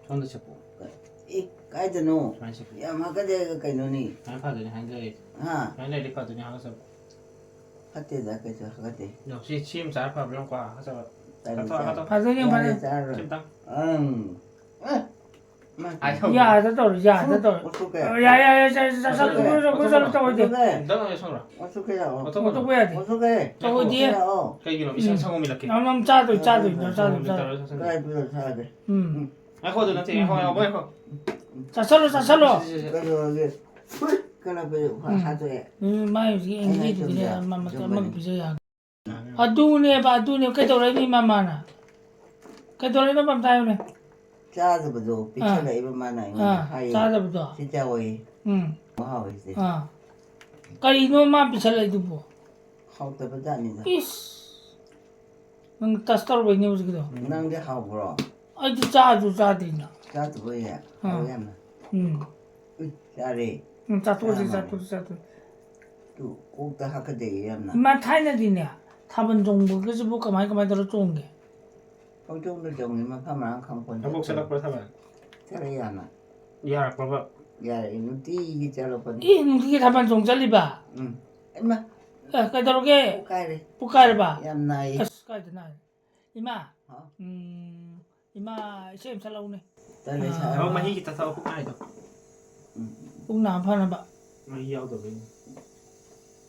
ꯁꯣꯝꯗ ꯆꯠꯄꯣ꯫ ꯑꯦ, ꯀꯥꯏꯗꯅꯣ? ꯁꯨꯃꯥꯏꯅ ꯆꯠꯄꯣ꯫ ꯌꯥꯝ ꯍꯥꯀꯠꯆꯩ ꯀꯩꯅꯣꯅꯤ꯫ ꯁꯨꯃꯥꯏꯅ ꯐꯗꯣꯏꯅꯤ ꯍꯥꯏꯅ ꯂꯩꯔꯗꯤ꯫ ꯍꯥ? ꯁꯨꯃꯥꯏꯅ ꯂꯩꯔꯗꯤ ꯐꯗꯣꯏꯅꯤ ꯍꯥꯏꯅ ꯆꯠꯄꯣ꯫ ꯐꯠꯇꯦꯗ, ꯀꯩꯁꯨ ꯍꯥꯀꯠꯆꯩ꯫ ꯌꯦꯡꯉꯣ, ꯁꯤ, ꯁꯤ ꯑꯃ ꯆꯥꯔ ꯐꯕ꯭ꯔꯥ ꯌꯦꯡꯉꯨꯀꯣ, ꯍꯥꯀꯠꯆꯕ꯫ ꯇꯜꯂꯤ, ꯍꯥꯀꯠꯆꯕ, ꯆꯥꯔꯣꯏ꯫ ꯍꯥꯀꯠꯆꯕ꯫ ꯐꯖꯅ ꯌꯦꯡꯉꯣ, ꯌꯥꯔꯦ, ꯐꯖꯅ꯫ ꯆꯥꯔꯣꯏ꯫ ꯁꯤ ꯑꯝꯇꯪ꯫ ꯑꯪ꯫ ꯑꯦ, ꯃꯥ꯫ ꯑꯥꯏ ꯇꯧ꯫ ꯌꯥꯗ ꯇꯧꯔꯤ, ꯌꯥꯗ ꯇꯧꯔꯤ꯫ ꯑꯣꯟꯊꯣꯛꯀꯦ꯫ ꯌꯥ, ꯌꯥ, ꯌꯥ, ꯆꯥ-, ꯆꯥ-, ꯆꯥꯁꯜꯂꯨ, ꯑꯣꯟꯊꯣꯛꯀꯦ꯫ ꯆꯥꯁꯜꯂꯨ, ꯆꯥꯁꯜꯂꯨ, ꯇꯧꯔꯣꯏꯗꯤ꯫ ꯑꯣꯟꯊꯣꯛꯀꯦ꯫ ꯑꯝꯇꯪ ꯌꯦꯡꯁꯟꯂꯣ꯫ ꯑꯣꯟꯊꯣꯛꯀꯦ ꯂꯥꯛꯑꯣ꯫ ꯑꯣꯟꯊꯣꯛꯀꯅꯨ꯫ ꯑꯣꯟꯊꯣꯛꯄ ꯌꯥꯗꯦ꯫ ꯑꯣꯟꯊꯣꯀꯦ꯫ ꯇꯧꯔꯣꯏꯗꯤ꯫ ꯂꯥꯛꯑꯣ꯫ ꯀꯩꯒꯤꯅꯣ? ꯏꯁꯪ ꯁꯪꯒꯣꯝ ꯏꯜꯂꯛꯀꯦ꯫ ꯌꯥꯝ, ꯌꯥꯝ ꯆꯥꯗꯣꯏ, ꯆꯥꯗꯣꯏ, ꯎꯝ, ꯆꯥꯗꯣꯏ, ꯎꯝ, ꯆꯥꯗꯣꯏ꯫ ꯇꯧꯔꯦ, ꯇꯧꯔꯦ, ꯇꯧꯔꯦ꯫ ꯎꯝ꯫ ꯎꯝ꯫ ꯉꯥꯏꯈꯣ, ꯑꯗꯨ ꯅꯠꯇꯦ, ꯉꯥꯏꯈꯣ, ꯉꯥꯏꯈꯣ, ꯉꯥꯏꯈꯣ꯫ ꯆꯥꯁꯜꯂꯣ, ꯆꯥꯁꯜꯂꯣ꯫ ꯁꯤ, ꯁꯤ, ꯁꯤ꯫ ꯀꯩꯗꯧꯔꯒꯦ? ꯍꯨꯏ, ꯀꯅꯥ ꯄꯤꯔꯛ-, ꯍꯥ-, ꯎꯝ꯫ ꯍꯥꯠꯇꯣꯛꯑꯦ? ꯎꯝ, ꯃꯥꯏ ꯍꯧꯖꯤꯛ ꯑꯩꯅ ꯑꯦꯡꯒꯤꯗꯨꯗꯤ ꯆꯨꯝꯅ, ꯑꯃ-, ꯑꯃ-, ꯆꯨꯝꯕꯅꯤ꯫ ꯑꯃ ꯄꯤꯖ ꯌꯥꯒꯦ꯫ ꯑꯗꯨꯅꯦꯕ, ꯑꯗꯨꯅꯦ ꯀꯩꯗꯧꯔꯛꯏꯅꯤ ꯃꯃꯥꯅ? ꯀꯩꯗꯧꯔꯛꯏꯅꯣ ꯑꯝꯇ ꯍꯥꯏꯌꯨꯅꯦ꯫ ꯆꯥꯗꯕꯗꯣ ꯄꯤꯛꯁꯜꯂꯛꯏꯕ ꯃꯥꯅ ꯑꯩꯉꯣꯟꯗ ꯑꯥ, ꯍꯥꯏꯌꯦ꯫ ꯆꯥꯗꯕꯗꯣ? ꯁꯤ ꯆꯥꯎꯋꯦ꯫ ꯎꯝ꯫ ꯃꯍꯥꯎ ꯍꯥꯏꯁꯦ꯫ ꯑꯥ꯫ ꯀꯔꯤꯅꯣ ꯃꯥ ꯄꯤꯁꯜꯂꯛꯏꯗꯨꯕꯣ? ꯍꯥꯎꯇꯕ ꯖꯥꯠꯅꯤꯗ꯫ ꯏꯁ! ꯅꯪ ꯇꯁ ꯇꯧꯔꯨꯕꯩꯅꯦ ꯍꯧꯖꯤꯛꯀꯤꯗꯣ꯫ ꯅꯪꯗꯤ ꯍꯥꯎꯕ꯭ꯔꯣ? ꯑꯩꯗꯤ ꯆꯥꯁꯨ ꯆꯥꯗꯦꯅ꯫ ꯆꯥꯗꯕ ꯑꯣꯏꯌꯦ? ꯍꯥꯎꯋꯦ ꯌꯥꯝꯅ꯫ ꯎꯝ꯫ ꯎꯏ, ꯆꯥꯔꯦ꯫ ꯎꯝ, ꯆꯥꯊꯣꯛꯑꯁꯤ, ꯆꯥꯔꯝꯃꯅꯤ꯫ ꯆꯥꯊꯣꯛꯑꯁꯤ, ꯆꯥꯊꯣꯛꯑꯁꯤ꯫ ꯇꯨ, ꯀꯣꯛꯇ ꯍꯥꯀꯠꯆꯩꯌꯦ ꯌꯥꯝꯅ꯫ ꯏꯃꯥ, ꯊꯥꯏꯅꯗꯤꯅꯦ, ꯊꯥꯕꯜ ꯆꯣꯡꯕꯒꯁꯤꯕꯨ ꯀꯃꯥꯏ, ꯀꯃꯥꯏ ꯇꯧꯔ ꯆꯣꯡꯒꯦ? ꯄꯪꯆꯣꯡꯗ ꯆꯣꯡꯉꯤ, ꯃꯐꯝ ꯃꯔꯥꯡ ꯈꯪꯄꯣꯟꯇꯦ꯫ ꯊꯕꯛ ꯆꯠꯂꯛꯄ꯭ꯔꯥ ꯊꯥꯕꯜ? ꯆꯠꯂꯦ ꯌꯥꯝꯅ꯫ ꯌꯥꯔꯛꯄ꯭ꯔꯕ? ꯌꯥꯔꯛꯑꯦ, ꯅꯨꯡꯇꯤꯒꯤ ꯆꯠꯂꯛꯄꯅꯤ꯫ ꯑꯦ, ꯅꯨꯡꯇꯤꯒꯤ ꯊꯥꯕꯜ ꯆꯣꯡ ꯆꯠꯂꯤꯕ? ꯎꯝ꯫ ꯏꯃꯥ, ꯑꯦ, ꯀꯩꯗꯧꯔꯒꯦ? ꯄꯨꯛ ꯀꯥꯏꯔꯦ꯫ ꯄꯨꯛ ꯀꯥꯏꯔꯕ? ꯌꯥꯝ ꯅꯥꯏꯌꯦ꯫ ꯑꯁ, ꯀꯥꯏꯗ ꯅꯥꯏ? ꯏꯃꯥ, ꯍꯥꯎ꯫ ꯎꯝ, ꯏꯃꯥ, ꯏꯁꯩ ꯑꯃ ꯁꯛꯂꯛꯎꯅꯦ꯫ ꯇꯜꯂꯦ, ꯑꯥ꯫ ꯁꯥꯔ꯫ ꯑꯣ, ꯃꯍꯤ ꯈꯤꯇ ꯊꯛꯑꯣ, ꯄꯨꯛ ꯅꯥꯏꯗꯣ꯫ ꯎꯝ꯫ ꯄꯨꯛ ꯅꯥꯕ ꯐꯅꯕ꯫ ꯃꯍꯤ ꯌꯥꯎꯗꯕꯩꯅꯦ꯫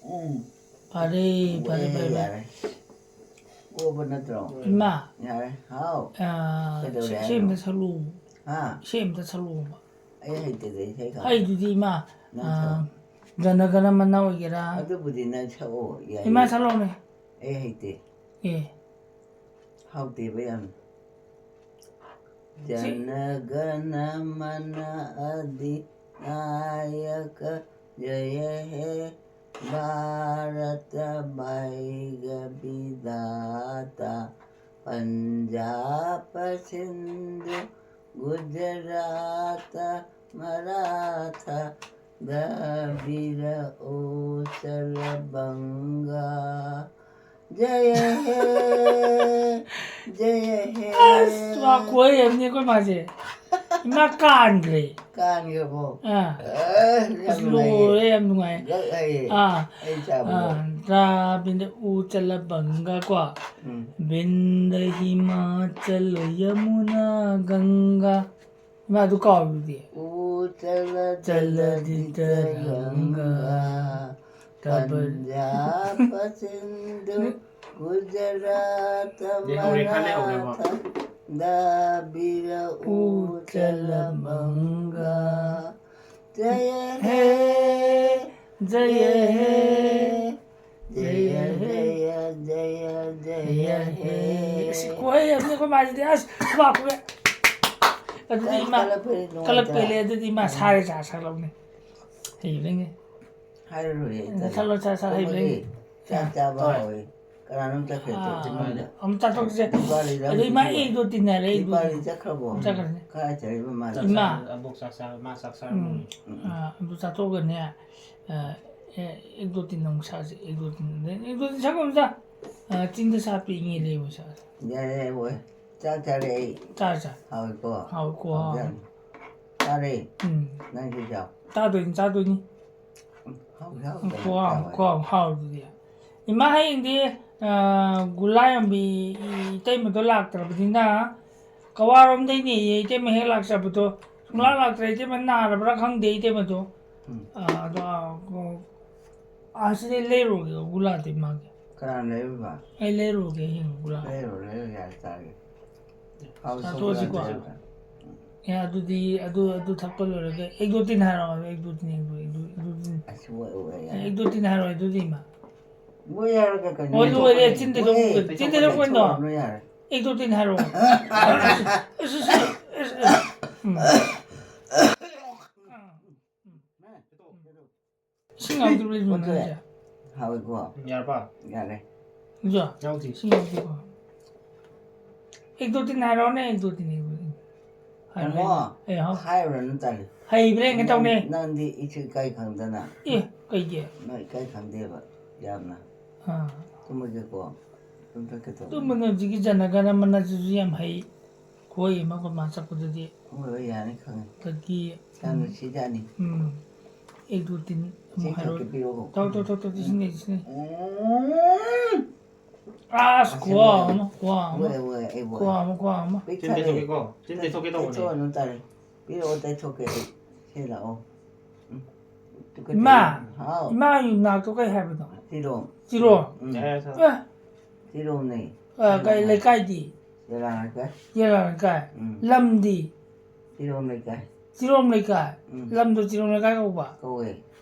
ꯎꯝ꯫ ꯐꯔꯦ, ꯐꯔꯦ, ꯑꯦ, ꯐꯔꯦ, ꯐꯔꯦ꯫ ꯌꯥꯔꯦ꯫ ꯑꯣꯕ ꯅꯠꯇ꯭ꯔꯣ? ꯏꯃꯥ, ꯌꯥꯔꯦ꯫ ꯍꯥꯎ꯫ ꯑꯥ, ꯀꯩꯗꯧꯔꯦ ꯏꯁꯩ ꯍꯥꯏꯅꯣ? ꯑꯝꯇ ꯁꯛꯂꯛꯑꯣ꯫ ꯍꯥ? ꯏꯁꯩ ꯑꯝꯇ ꯁꯛꯂꯛꯑꯣꯕ꯫ ꯑꯩ ꯍꯩꯇꯦꯗ ꯏꯁꯩꯒ꯫ ꯑꯩꯗꯨꯗꯤ ꯏꯃꯥ, ꯅꯪ ꯑꯥ, ꯁꯛꯑꯣ꯫ ꯖꯅ ꯒꯅ ꯃꯅ ꯑꯣꯏꯒꯦꯔꯥ꯫ ꯑꯗꯨꯕꯨꯗꯤ ꯅꯪ ꯁꯛꯑꯣ, ꯌꯥꯏꯌꯦ꯫ ꯏꯃꯥ ꯁꯛꯂꯛꯑꯣꯅꯦ꯫ ꯑꯩ ꯍꯩꯇꯦ꯫ ꯑꯦ꯫ ꯍꯥꯎꯇꯦꯕ ꯌꯥꯝ꯫ ꯁꯤ- ꯖꯅ ꯒꯅ ꯃꯅ ꯑꯗꯤꯅꯥꯌꯀ ꯖꯌ ꯍꯦ ꯚꯥꯔꯇ ꯚꯥꯒ꯭ꯌ ꯕꯤꯙꯥꯇꯥ ꯄꯟꯖꯥꯕ ꯁꯤꯟꯙꯨ ꯒꯨꯖꯔꯥꯇ ꯃꯔꯥꯊ ꯗ꯭ꯔꯥꯕꯤꯔ ꯎꯆꯂ ꯕꯪꯒ ꯖꯌ ꯍꯦ, ꯖꯌ ꯍꯦ꯫ ꯑꯁ, ꯃꯥ ꯈꯨꯍꯩ ꯑꯃꯅꯤ ꯑꯩꯈꯣꯏ ꯃꯥꯁꯦ꯫ ꯏꯃꯥ ꯀꯥꯟꯈ꯭ꯔꯦ꯫ ꯀꯥꯟꯈ꯭ꯔꯕꯣ? ꯑꯥ꯫ ꯑꯦ, ꯌꯥꯝ ꯑꯁ, ꯅꯨꯡꯉꯥꯏꯌꯦ꯫ ꯂꯣꯏꯔꯦ, ꯌꯥꯝ ꯅꯨꯡꯉꯥꯏ꯫ ꯒꯛ ꯍꯥꯏꯌꯦ꯫ ꯑꯥ꯫ ꯑꯩ ꯆꯥꯕꯗꯣ꯫ ꯑꯥ, ꯗ꯭ꯔꯥꯕꯤꯗ ꯎꯆꯂ ꯕꯪꯒ ꯀꯣ꯫ ꯎꯝ꯫ ꯕꯤꯟꯗ ꯍꯤꯃꯥꯆꯜ ꯌꯃꯨꯅꯥ ꯒꯪꯒꯥ꯫ ꯏꯃꯥ ꯑꯗꯨ ꯀꯥꯎꯔꯤꯗꯨꯗꯤ꯫ ꯎꯆꯂ ꯆꯂꯗꯤ ꯖꯂꯗꯤ ꯇꯔꯪꯒ ꯇꯔꯪꯒ꯫ ꯇꯕ- ꯄꯟꯖꯥꯕ ꯁꯤꯟꯙꯨ ꯒꯨꯖꯔꯥꯇ ꯂꯩꯍꯧꯔꯦ, ꯈꯔ ꯂꯩꯍꯧꯔꯦꯕꯣ꯫ ꯃꯔꯥꯊ ꯗ꯭ꯔꯥꯕꯤꯔ ꯎꯆꯂ ꯕꯪꯒ ꯖꯌ ꯍꯦ, ꯖꯌ ꯍꯦ, ꯖꯌ ꯖꯌ ꯖꯌ ꯖꯌ ꯍꯦ꯫ ꯑꯁ, ꯈꯨꯍꯩ ꯑꯃꯅꯤ ꯑꯩꯈꯣꯏ ꯃꯥꯁꯤꯗꯤ꯫ ꯑꯁ, ꯈꯨꯕꯥꯛ ꯈꯨꯕꯥꯛ꯫ ꯑꯗꯨꯗꯤ ꯏꯃꯥ ꯀꯜꯂꯛꯄꯗꯤ ꯅꯨꯡꯉꯥꯏꯇ꯭ꯔꯥ? ꯀꯜꯂꯛꯄꯩ ꯂꯩ꯫ ꯑꯗꯨꯗꯤ ꯏꯃꯥ ꯁꯥꯔꯦ ꯆꯥ ꯁꯛꯂꯛꯎꯅꯦ꯫ ꯍꯩꯕꯅꯤꯅꯦ꯫ ꯍꯥꯏꯔꯔꯣꯏꯌꯦ, ꯎꯝ, ꯇꯜꯂꯦ꯫ ꯆꯠꯂꯣ, ꯆꯥ, ꯆꯥ, ꯍꯩꯕ꯭ꯔꯥ ꯇꯨꯝꯃꯒꯦ꯫ ꯌꯦꯡꯒꯦ꯫ ꯆꯥꯛ ꯑꯥ꯫ ꯆꯥꯕ ꯍꯣꯏ꯫ ꯍꯧꯋꯦ꯫ ꯀꯅꯥꯅꯣꯝ ꯆꯠꯈ꯭ꯔꯦ꯫ ꯑꯥ, ꯇꯨꯝꯃꯒꯦ꯫ ꯑꯃꯨꯛ ꯆꯥꯊꯣꯛꯁꯦ꯫ ꯗꯤꯄꯥꯂꯤꯗ ꯑꯗꯩ ꯃꯥ ꯍꯧꯖꯤꯛ ꯑꯦꯛꯇꯣ ꯇꯤꯟꯅꯔꯦ, ꯑꯦꯛꯇꯣ ꯗꯤꯄꯥꯂꯤ ꯆꯠꯈ꯭ꯔꯕꯣ? ꯆꯠꯈ꯭ꯔꯅꯤ꯫ ꯀꯥꯏ ꯆꯠꯈ꯭ꯔꯤꯕ ꯃꯥ? ꯆꯥꯛ ꯏꯃꯥ꯫ ꯆꯥ-, ꯑꯕꯣꯛ ꯆꯥꯛ ꯆꯥꯕ, ꯃꯥ ꯆꯥꯛ ꯆꯥꯔꯝꯃꯅꯤ꯫ ꯎꯝ꯫ ꯑꯥ, ꯑꯗꯨ ꯆꯥꯊꯣꯛꯑꯒꯅꯦ, ꯑꯥ, ꯑꯦ, ꯑꯦꯛꯇꯣ ꯇꯤꯟ ꯑꯃꯨꯛ ꯁꯥꯁꯦ, ꯑꯦꯛꯇꯣ ꯇꯤꯟ꯫ ꯑꯗꯩ ꯑꯦꯛꯇꯣ ꯇꯤꯟ ꯁꯥꯕ ꯑꯃꯗ, ꯑꯥ, ꯆꯤꯡꯗ ꯁꯥꯠꯄ ꯏꯪꯉꯦ ꯂꯩꯕ ꯁꯥꯁꯦ꯫ ꯌꯥꯔꯦ, ꯌꯥꯔꯦ, ꯑꯣꯏ꯫ ꯆꯥꯛ ꯆꯥꯔꯦ ꯑꯩ꯫ ꯆꯥꯔ ꯆꯥꯔ꯫ ꯍꯥꯎꯏꯀꯣ? ꯍꯥꯎꯏꯀꯣ, ꯍꯥꯎꯏ꯫ ꯍꯥꯎꯖꯥꯠꯅꯤ꯫ ꯆꯥꯔꯦ꯫ ꯎꯝ꯫ ꯅꯪꯁꯨ ꯆꯥꯎ꯫ ꯆꯥꯗꯣꯏꯅꯤ, ꯆꯥꯗꯣꯏꯅꯤ꯫ ꯍꯥꯎꯏ, ꯍꯥꯎꯏ, ꯈꯨꯍꯥꯎ, ꯆꯥꯎ, ꯈꯨꯍꯥꯎ, ꯈꯨꯍꯥꯎꯗꯨꯗꯤ꯫ ꯏꯃꯥ ꯍꯌꯦꯡꯗꯤ, ꯑꯥ, ꯒꯨꯂꯥ ꯌꯣꯟꯕꯤ ꯏꯇꯩꯃꯗꯣ ꯂꯥꯛꯇ꯭ꯔꯕꯅꯤꯅ, ꯀꯋꯥꯔꯣꯝꯗꯩꯅꯦꯌꯦ ꯏꯇꯩꯃ ꯍꯦꯛ ꯂꯥꯛꯆꯕꯗꯣ꯫ ꯁꯨꯡꯂꯥꯛ ꯂꯥꯛꯇ꯭ꯔꯦ ꯏꯇꯩꯃ, ꯅꯥꯔꯕ꯭ꯔꯥ ꯈꯪꯗꯦ ꯏꯇꯩꯃꯗꯣ꯫ ꯎꯝ꯫ ꯑꯥ, ꯑꯗꯣ, ꯑꯥ, ꯑꯁꯤꯗꯩ ꯂꯩꯔꯨꯔꯒꯦ ꯒꯨꯂꯥꯗꯤ ꯃꯥꯒꯤ꯫ ꯀꯅꯥ ꯂꯩꯔꯨꯕ? ꯑꯩ ꯂꯩꯔꯨꯔꯒꯦ ꯍꯌꯦꯡ ꯒꯨꯂꯥ꯫ ꯂꯩꯔꯨ, ꯂꯩꯔꯨ, ꯌꯥꯔꯦ, ꯆꯥꯔꯒꯦ꯫ ꯍꯥꯎꯏ, ꯆꯥꯊꯣꯛꯑꯁꯤꯀꯣ꯫ ꯆꯥꯔꯒꯦ꯫ ꯑꯦ, ꯑꯗꯨꯗꯤ, ꯑꯗꯨ, ꯑꯗꯨ ꯊꯛꯄ ꯂꯣꯏꯔꯒ ꯑꯦꯛꯗꯣꯇꯤꯟ ꯍꯥꯏꯔꯛꯑꯣ, ꯑꯦꯛꯗꯣꯇꯤꯟ, ꯑꯦꯛꯗꯣꯇꯤꯟ, ꯑꯦꯛꯗꯣꯇꯤꯟ꯫ ꯑꯁ, ꯑꯣꯏ, ꯑꯣꯏ, ꯌꯥꯔꯦ꯫ ꯑꯦꯛꯗꯣꯇꯤꯟ ꯍꯥꯏꯔꯛꯑꯣ ꯑꯗꯨꯗꯤ, ꯏꯃꯥ꯫ ꯃꯣꯏ ꯌꯥꯔꯒ ꯀꯩꯅꯣ? ꯍꯣꯏ, ꯂꯣꯏꯔꯦ, ꯆꯤꯟ ꯃꯣꯏ ꯇꯩꯊꯣꯛꯄ, ꯆꯤꯟ ꯇꯩꯊꯣꯛꯄ ꯀꯩꯅꯣ? ꯇꯩꯊꯣꯛꯑꯅꯨ ꯌꯥꯔꯦ꯫ ꯑꯦꯛꯗꯣꯇꯤꯟ ꯍꯥꯏꯔꯛꯑꯣ꯫ ꯎꯝ꯫ ꯏꯁꯤꯡ ꯌꯥꯎꯗꯕ꯭ꯔꯥ, ꯏꯕꯨꯡꯉꯣ, ꯑꯣꯟꯊꯣꯛꯑꯦ꯫ ꯅꯪꯁꯦ? ꯍꯥꯎꯏꯀꯣ? ꯌꯥꯔꯕ? ꯌꯥꯔꯦ꯫ ꯏꯟꯖꯣ, ꯌꯥꯎꯗꯦ꯫ ꯏꯁꯤꯡ ꯌꯥꯎꯗꯦꯀꯣ? ꯑꯦꯛꯗꯣꯇꯤꯟ ꯍꯥꯏꯔꯛꯑꯣꯅꯦ, ꯑꯦꯛꯗꯣꯇꯤꯟ, ꯑꯦꯛꯗꯣꯇꯤꯟ꯫ ꯍꯥꯏꯔꯣ, ꯏꯕꯨꯡꯉꯣ, ꯑꯦ, ꯍꯥꯎ꯫ ꯍꯥꯏꯔꯨꯔꯅꯨ, ꯇꯜꯂꯤ꯫ ꯍꯩꯕ꯭ꯔꯥ ꯌꯦꯡꯒꯦ ꯇꯧꯅꯦ꯫ ꯅꯪꯗꯤ ꯏꯁꯨ ꯏꯀꯥꯏ ꯈꯪꯗꯅ꯫ ꯑꯦ, ꯀꯩꯒꯤ? ꯅꯪ ꯏꯀꯥꯏ ꯈꯪꯗꯦꯕ ꯌꯥꯝꯅ꯫ ꯑꯥ꯫ ꯇꯨꯝꯃꯒꯦꯀꯣ? ꯇꯨꯝꯊꯣꯛꯀꯦ ꯇꯧꯕꯅꯦ꯫ ꯇꯨꯝꯕꯅ ꯍꯧꯖꯤꯛꯀꯤ ꯖꯅꯒꯅ ꯃꯅꯁꯤꯁꯨ ꯌꯥꯝ ꯍꯩ꯫ ꯈꯣꯏ ꯑꯃ ꯑꯩꯈꯣꯏ ꯃꯥ ꯆꯠꯄꯗꯗꯤ꯫ ꯍꯣꯏ, ꯍꯣꯏ, ꯌꯥꯅꯤ, ꯈꯪꯉꯦ꯫ ꯑꯗꯒꯤ, ꯌꯥꯝ ꯅꯨꯡꯁꯤꯖꯥꯠꯅꯤ꯫ ꯎꯝ, ꯑꯦꯛꯗꯣꯇꯤꯟ ꯑꯃꯨꯛ ꯆꯦꯡ ꯍꯥꯏꯔꯣ꯫ ꯈꯛꯇ ꯄꯤꯔꯛꯑꯣ꯫ ꯇꯧ, ꯇꯧ, ꯇꯧ, ꯇꯧ, ꯏꯁꯤꯡ ꯂꯩ, ꯏꯁꯤꯡ ꯂꯩ꯫ ꯎꯝ꯫ ꯑꯁ, ꯈꯨꯋꯥ ꯑꯃ, ꯈꯨꯋꯥ ꯑꯃ꯫ ꯍꯣꯏ, ꯍꯣꯏ, ꯑꯩ ꯍꯣꯏ꯫ ꯈꯨꯋꯥ ꯑꯃ, ꯈꯨꯋꯥ ꯑꯃ꯫ ꯄꯤꯛ ꯆꯤꯟ ꯊꯜꯂꯦ꯫ ꯇꯩꯊꯣꯛꯀꯦꯀꯣ? ꯆꯤꯟ ꯇꯩꯊꯣꯛꯀꯦ ꯇꯧꯕꯅꯦ꯫ ꯇꯩꯊꯣꯛꯑꯅꯨ, ꯇꯜꯂꯦ꯫ ꯄꯤꯔꯛꯑꯣ, ꯇꯩꯊꯣꯛꯀꯦ ꯑꯩ꯫ ꯁꯤ ꯂꯥꯛꯑꯣ꯫ ꯎꯝ꯫ ꯇꯨꯀꯠꯆꯩ꯫ ꯏꯃꯥ! ꯍꯥꯎ꯫ ꯏꯃꯥ ꯌꯨꯝꯅꯥꯛꯇꯣ ꯀꯩ ꯍꯥꯏꯕꯅꯣ? ꯁꯤꯔꯣꯝ꯫ ꯆꯤꯔꯣ? ꯎꯝ꯫ ꯌꯥꯔꯦ, ꯌꯥꯔꯦ, ꯆꯠꯂꯣ꯫ ꯑꯦ, ꯁꯤꯔꯣꯝꯅꯦ꯫ ꯑ, ꯀꯩ ꯂꯩꯀꯥꯏꯗꯤ? ꯌꯦꯂꯥ ꯂꯩꯀꯥꯏ꯫ ꯌꯦꯂꯥ ꯂꯩꯀꯥꯏ꯫ ꯎꯝ꯫ ꯂꯝꯗꯤ? ꯁꯤꯔꯣꯝ ꯂꯩꯀꯥꯏ꯫ ꯆꯤꯔꯣꯝ ꯂꯩꯀꯥꯏ꯫ ꯎꯝ꯫ ꯂꯝꯗꯣ ꯆꯤꯔꯣꯝ ꯂꯩꯀꯥꯏ ꯀꯧꯕ? ꯀꯧꯋꯦ꯫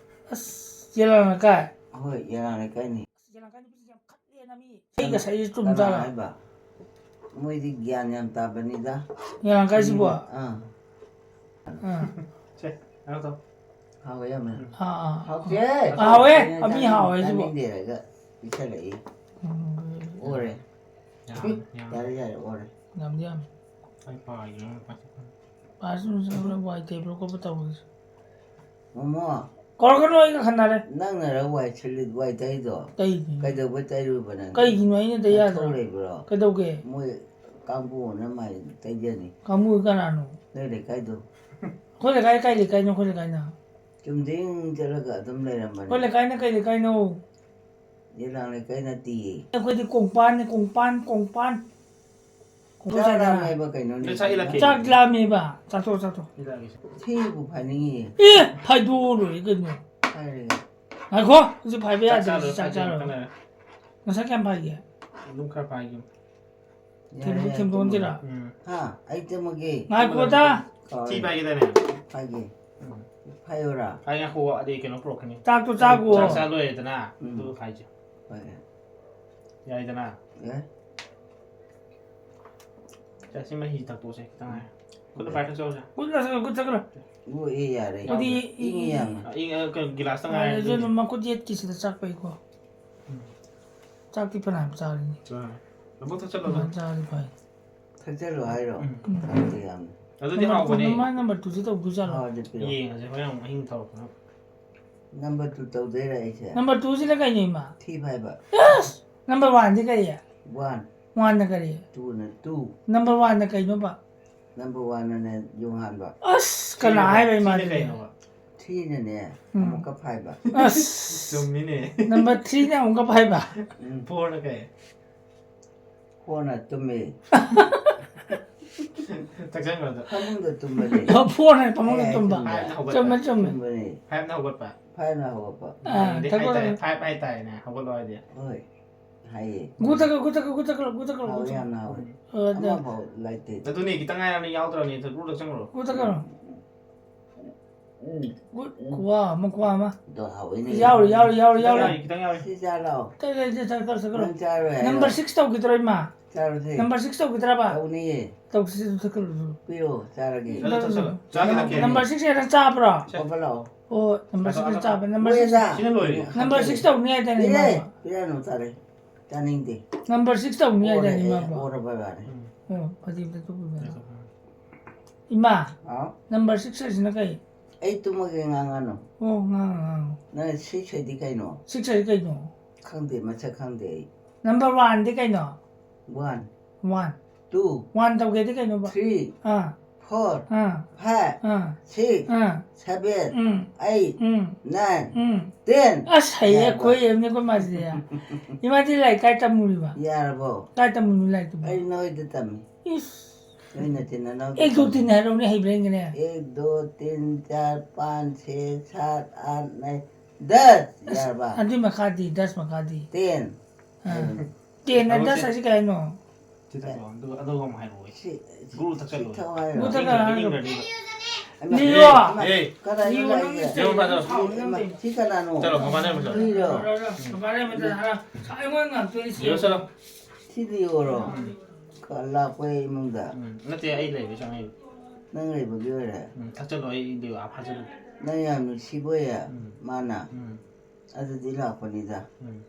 ꯑꯁ, ꯌꯦꯂꯥ ꯂꯩꯀꯥꯏ꯫ ꯍꯣꯏ, ꯌꯦꯂꯥ ꯂꯩꯀꯥꯏꯅꯤ꯫ ꯌꯦꯂꯥ ꯂꯩꯀꯥꯏ ꯅꯨꯄꯤꯁꯤꯡꯁꯦ ꯌꯥꯝ ꯈꯠꯂꯦꯅ ꯃꯤ꯫ ꯑꯩ ꯉꯁꯥꯏ ꯆꯨꯝ ꯀꯅꯥ ꯖꯥꯠꯂꯥ? ꯍꯥꯏꯕ? ꯃꯣꯏꯗꯤ ꯒ꯭ꯌꯥꯟ ꯌꯥꯝ ꯇꯥꯕꯅꯤꯗ꯫ ꯌꯦꯂꯥ ꯂꯩꯀꯥꯏꯁꯤꯕꯣ? ꯑꯥ꯫ ꯑꯥ꯫ ꯁꯦ, ꯀꯩꯅꯣ ꯇꯧ꯫ ꯍꯥꯎꯋꯦ ꯌꯥꯝꯅ꯫ ꯑꯥ ꯑꯥ꯫ ꯍꯥꯎꯇꯦ꯫ ꯍꯥꯎꯋꯦ, ꯆꯥꯅꯤꯡ-, ꯑꯕꯤ ꯍꯥꯎꯋꯦ ꯍꯥꯏꯁꯤꯕꯣ꯫ ꯆꯥꯅꯤꯡꯗꯦ ꯍꯥꯏꯔꯒ ꯄꯤꯁꯜꯂꯛꯏ꯫ ꯎꯝ, ꯑꯣꯔꯦ꯫ ꯌꯥꯝ ꯌꯥꯝ ꯌꯥꯔꯦ ꯌꯥꯔꯦ ꯑꯣꯔꯦ꯫ ꯌꯥꯝꯗꯤ ꯌꯥꯝꯃꯤ꯫ ꯑꯩ ꯄꯥꯏꯒꯦ ꯅꯪ ꯄꯥꯏꯁꯜꯂꯛꯀꯅꯨ꯫ ꯄꯥꯁ ꯅꯨꯡꯁꯤꯠ ꯋꯥꯏ ꯇꯩꯕ꯭ꯔꯣ ꯈꯣꯠꯄ ꯇꯧꯕꯗꯨꯁꯨ꯫ ꯃꯣꯃꯣ꯫ ꯀꯧꯔꯛꯀꯅꯨ, ꯑꯩꯒ ꯈꯟꯅꯔꯦ꯫ ꯅꯪꯅꯔ ꯋꯥꯏ ꯁꯤꯠꯂꯤ ꯋꯥꯏ ꯇꯩꯗꯣ? ꯇꯩꯗꯤ꯫ ꯀꯩꯗꯧꯕꯩ ꯇꯩꯔꯨꯕ ꯅꯪ? ꯀꯩꯒꯤꯅꯣ ꯑꯩꯅ ꯇꯩ ꯌꯥꯗ꯭ꯔꯣ? ꯅꯊꯧ ꯂꯩꯕ꯭ꯔꯣ? ꯀꯩꯗꯧꯒꯦ? ꯃꯣꯏ ꯀꯥꯡꯕꯨꯅ ꯃꯥꯏ ꯇꯩꯖꯅꯤ꯫ ꯀꯥꯡꯕꯨ ꯀꯅꯥꯅꯣ? ꯅꯣꯏ ꯂꯩꯀꯥꯏꯗꯣ꯫ ꯑꯩꯈꯣꯏ ꯂꯩꯀꯥꯏ ꯀꯥꯏ ꯂꯩꯀꯥꯏꯅꯣ ꯑꯩꯈꯣꯏ ꯂꯩꯀꯥꯏꯅ? ꯆꯨꯝꯗꯤꯡ ꯆꯠꯂꯒ ꯑꯗꯨꯝ ꯂꯩꯔꯝꯕꯅꯦ꯫ ꯑꯩꯈꯣꯏ ꯂꯩꯀꯥꯏꯅ ꯀꯩ ꯂꯩꯀꯥꯏꯅꯣ? ꯌꯦꯂꯥꯡ ꯂꯩꯀꯥꯏ ꯅꯠꯇꯤꯌꯦ꯫ ꯑꯩꯈꯣꯏꯗꯤ ꯀꯣꯡꯄꯥꯟꯅꯦ, ꯀꯣꯡꯄꯥꯟ, ꯀꯣꯡꯄꯥꯟ꯫ ꯀꯣꯡꯄꯥꯟ ꯆꯥꯛ ꯆꯥꯏꯅ꯫ ꯂꯥꯝꯃꯦꯕ ꯀꯩꯅꯣꯅꯦ? ꯅꯣꯏ ꯆꯥꯛ ꯏꯜꯂꯛꯀꯦ꯫ ꯆꯥꯛ ꯂꯥꯝꯃꯦꯕ꯫ ꯆꯥꯊꯣꯛ, ꯆꯥꯊꯣꯛ꯫ ꯏꯜꯂꯛꯑꯒꯦ꯫ ꯊꯤꯕꯨ ꯐꯥꯏꯅꯤꯡꯉꯤꯌꯦ꯫ ꯑꯦ! ꯐꯥꯏꯗꯣꯛꯑ ꯂꯣꯏꯔꯦ ꯀꯩꯅꯣ꯫ ꯍꯥꯏꯔꯒ꯫ ꯉꯥꯏꯈꯣ, ꯍꯧꯖꯤꯛ ꯐꯥꯏꯕ ꯆꯥꯛ ꯌꯥꯗꯦ, ꯆꯥꯔꯣ, ꯆꯥꯛ ꯆꯥꯛ ꯆꯥꯔꯣ꯫ ꯆꯥꯔꯣ꯫ ꯉꯁꯥꯏ ꯀꯌꯥꯝ ꯐꯥꯏꯒꯦ? ꯑꯗꯨꯝ ꯈꯔ ꯐꯥꯏꯒꯦ꯫ ꯌꯥꯔꯦ, ꯊꯦꯝꯗꯣꯛ-, ꯌꯥꯔꯦ, ꯊꯦꯝꯗꯣꯛꯑꯝꯁꯤꯔꯥ? ꯇꯨꯝꯃꯣ꯫ ꯍꯥ? ꯑꯩ ꯇꯨꯝꯃꯒꯦ꯫ ꯉꯥꯏꯈꯣꯗ꯫ ꯀꯥꯎꯔꯦ꯫ ꯊꯤ ꯐꯥꯏꯒꯦꯗꯥꯏꯅꯦ? ꯐꯥꯏꯒꯦ꯫ ꯎꯝ꯫ ꯐꯥꯏꯌꯣꯔꯥ? ꯐꯥꯏ, ꯉꯥꯏꯈꯣ, ꯑꯗꯩ ꯀꯩꯅꯣ ꯄꯨꯔꯛꯀꯅꯤ꯫ ꯆꯥꯛꯇꯣ ꯆꯥꯈꯣ꯫ ꯆꯥꯛ ꯆꯥ ꯂꯣꯏꯔꯦꯗꯅ, ꯎꯝ꯫ ꯑꯗꯨꯒ ꯐꯥꯏꯁꯦ꯫ ꯐꯥꯏꯒꯦ꯫ ꯌꯥꯏꯗꯅ? ꯌꯥꯏ꯫ ꯆꯥꯛꯁꯤ ꯃꯍꯤ ꯊꯛꯇꯣꯛꯁꯦ ꯈꯤꯇꯪ ꯉꯥꯏꯔꯦ꯫ ꯈꯨꯠꯇ ꯄꯥꯏꯔ ꯊꯛꯆꯧꯁꯦ꯫ ꯈꯨꯠ ꯆꯠꯈ꯭ꯔꯣ, ꯈꯨꯠ ꯆꯠꯈ꯭ꯔꯣ꯫ ꯑꯣ, ꯑꯦ, ꯌꯥꯔꯦ꯫ ꯈꯨꯠ ꯏ-, ꯏꯪꯉꯤ ꯌꯥꯝꯅ꯫ ꯑ, ꯏꯪ-, ꯑ, ꯀꯩꯅꯣ, ꯒꯤꯂꯥꯁꯇ ꯌꯥꯔꯦ, ꯉꯥꯏꯔꯦ ꯑꯗꯨꯅ ꯑꯗꯨꯗꯤ꯫ ꯃꯈꯨꯠ ꯌꯦꯠꯀꯤꯁꯤꯗ ꯆꯥꯛ ꯄꯩꯀꯣ꯫ ꯎꯝ꯫ ꯆꯥꯛꯇꯤ ꯐꯅꯌꯥꯝ ꯆꯥꯔꯤꯅꯤ꯫ ꯆꯥꯔꯦ꯫ ꯑꯗꯨꯝ ꯊꯛꯆꯜꯂꯣ ꯑꯗꯨꯝ꯫ ꯐꯅꯌꯥꯝ ꯆꯥꯔꯗꯤ ꯐꯩ꯫ ꯊꯛꯆꯜꯂꯣ ꯍꯥꯏꯔꯣ? ꯎꯝ꯫ ꯊꯛꯇꯦ ꯌꯥꯝꯅ꯫ ꯑꯗꯨꯗꯤ ꯅꯝꯕꯔ ꯇꯨ, ꯍꯥꯎꯕꯅꯦ꯫ ꯃꯥ ꯅꯝꯕꯔ ꯇꯨꯁꯤ ꯇꯧꯗꯣꯏꯖꯥꯠꯂꯣ? ꯍꯥꯎꯔꯗꯤ ꯄꯤꯔꯛꯑꯣ꯫ ꯌꯦꯡꯉꯁꯦ, ꯍꯣꯔꯦꯟ ꯑꯃꯨꯛ ꯑꯍꯤꯡ ꯊꯧꯔꯛꯄꯅ꯫ ꯅꯝꯕꯔ ꯇꯨ ꯇꯧꯗꯣꯏꯔꯥ ꯑꯩꯁꯦ? ꯅꯝꯕꯔ ꯇꯨꯁꯤꯅ ꯀꯩꯅꯣ, ꯏꯃꯥ? ꯊꯤ ꯐꯥꯏꯕ꯫ ꯅꯝꯕꯔ ꯋꯥꯟꯗꯤ ꯀꯔꯤ? ꯋꯥꯟ꯫ ꯋꯥꯟꯅ ꯀꯔꯤ? ꯇꯨꯅ ꯇꯨ꯫ ꯅꯝꯕꯔ ꯋꯥꯟꯅ ꯀꯩꯅꯣꯕ? ꯅꯝꯕꯔ ꯋꯥꯟꯅꯅꯦ ꯌꯣꯡꯍꯥꯟꯕ꯫ ꯑꯁ, ꯀꯅꯥ ꯍꯥꯏꯕ, ꯏꯃꯥ, ꯊ꯭ꯔꯤꯅ ꯑꯗꯨꯗꯤ? ꯀꯩꯅꯣꯕ? ꯊ꯭ꯔꯤꯅꯅꯦ ꯎꯝ꯫ ꯑꯃꯨꯛꯀ ꯐꯥꯏꯕ꯫ ꯑꯁ, ꯆꯨꯝꯃꯤꯅꯦ꯫ ꯅꯝꯕꯔ ꯊ꯭ꯔꯤꯅ ꯑꯃꯨꯛꯀ ꯐꯥꯏꯕ꯫ ꯎꯝ꯫ ꯐꯣꯔꯅ ꯀꯩ? ꯐꯣꯔꯅ ꯇꯨꯝꯃꯤ꯫ ꯊꯛꯆꯟꯈ꯭ꯔꯗ꯫ ꯐꯃꯨꯡꯗ ꯇꯨꯝꯕꯅꯤ꯫ ꯐꯣꯔꯅ ꯐꯃꯨꯡꯗ ꯑꯦ, ꯇꯨꯝꯕ꯫ ꯇꯨꯝꯕ꯫ ꯐꯥꯏꯚꯅ ꯍꯧꯒꯠꯄ꯫ ꯆꯨꯝꯃꯦ, ꯆꯨꯝꯃꯦ꯫ ꯇꯨꯝꯕꯅꯤ꯫ ꯐꯥꯏꯚꯅ ꯍꯧꯒꯠꯄ꯫ ꯐꯥꯏꯚꯅ ꯍꯧꯒꯠꯄ꯫ ꯑꯥ, ꯑꯗꯩ ꯊꯛꯄ ꯍꯥꯏꯇꯥꯔꯦ, ꯂꯣꯏꯔꯦ꯫ ꯐꯥꯏꯚ ꯍꯥꯏꯇꯥꯔꯦꯅꯦ, ꯍꯧꯒꯠꯂꯣ ꯍꯥꯏꯗꯤ꯫ ꯍꯣꯏ꯫ ꯍꯥꯏꯌꯦ꯫ ꯒꯨ ꯊꯛꯈ꯭ꯔꯣ, ꯒꯨ ꯊꯛꯈ꯭ꯔꯣ, ꯒꯨ ꯊꯛꯈ꯭ꯔꯣ, ꯒꯨ ꯊꯛꯈ꯭ꯔꯣ, ꯒꯨ ꯍꯥꯎꯋꯦ, ꯊꯛꯈ꯭ꯔꯣ꯫ ꯌꯥꯝꯅ ꯍꯥꯎꯋꯦ꯫ ꯑ, ꯑꯗ-, ꯑꯃꯐꯥꯎ ꯂꯩꯇꯦ꯫ ꯑꯗꯨꯅꯦ, ꯈꯤꯇꯪ ꯉꯥꯏꯔꯕꯅꯤ, ꯌꯥꯎꯗ꯭ꯔꯕꯅꯤ, ꯊꯛ-, ꯊꯛꯆꯟꯈ꯭ꯔꯣ꯫ ꯒꯨ ꯊꯛꯈ꯭ꯔꯣ꯫ ꯎꯝ꯫ ꯒꯨ-, ꯈꯨꯋꯥ ꯑꯃ, ꯈꯨꯋꯥ ꯑꯃ꯫ ꯑꯗꯣ ꯍꯥꯎꯋꯤꯅꯦ꯫ ꯌꯥꯎꯔꯤ, ꯌꯥꯎꯔꯤ, ꯌꯥꯎꯔꯤ, ꯈꯤꯇꯪ ꯌꯥꯎꯔꯤ꯫ ꯌꯥꯎꯔꯤ, ꯈꯤꯇꯪ ꯌꯥꯎꯔꯤ꯫ ꯁꯤ ꯆꯥꯔꯣ꯫ ꯇꯩ, ꯇꯩ, ꯇꯩ, ꯆꯠꯈ꯭ꯔꯣ, ꯆꯠꯈ꯭ꯔꯣ꯫ ꯅꯪ ꯆꯥꯔꯣꯏ ꯍꯥꯏꯔꯣ? ꯅꯝꯕꯔ ꯁꯤꯛꯁ ꯇꯧꯈꯤꯗ꯭ꯔꯣ, ꯏꯃꯥ? ꯆꯥꯔꯨꯁꯦ꯫ ꯅꯝꯕꯔ ꯁꯤꯛꯁ ꯇꯧꯈꯤꯗ꯭ꯔꯕ? ꯇꯧꯅꯤꯌꯦ꯫ ꯇꯧꯁꯤ, ꯑꯗꯨ ꯊꯛꯀꯠꯂꯨꯁꯨ꯫ ꯄꯤꯔꯣ, ꯆꯥꯔꯒꯦ꯫ ꯆꯠꯂꯣ, ꯆꯠꯂꯣ꯫ ꯆꯥꯒꯦ, ꯊꯛꯀꯦ꯫ ꯅꯝꯕꯔ ꯁꯤꯛꯁ ꯍꯦꯟꯅ ꯆꯥꯕ꯭ꯔꯣ? ꯀꯣꯄ ꯂꯥꯛꯑꯣ꯫ ꯑꯣ, ꯅꯝꯕꯔ ꯁꯤꯛꯁ ꯍꯦꯟꯅ ꯆꯥꯕ꯫ ꯅꯝꯕꯔ ꯃꯣꯏ ꯁꯤꯛꯁ꯫ ꯑꯗ꯫ ꯁꯤꯅ ꯂꯣꯏꯔꯦ꯫ ꯅꯝꯕꯔ ꯁꯤꯛꯁ ꯇꯧꯅꯤ ꯍꯥꯏꯗꯥꯏꯅꯦ, ꯄꯤꯔꯦ, ꯏꯃꯥ? ꯄꯤꯔꯅꯨ, ꯆꯥꯔꯦ꯫ ꯆꯥꯅꯤꯡꯗꯦ꯫ ꯅꯝꯕꯔ ꯁꯤꯛꯁ ꯇꯧꯅꯤ ꯑꯣꯔꯦ, ꯍꯥꯏꯗꯥꯏꯅꯦ, ꯑꯦ, ꯏꯃꯥꯕꯣ? ꯑꯣꯔꯕ ꯌꯥꯔꯦ꯫ ꯑꯣ, ꯐꯗꯤꯝꯇ ꯇꯨꯞꯄꯨꯕ꯫ ꯏꯃꯥ, ꯍꯥꯎ? ꯅꯝꯕꯔ ꯁꯤꯛꯁ ꯍꯥꯏꯁꯤꯅ ꯀꯩ? ꯑꯩ ꯇꯨꯝꯃꯒꯦ, ꯉꯥꯡꯉꯅꯨ꯫ ꯑꯣ, ꯉꯥꯡ, ꯉꯥꯡ꯫ ꯅꯪ ꯁꯤꯛꯁ ꯍꯥꯏꯗꯤ ꯀꯩꯅꯣ? ꯁꯤꯛꯁ ꯍꯥꯏꯗꯤ ꯀꯩꯅꯣ? ꯈꯪꯗꯦ, ꯃꯁꯛ ꯈꯪꯗꯦ ꯑꯩ꯫ ꯅꯝꯕꯔ ꯋꯥꯟꯗꯤ ꯀꯩꯅꯣ? One, one. ꯇꯨ, ꯋꯥꯟ ꯇꯧꯒꯦꯗꯤ ꯀꯩꯅꯣꯕ? ꯊ꯭ꯔꯤ, ꯑꯥ, ꯐꯣꯔ, ꯑꯥ, ꯐꯥꯏꯚ, ꯑꯥ, ꯁꯤꯛꯁ, ꯑꯥ, ꯁꯚꯦꯟ, ꯎꯝ, ꯑꯩꯠ, ꯎꯝ, ꯅꯥꯏꯟ, ꯎꯝ꯫ ꯇꯦꯟ꯫ ꯑꯁ, ꯍꯩꯌꯦ, ꯌꯥꯔꯕꯣ? ꯑꯩꯈꯣꯏ ꯑꯦꯝꯅꯤ ꯑꯩꯈꯣꯏ ꯃꯥꯁꯤꯗꯤ꯫ ꯏꯃꯥꯗꯤ ꯂꯥꯏꯔꯤꯛ ꯀꯥꯏ ꯇꯝꯃꯨꯔꯤꯕ? ꯌꯥꯔꯕꯣ? ꯀꯥꯏ ꯇꯝꯃꯨꯔꯤ ꯂꯥꯏꯔꯤꯛꯇꯨꯕꯣ? ꯑꯩ ꯅꯣꯏꯗ ꯇꯝꯃꯤ꯫ ꯏꯁ꯫ ꯅꯣꯏ ꯅꯆꯤꯟ ꯅꯅꯥꯎꯗ ꯑꯦꯛ ꯗꯣ ꯇꯝꯃꯤ꯫ ꯇꯤꯟ ꯍꯥꯏꯔꯛꯎꯅꯦ, ꯍꯩꯕ꯭ꯔꯥ ꯌꯦꯡꯒꯦꯅꯦ? ꯑꯦꯛ, ꯗꯣ, ꯇꯤꯟ, ꯆꯥꯔ, ꯄꯥꯟ, ꯁꯦ, ꯁꯥꯠ, ꯑꯥꯠ, ꯅꯥꯏꯟ, ꯗꯁ꯫ ꯌꯥꯔꯕ? ꯑꯗꯨꯏ ꯃꯈꯥꯗꯤ, ꯗꯁ ꯃꯈꯥꯗꯤ꯫ ꯇꯦꯟ꯫ ꯑꯥ꯫ ꯇꯦꯟ ꯑꯅ ꯗꯁ ꯍꯥꯏꯁꯤ ꯀꯩ ꯍꯥꯏꯅꯣ? ꯁꯤ ꯊꯛꯑꯣ, ꯑꯗꯨꯒ, ꯑꯗꯨꯒ ꯑꯃꯨꯛ ꯍꯥꯏꯔꯛꯑꯣ꯫ ꯁꯤ, ꯒꯨꯔꯨ ꯊꯛꯆꯜꯂꯣ꯫ ꯁꯤ ꯊꯛꯑꯣ ꯍꯥꯏꯔꯣ? ꯒꯨꯔꯨ ꯊꯛꯆꯜꯂꯣ꯫ ꯏꯪꯒ꯭ꯔꯗꯤ꯫ ꯑꯩꯃ, ꯂꯤꯌꯣ꯫ ꯑꯩꯃ, ꯑꯦ꯫ ꯀꯅꯥꯅꯣ ꯂꯤꯌꯣ, ꯅꯪ ꯂꯥꯛꯏꯁꯦ? ꯂꯤꯌꯣ, ꯅꯪ ꯏꯃ, ꯁꯤ ꯀꯅꯥꯅꯣ? ꯆꯠꯂꯣ, ꯃꯃꯥꯅ ꯑꯃꯨꯛ ꯆꯠꯂꯣ꯫ ꯂꯤꯔꯣ? ꯃꯃꯥꯅ ꯑꯃꯨꯛ ꯆꯠꯂꯣ꯫ ꯑꯩꯉꯣꯟꯗ ꯉꯥꯛꯇꯣꯏꯅꯤ ꯁꯤ꯫ ꯂꯤꯌꯣ, ꯆꯠꯂꯣ꯫ ꯁꯤ ꯂꯤꯌꯣꯔꯣ? ꯀ-, ꯂꯥꯛꯄꯩ ꯏꯃꯨꯡꯗ꯫ ꯎꯝ, ꯅꯠꯇꯦ, ꯑꯩ ꯂꯩꯕꯩ ꯆꯪꯉꯛꯏꯕ꯫ ꯅꯪ ꯂꯩꯕꯒꯤ ꯑꯣꯏꯔꯦ? ꯎꯝ, ꯊꯛꯆꯜꯂꯣ, ꯑꯩ ꯂꯤꯌꯣ, ꯑꯥ, ꯐꯥꯖꯜꯂꯨ꯫ ꯅꯪ ꯌꯥꯝ ꯅꯨꯡꯁꯤꯕ ꯑꯣꯏꯌꯦ, ꯎꯝ꯫ ꯃꯥꯅ꯫ ꯎꯝ, ꯑꯗꯨꯗꯤ ꯂꯥꯛꯄꯅꯤꯗ꯫ ꯎꯝ꯫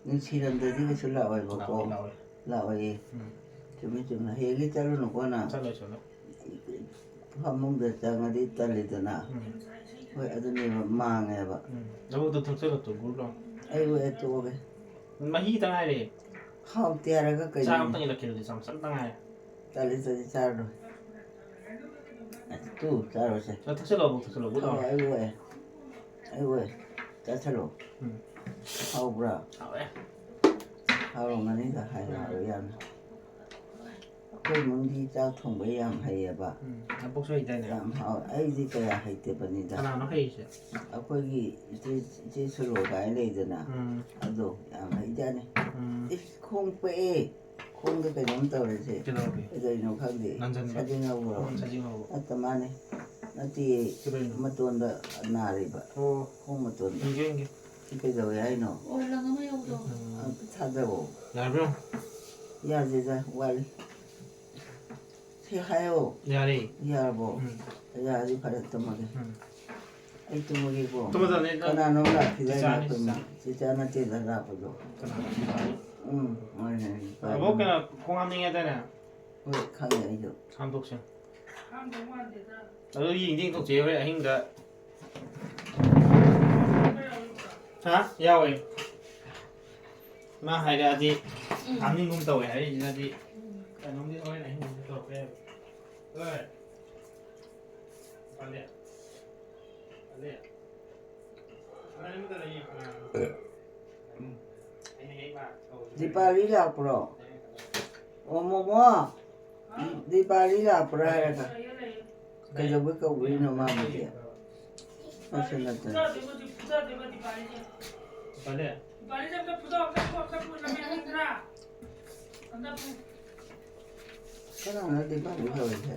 ꯅꯨꯡꯁꯤꯔꯝꯗ꯭ꯔꯗꯤ ꯀꯩꯁꯨ ꯂꯥꯛꯑꯣꯏꯕꯀꯣ꯫ ꯂꯥꯛꯑꯣꯏ, ꯂꯥꯛꯑꯣꯏ꯫ ꯂꯥꯛꯑꯣꯏꯌꯦ꯫ ꯎꯝ꯫ ꯆꯨꯝꯃꯤ, ꯆꯨꯝꯃꯤ꯫ ꯍꯌꯦꯡꯗꯤ ꯆꯠꯂꯨꯅꯨꯀꯣ ꯅꯪ꯫ ꯆꯠꯂꯣꯏ, ꯆꯠꯂꯣꯏ꯫ ꯐꯃꯨꯡꯗ ꯆꯪꯉꯗꯤ ꯇꯜꯂꯤꯗꯅ꯫ ꯎꯝ꯫ ꯍꯣꯏ, ꯑꯗꯨꯅꯦꯕ, ꯃꯥꯡꯉꯦꯕ꯫ ꯎꯝ꯫ ꯅꯕꯨꯛꯇꯣ ꯊꯛꯆꯜꯂꯣ, ꯇꯣ, ꯒꯨꯔꯨ ꯂꯥꯎ꯫ ꯑꯩ ꯑꯣꯏ ꯇꯣꯛꯑꯒꯦ꯫ ꯃꯍꯤ ꯈꯤꯇꯪ ꯉꯥꯏꯔꯦ꯫ ꯍꯥꯎꯇꯦ ꯍꯥꯏꯔꯒ ꯀꯩꯅꯣ? ꯆꯥ ꯑꯝꯇꯪ ꯏꯜꯂꯛꯀꯦ ꯑꯗꯨꯗꯤ, ꯆꯥ ꯑꯝꯇꯪ ꯉꯥꯏꯔꯦ꯫ ꯇꯜꯂꯤ, ꯇꯜꯂꯤ, ꯆꯥꯔꯔꯣꯏ꯫ ꯇꯨ, ꯆꯥꯔꯣꯁꯦ꯫ ꯆꯥ ꯊꯛꯆꯜꯂꯣ, ꯑꯃꯨꯛ ꯊꯛꯆꯜꯂꯣ, ꯒꯨꯔꯨ ꯊꯛꯑꯣ, ꯂꯥꯎ꯫ ꯑꯩ ꯑꯣꯏ꯫ ꯑꯩ ꯑꯣꯏ꯫ ꯆꯥꯁꯜꯂꯣ꯫ ꯎꯝ꯫ ꯍꯥꯎꯕ꯭ꯔꯥ? ꯍꯥꯎꯔꯦ꯫ ꯍꯥꯎꯔꯝꯒꯅꯤꯗ, ꯍꯥꯏ ꯍꯥꯎꯔꯦ ꯌꯥꯝꯅ꯫ ꯑꯩꯈꯣꯏ ꯏꯃꯨꯡꯗꯤ ꯆꯥꯛ ꯊꯣꯡꯕ ꯌꯥꯝ ꯍꯩꯌꯦꯕ꯫ ꯎꯝ, ꯅꯕꯣꯛꯁꯨ ꯍꯩꯗꯥꯏꯅꯦ? ꯌꯥꯝ ꯍꯥꯎꯋꯦ꯫ ꯑꯩꯗꯤ ꯀꯌꯥ ꯍꯩꯇꯕꯅꯤꯗ꯫ ꯀꯅꯥꯅꯣ ꯍꯩꯔꯤꯁꯦ? ꯑꯩꯈꯣꯏꯒꯤ ꯏꯆꯦ, ꯏꯆꯦ ꯁꯣꯔꯣ ꯀꯥꯏꯅ ꯂꯩꯗꯅ꯫ ꯎꯝ꯫ ꯑꯗꯣ ꯌꯥꯝ ꯍꯩꯖꯥꯅꯤ꯫ ꯎꯝ꯫ ꯏꯁ, ꯈꯣꯡ ꯄꯛꯑꯦ꯫ ꯈꯣꯡꯗ ꯀꯩꯅꯣꯝ ꯇꯧꯔꯤꯁꯦ꯫ ꯀꯩꯗꯧꯔꯒꯦ? ꯀꯩꯗꯧꯔꯤꯅꯣ ꯈꯪꯗꯦ꯫ ꯅꯟꯖꯟꯕ꯫ ꯁꯖꯤꯡ ꯍꯧꯕ꯭ꯔꯣ? ꯎꯝ, ꯁꯖꯤꯡ ꯍꯧꯕ꯫ ꯅꯠꯇ ꯃꯥꯅꯦ꯫ ꯅꯠꯇꯦ꯫ ꯀꯩꯗꯧꯔꯤꯅꯣ? ꯃꯇꯣꯟꯗ ꯅꯥꯔꯤꯕ꯫ ꯑꯣ꯫ ꯈꯣꯡ ꯃꯇꯣꯟꯗ꯫ ꯌꯦꯡꯒꯦ, ꯌꯦꯡꯒꯦ꯫ ꯁꯤ ꯀꯩꯗꯧꯋꯦ ꯍꯥꯏꯅꯣ? ꯑꯣ, ꯂꯪ ꯑꯃ ꯌꯧꯗꯣ꯫ ꯎꯝ꯫ ꯑꯝꯇ ꯊꯥꯗꯧꯑꯣ꯫ ꯌꯥꯔꯕ꯭ꯔꯣ? ꯌꯥꯗꯦꯗ, ꯋꯥꯠꯂꯤ꯫ ꯁꯤ ꯍꯥꯏꯌꯣ꯫ ꯌꯥꯔꯦ꯫ ꯌꯥꯔꯕꯣ? ꯎꯝ꯫ ꯌꯥꯔꯗꯤ ꯐꯔꯦ, ꯇꯨꯝꯃꯒꯦ꯫ ꯎꯝ꯫ ꯑꯩ ꯇꯨꯝꯃꯒꯦꯀꯣ꯫ ꯇꯨꯝꯃꯗꯕꯅꯦ, ꯅꯪ ꯀꯅꯥꯅꯣꯝ ꯂꯥꯛꯈꯤꯗꯥꯏꯅꯦ ꯆꯤꯆꯥꯅꯤ, ꯑꯩꯈꯣꯏ ꯆꯤꯆꯥ꯫ ꯆꯤꯆꯥ ꯅꯠꯇꯦꯗ ꯂꯥꯛꯄꯗꯣ꯫ ꯀꯅꯥꯅꯣ? ꯎꯝ, ꯃꯥꯅꯦ꯫ ꯑꯕꯣꯛ ꯀꯩꯅꯣ ꯈꯣꯡ ꯍꯥꯝꯅꯤꯡꯉꯦ ꯍꯥꯏꯗꯥꯏꯅꯦ? ꯍꯣꯏ, ꯈꯪꯉꯦ ꯑꯩꯁꯨ꯫ ꯍꯥꯝꯗꯣꯛꯁꯦ꯫ ꯑꯗꯨ ꯌꯦꯡꯗꯤ ꯌꯦꯡꯊꯣꯛꯁꯦ ꯍꯣꯔꯦꯟ ꯑꯍꯤꯡꯗ꯫ ꯍꯥ? ꯌꯥꯎꯋꯦ꯫ ꯃꯥ ꯍꯥꯏꯔꯛꯑꯗꯤ ꯎꯝ꯫ ꯍꯥꯞꯅꯤꯡꯒꯨꯝ ꯇꯧꯋꯦ ꯍꯥꯏꯔꯤꯁꯤꯅꯗꯤ ꯎꯝ꯫ ꯀꯩꯅꯣꯝꯗꯤ ꯍꯣꯔꯦꯟ ꯑꯍꯤꯡꯗꯤ ꯇꯧꯔꯛꯄ ꯌꯥꯏꯕ꯫ ꯍꯣꯏ꯫ ꯄꯥꯂꯦ꯫ ꯄꯥꯂꯦ꯫ ꯅꯪ ꯀꯅꯥ ꯌꯦꯡꯕ ꯀꯅꯥꯅꯣ? ꯑꯩꯅ ꯍꯦꯛ ꯂꯥꯛ-, ꯇꯧꯕꯗꯨꯗ ꯗꯤꯄꯥꯂꯤ ꯂꯥꯛꯄ꯭ꯔꯣ? ꯑꯣ, ꯃꯣꯃꯣ꯫ ꯗꯤꯄꯥꯂꯤ ꯂꯥꯛꯄ꯭ꯔꯥ ꯍꯥꯏꯔꯒ꯫ ꯀꯩꯗꯧꯕꯩ ꯀꯧꯕꯤꯔꯤꯅꯣ ꯃꯥꯕꯨꯗꯤ? ꯃꯁꯤ ꯅꯠꯇꯅ꯫ ꯀꯅꯥꯅꯣ ꯗꯤꯄꯥꯂꯤ ꯀꯧꯔꯤꯁꯦ?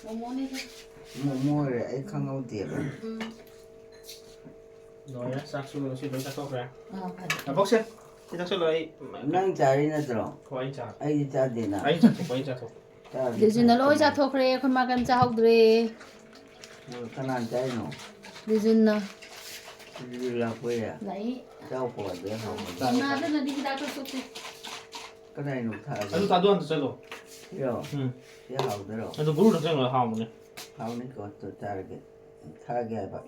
ꯃꯣꯃꯣꯅꯤꯗ꯫ ꯃꯣꯃꯣ ꯑꯣꯏꯔꯦ, ꯑꯩ ꯈꯪꯍꯧꯗꯦꯕ꯫ ꯎꯝ꯫ ꯂꯣꯏꯔꯦ, ꯆꯥꯛꯁꯨ ꯉꯁꯤ ꯂꯣꯏ ꯆꯥꯊꯣꯛꯈ꯭ꯔꯦ꯫ ꯑꯥ, ꯐꯔꯦ꯫ ꯅꯕꯣꯛꯁꯦ, ꯁꯤ ꯊꯛꯆꯜꯂꯣ, ꯑꯩ ꯅꯪ ꯆꯥꯔꯤ ꯅꯠꯇ꯭ꯔꯣ? ꯍꯣꯏ, ꯑꯩ ꯆꯥꯔꯦ꯫ ꯑꯩꯗꯤ ꯆꯥꯗꯦꯅ꯫ ꯑꯩ ꯆꯥꯊꯣꯛꯄ, ꯑꯩ ꯆꯥꯊꯣꯛꯄ꯫ ꯆꯥꯔꯗꯤ ꯂꯤꯖꯨꯅ ꯐꯔꯦ, ꯂꯣꯏ ꯀꯩꯅꯣ꯫ ꯆꯥꯊꯣꯛꯈ꯭ꯔꯦ, ꯑꯩꯈꯣꯏ ꯃꯥ ꯀꯩꯝ ꯆꯥꯍꯧꯗ꯭ꯔꯦ꯫ ꯎꯝ, ꯀꯅꯥꯅ ꯆꯥꯏꯅꯣ? ꯂꯤꯖꯨꯟꯅ꯫ ꯂꯤꯖꯨꯟ ꯂꯥꯛꯄꯩꯔꯥ? ꯂꯥꯛꯏ꯫ ꯆꯥꯎ ꯀꯧ, ꯑꯗꯨ ꯌꯥꯝ ꯍꯥꯎꯕꯅꯦ꯫ ꯏꯃꯥꯗꯨꯅꯗꯤ ꯍꯤꯗꯥꯛꯇꯣ ꯆꯨꯞꯄꯤ꯫ ꯀꯗꯥꯏꯅꯣ ꯊꯛꯑꯒꯦ? ꯑꯗꯨ ꯊꯥꯗꯣꯛ ꯑꯝꯇ ꯆꯠꯂꯣ꯫ ꯁꯤꯔꯣ? ꯎꯝ꯫ ꯁꯤ ꯍꯥꯎꯗꯣꯏꯔꯣ? ꯑꯗꯨ ꯒꯨꯔꯨꯗ ꯆꯪꯉꯒ ꯍꯥꯎꯕꯅꯦ꯫ ꯍꯥꯎꯅꯤꯀꯣ, ꯑꯗꯨ ꯆꯥꯔꯒꯦ꯫ ꯊꯛꯑꯒꯦ ꯍꯥꯏꯕ꯫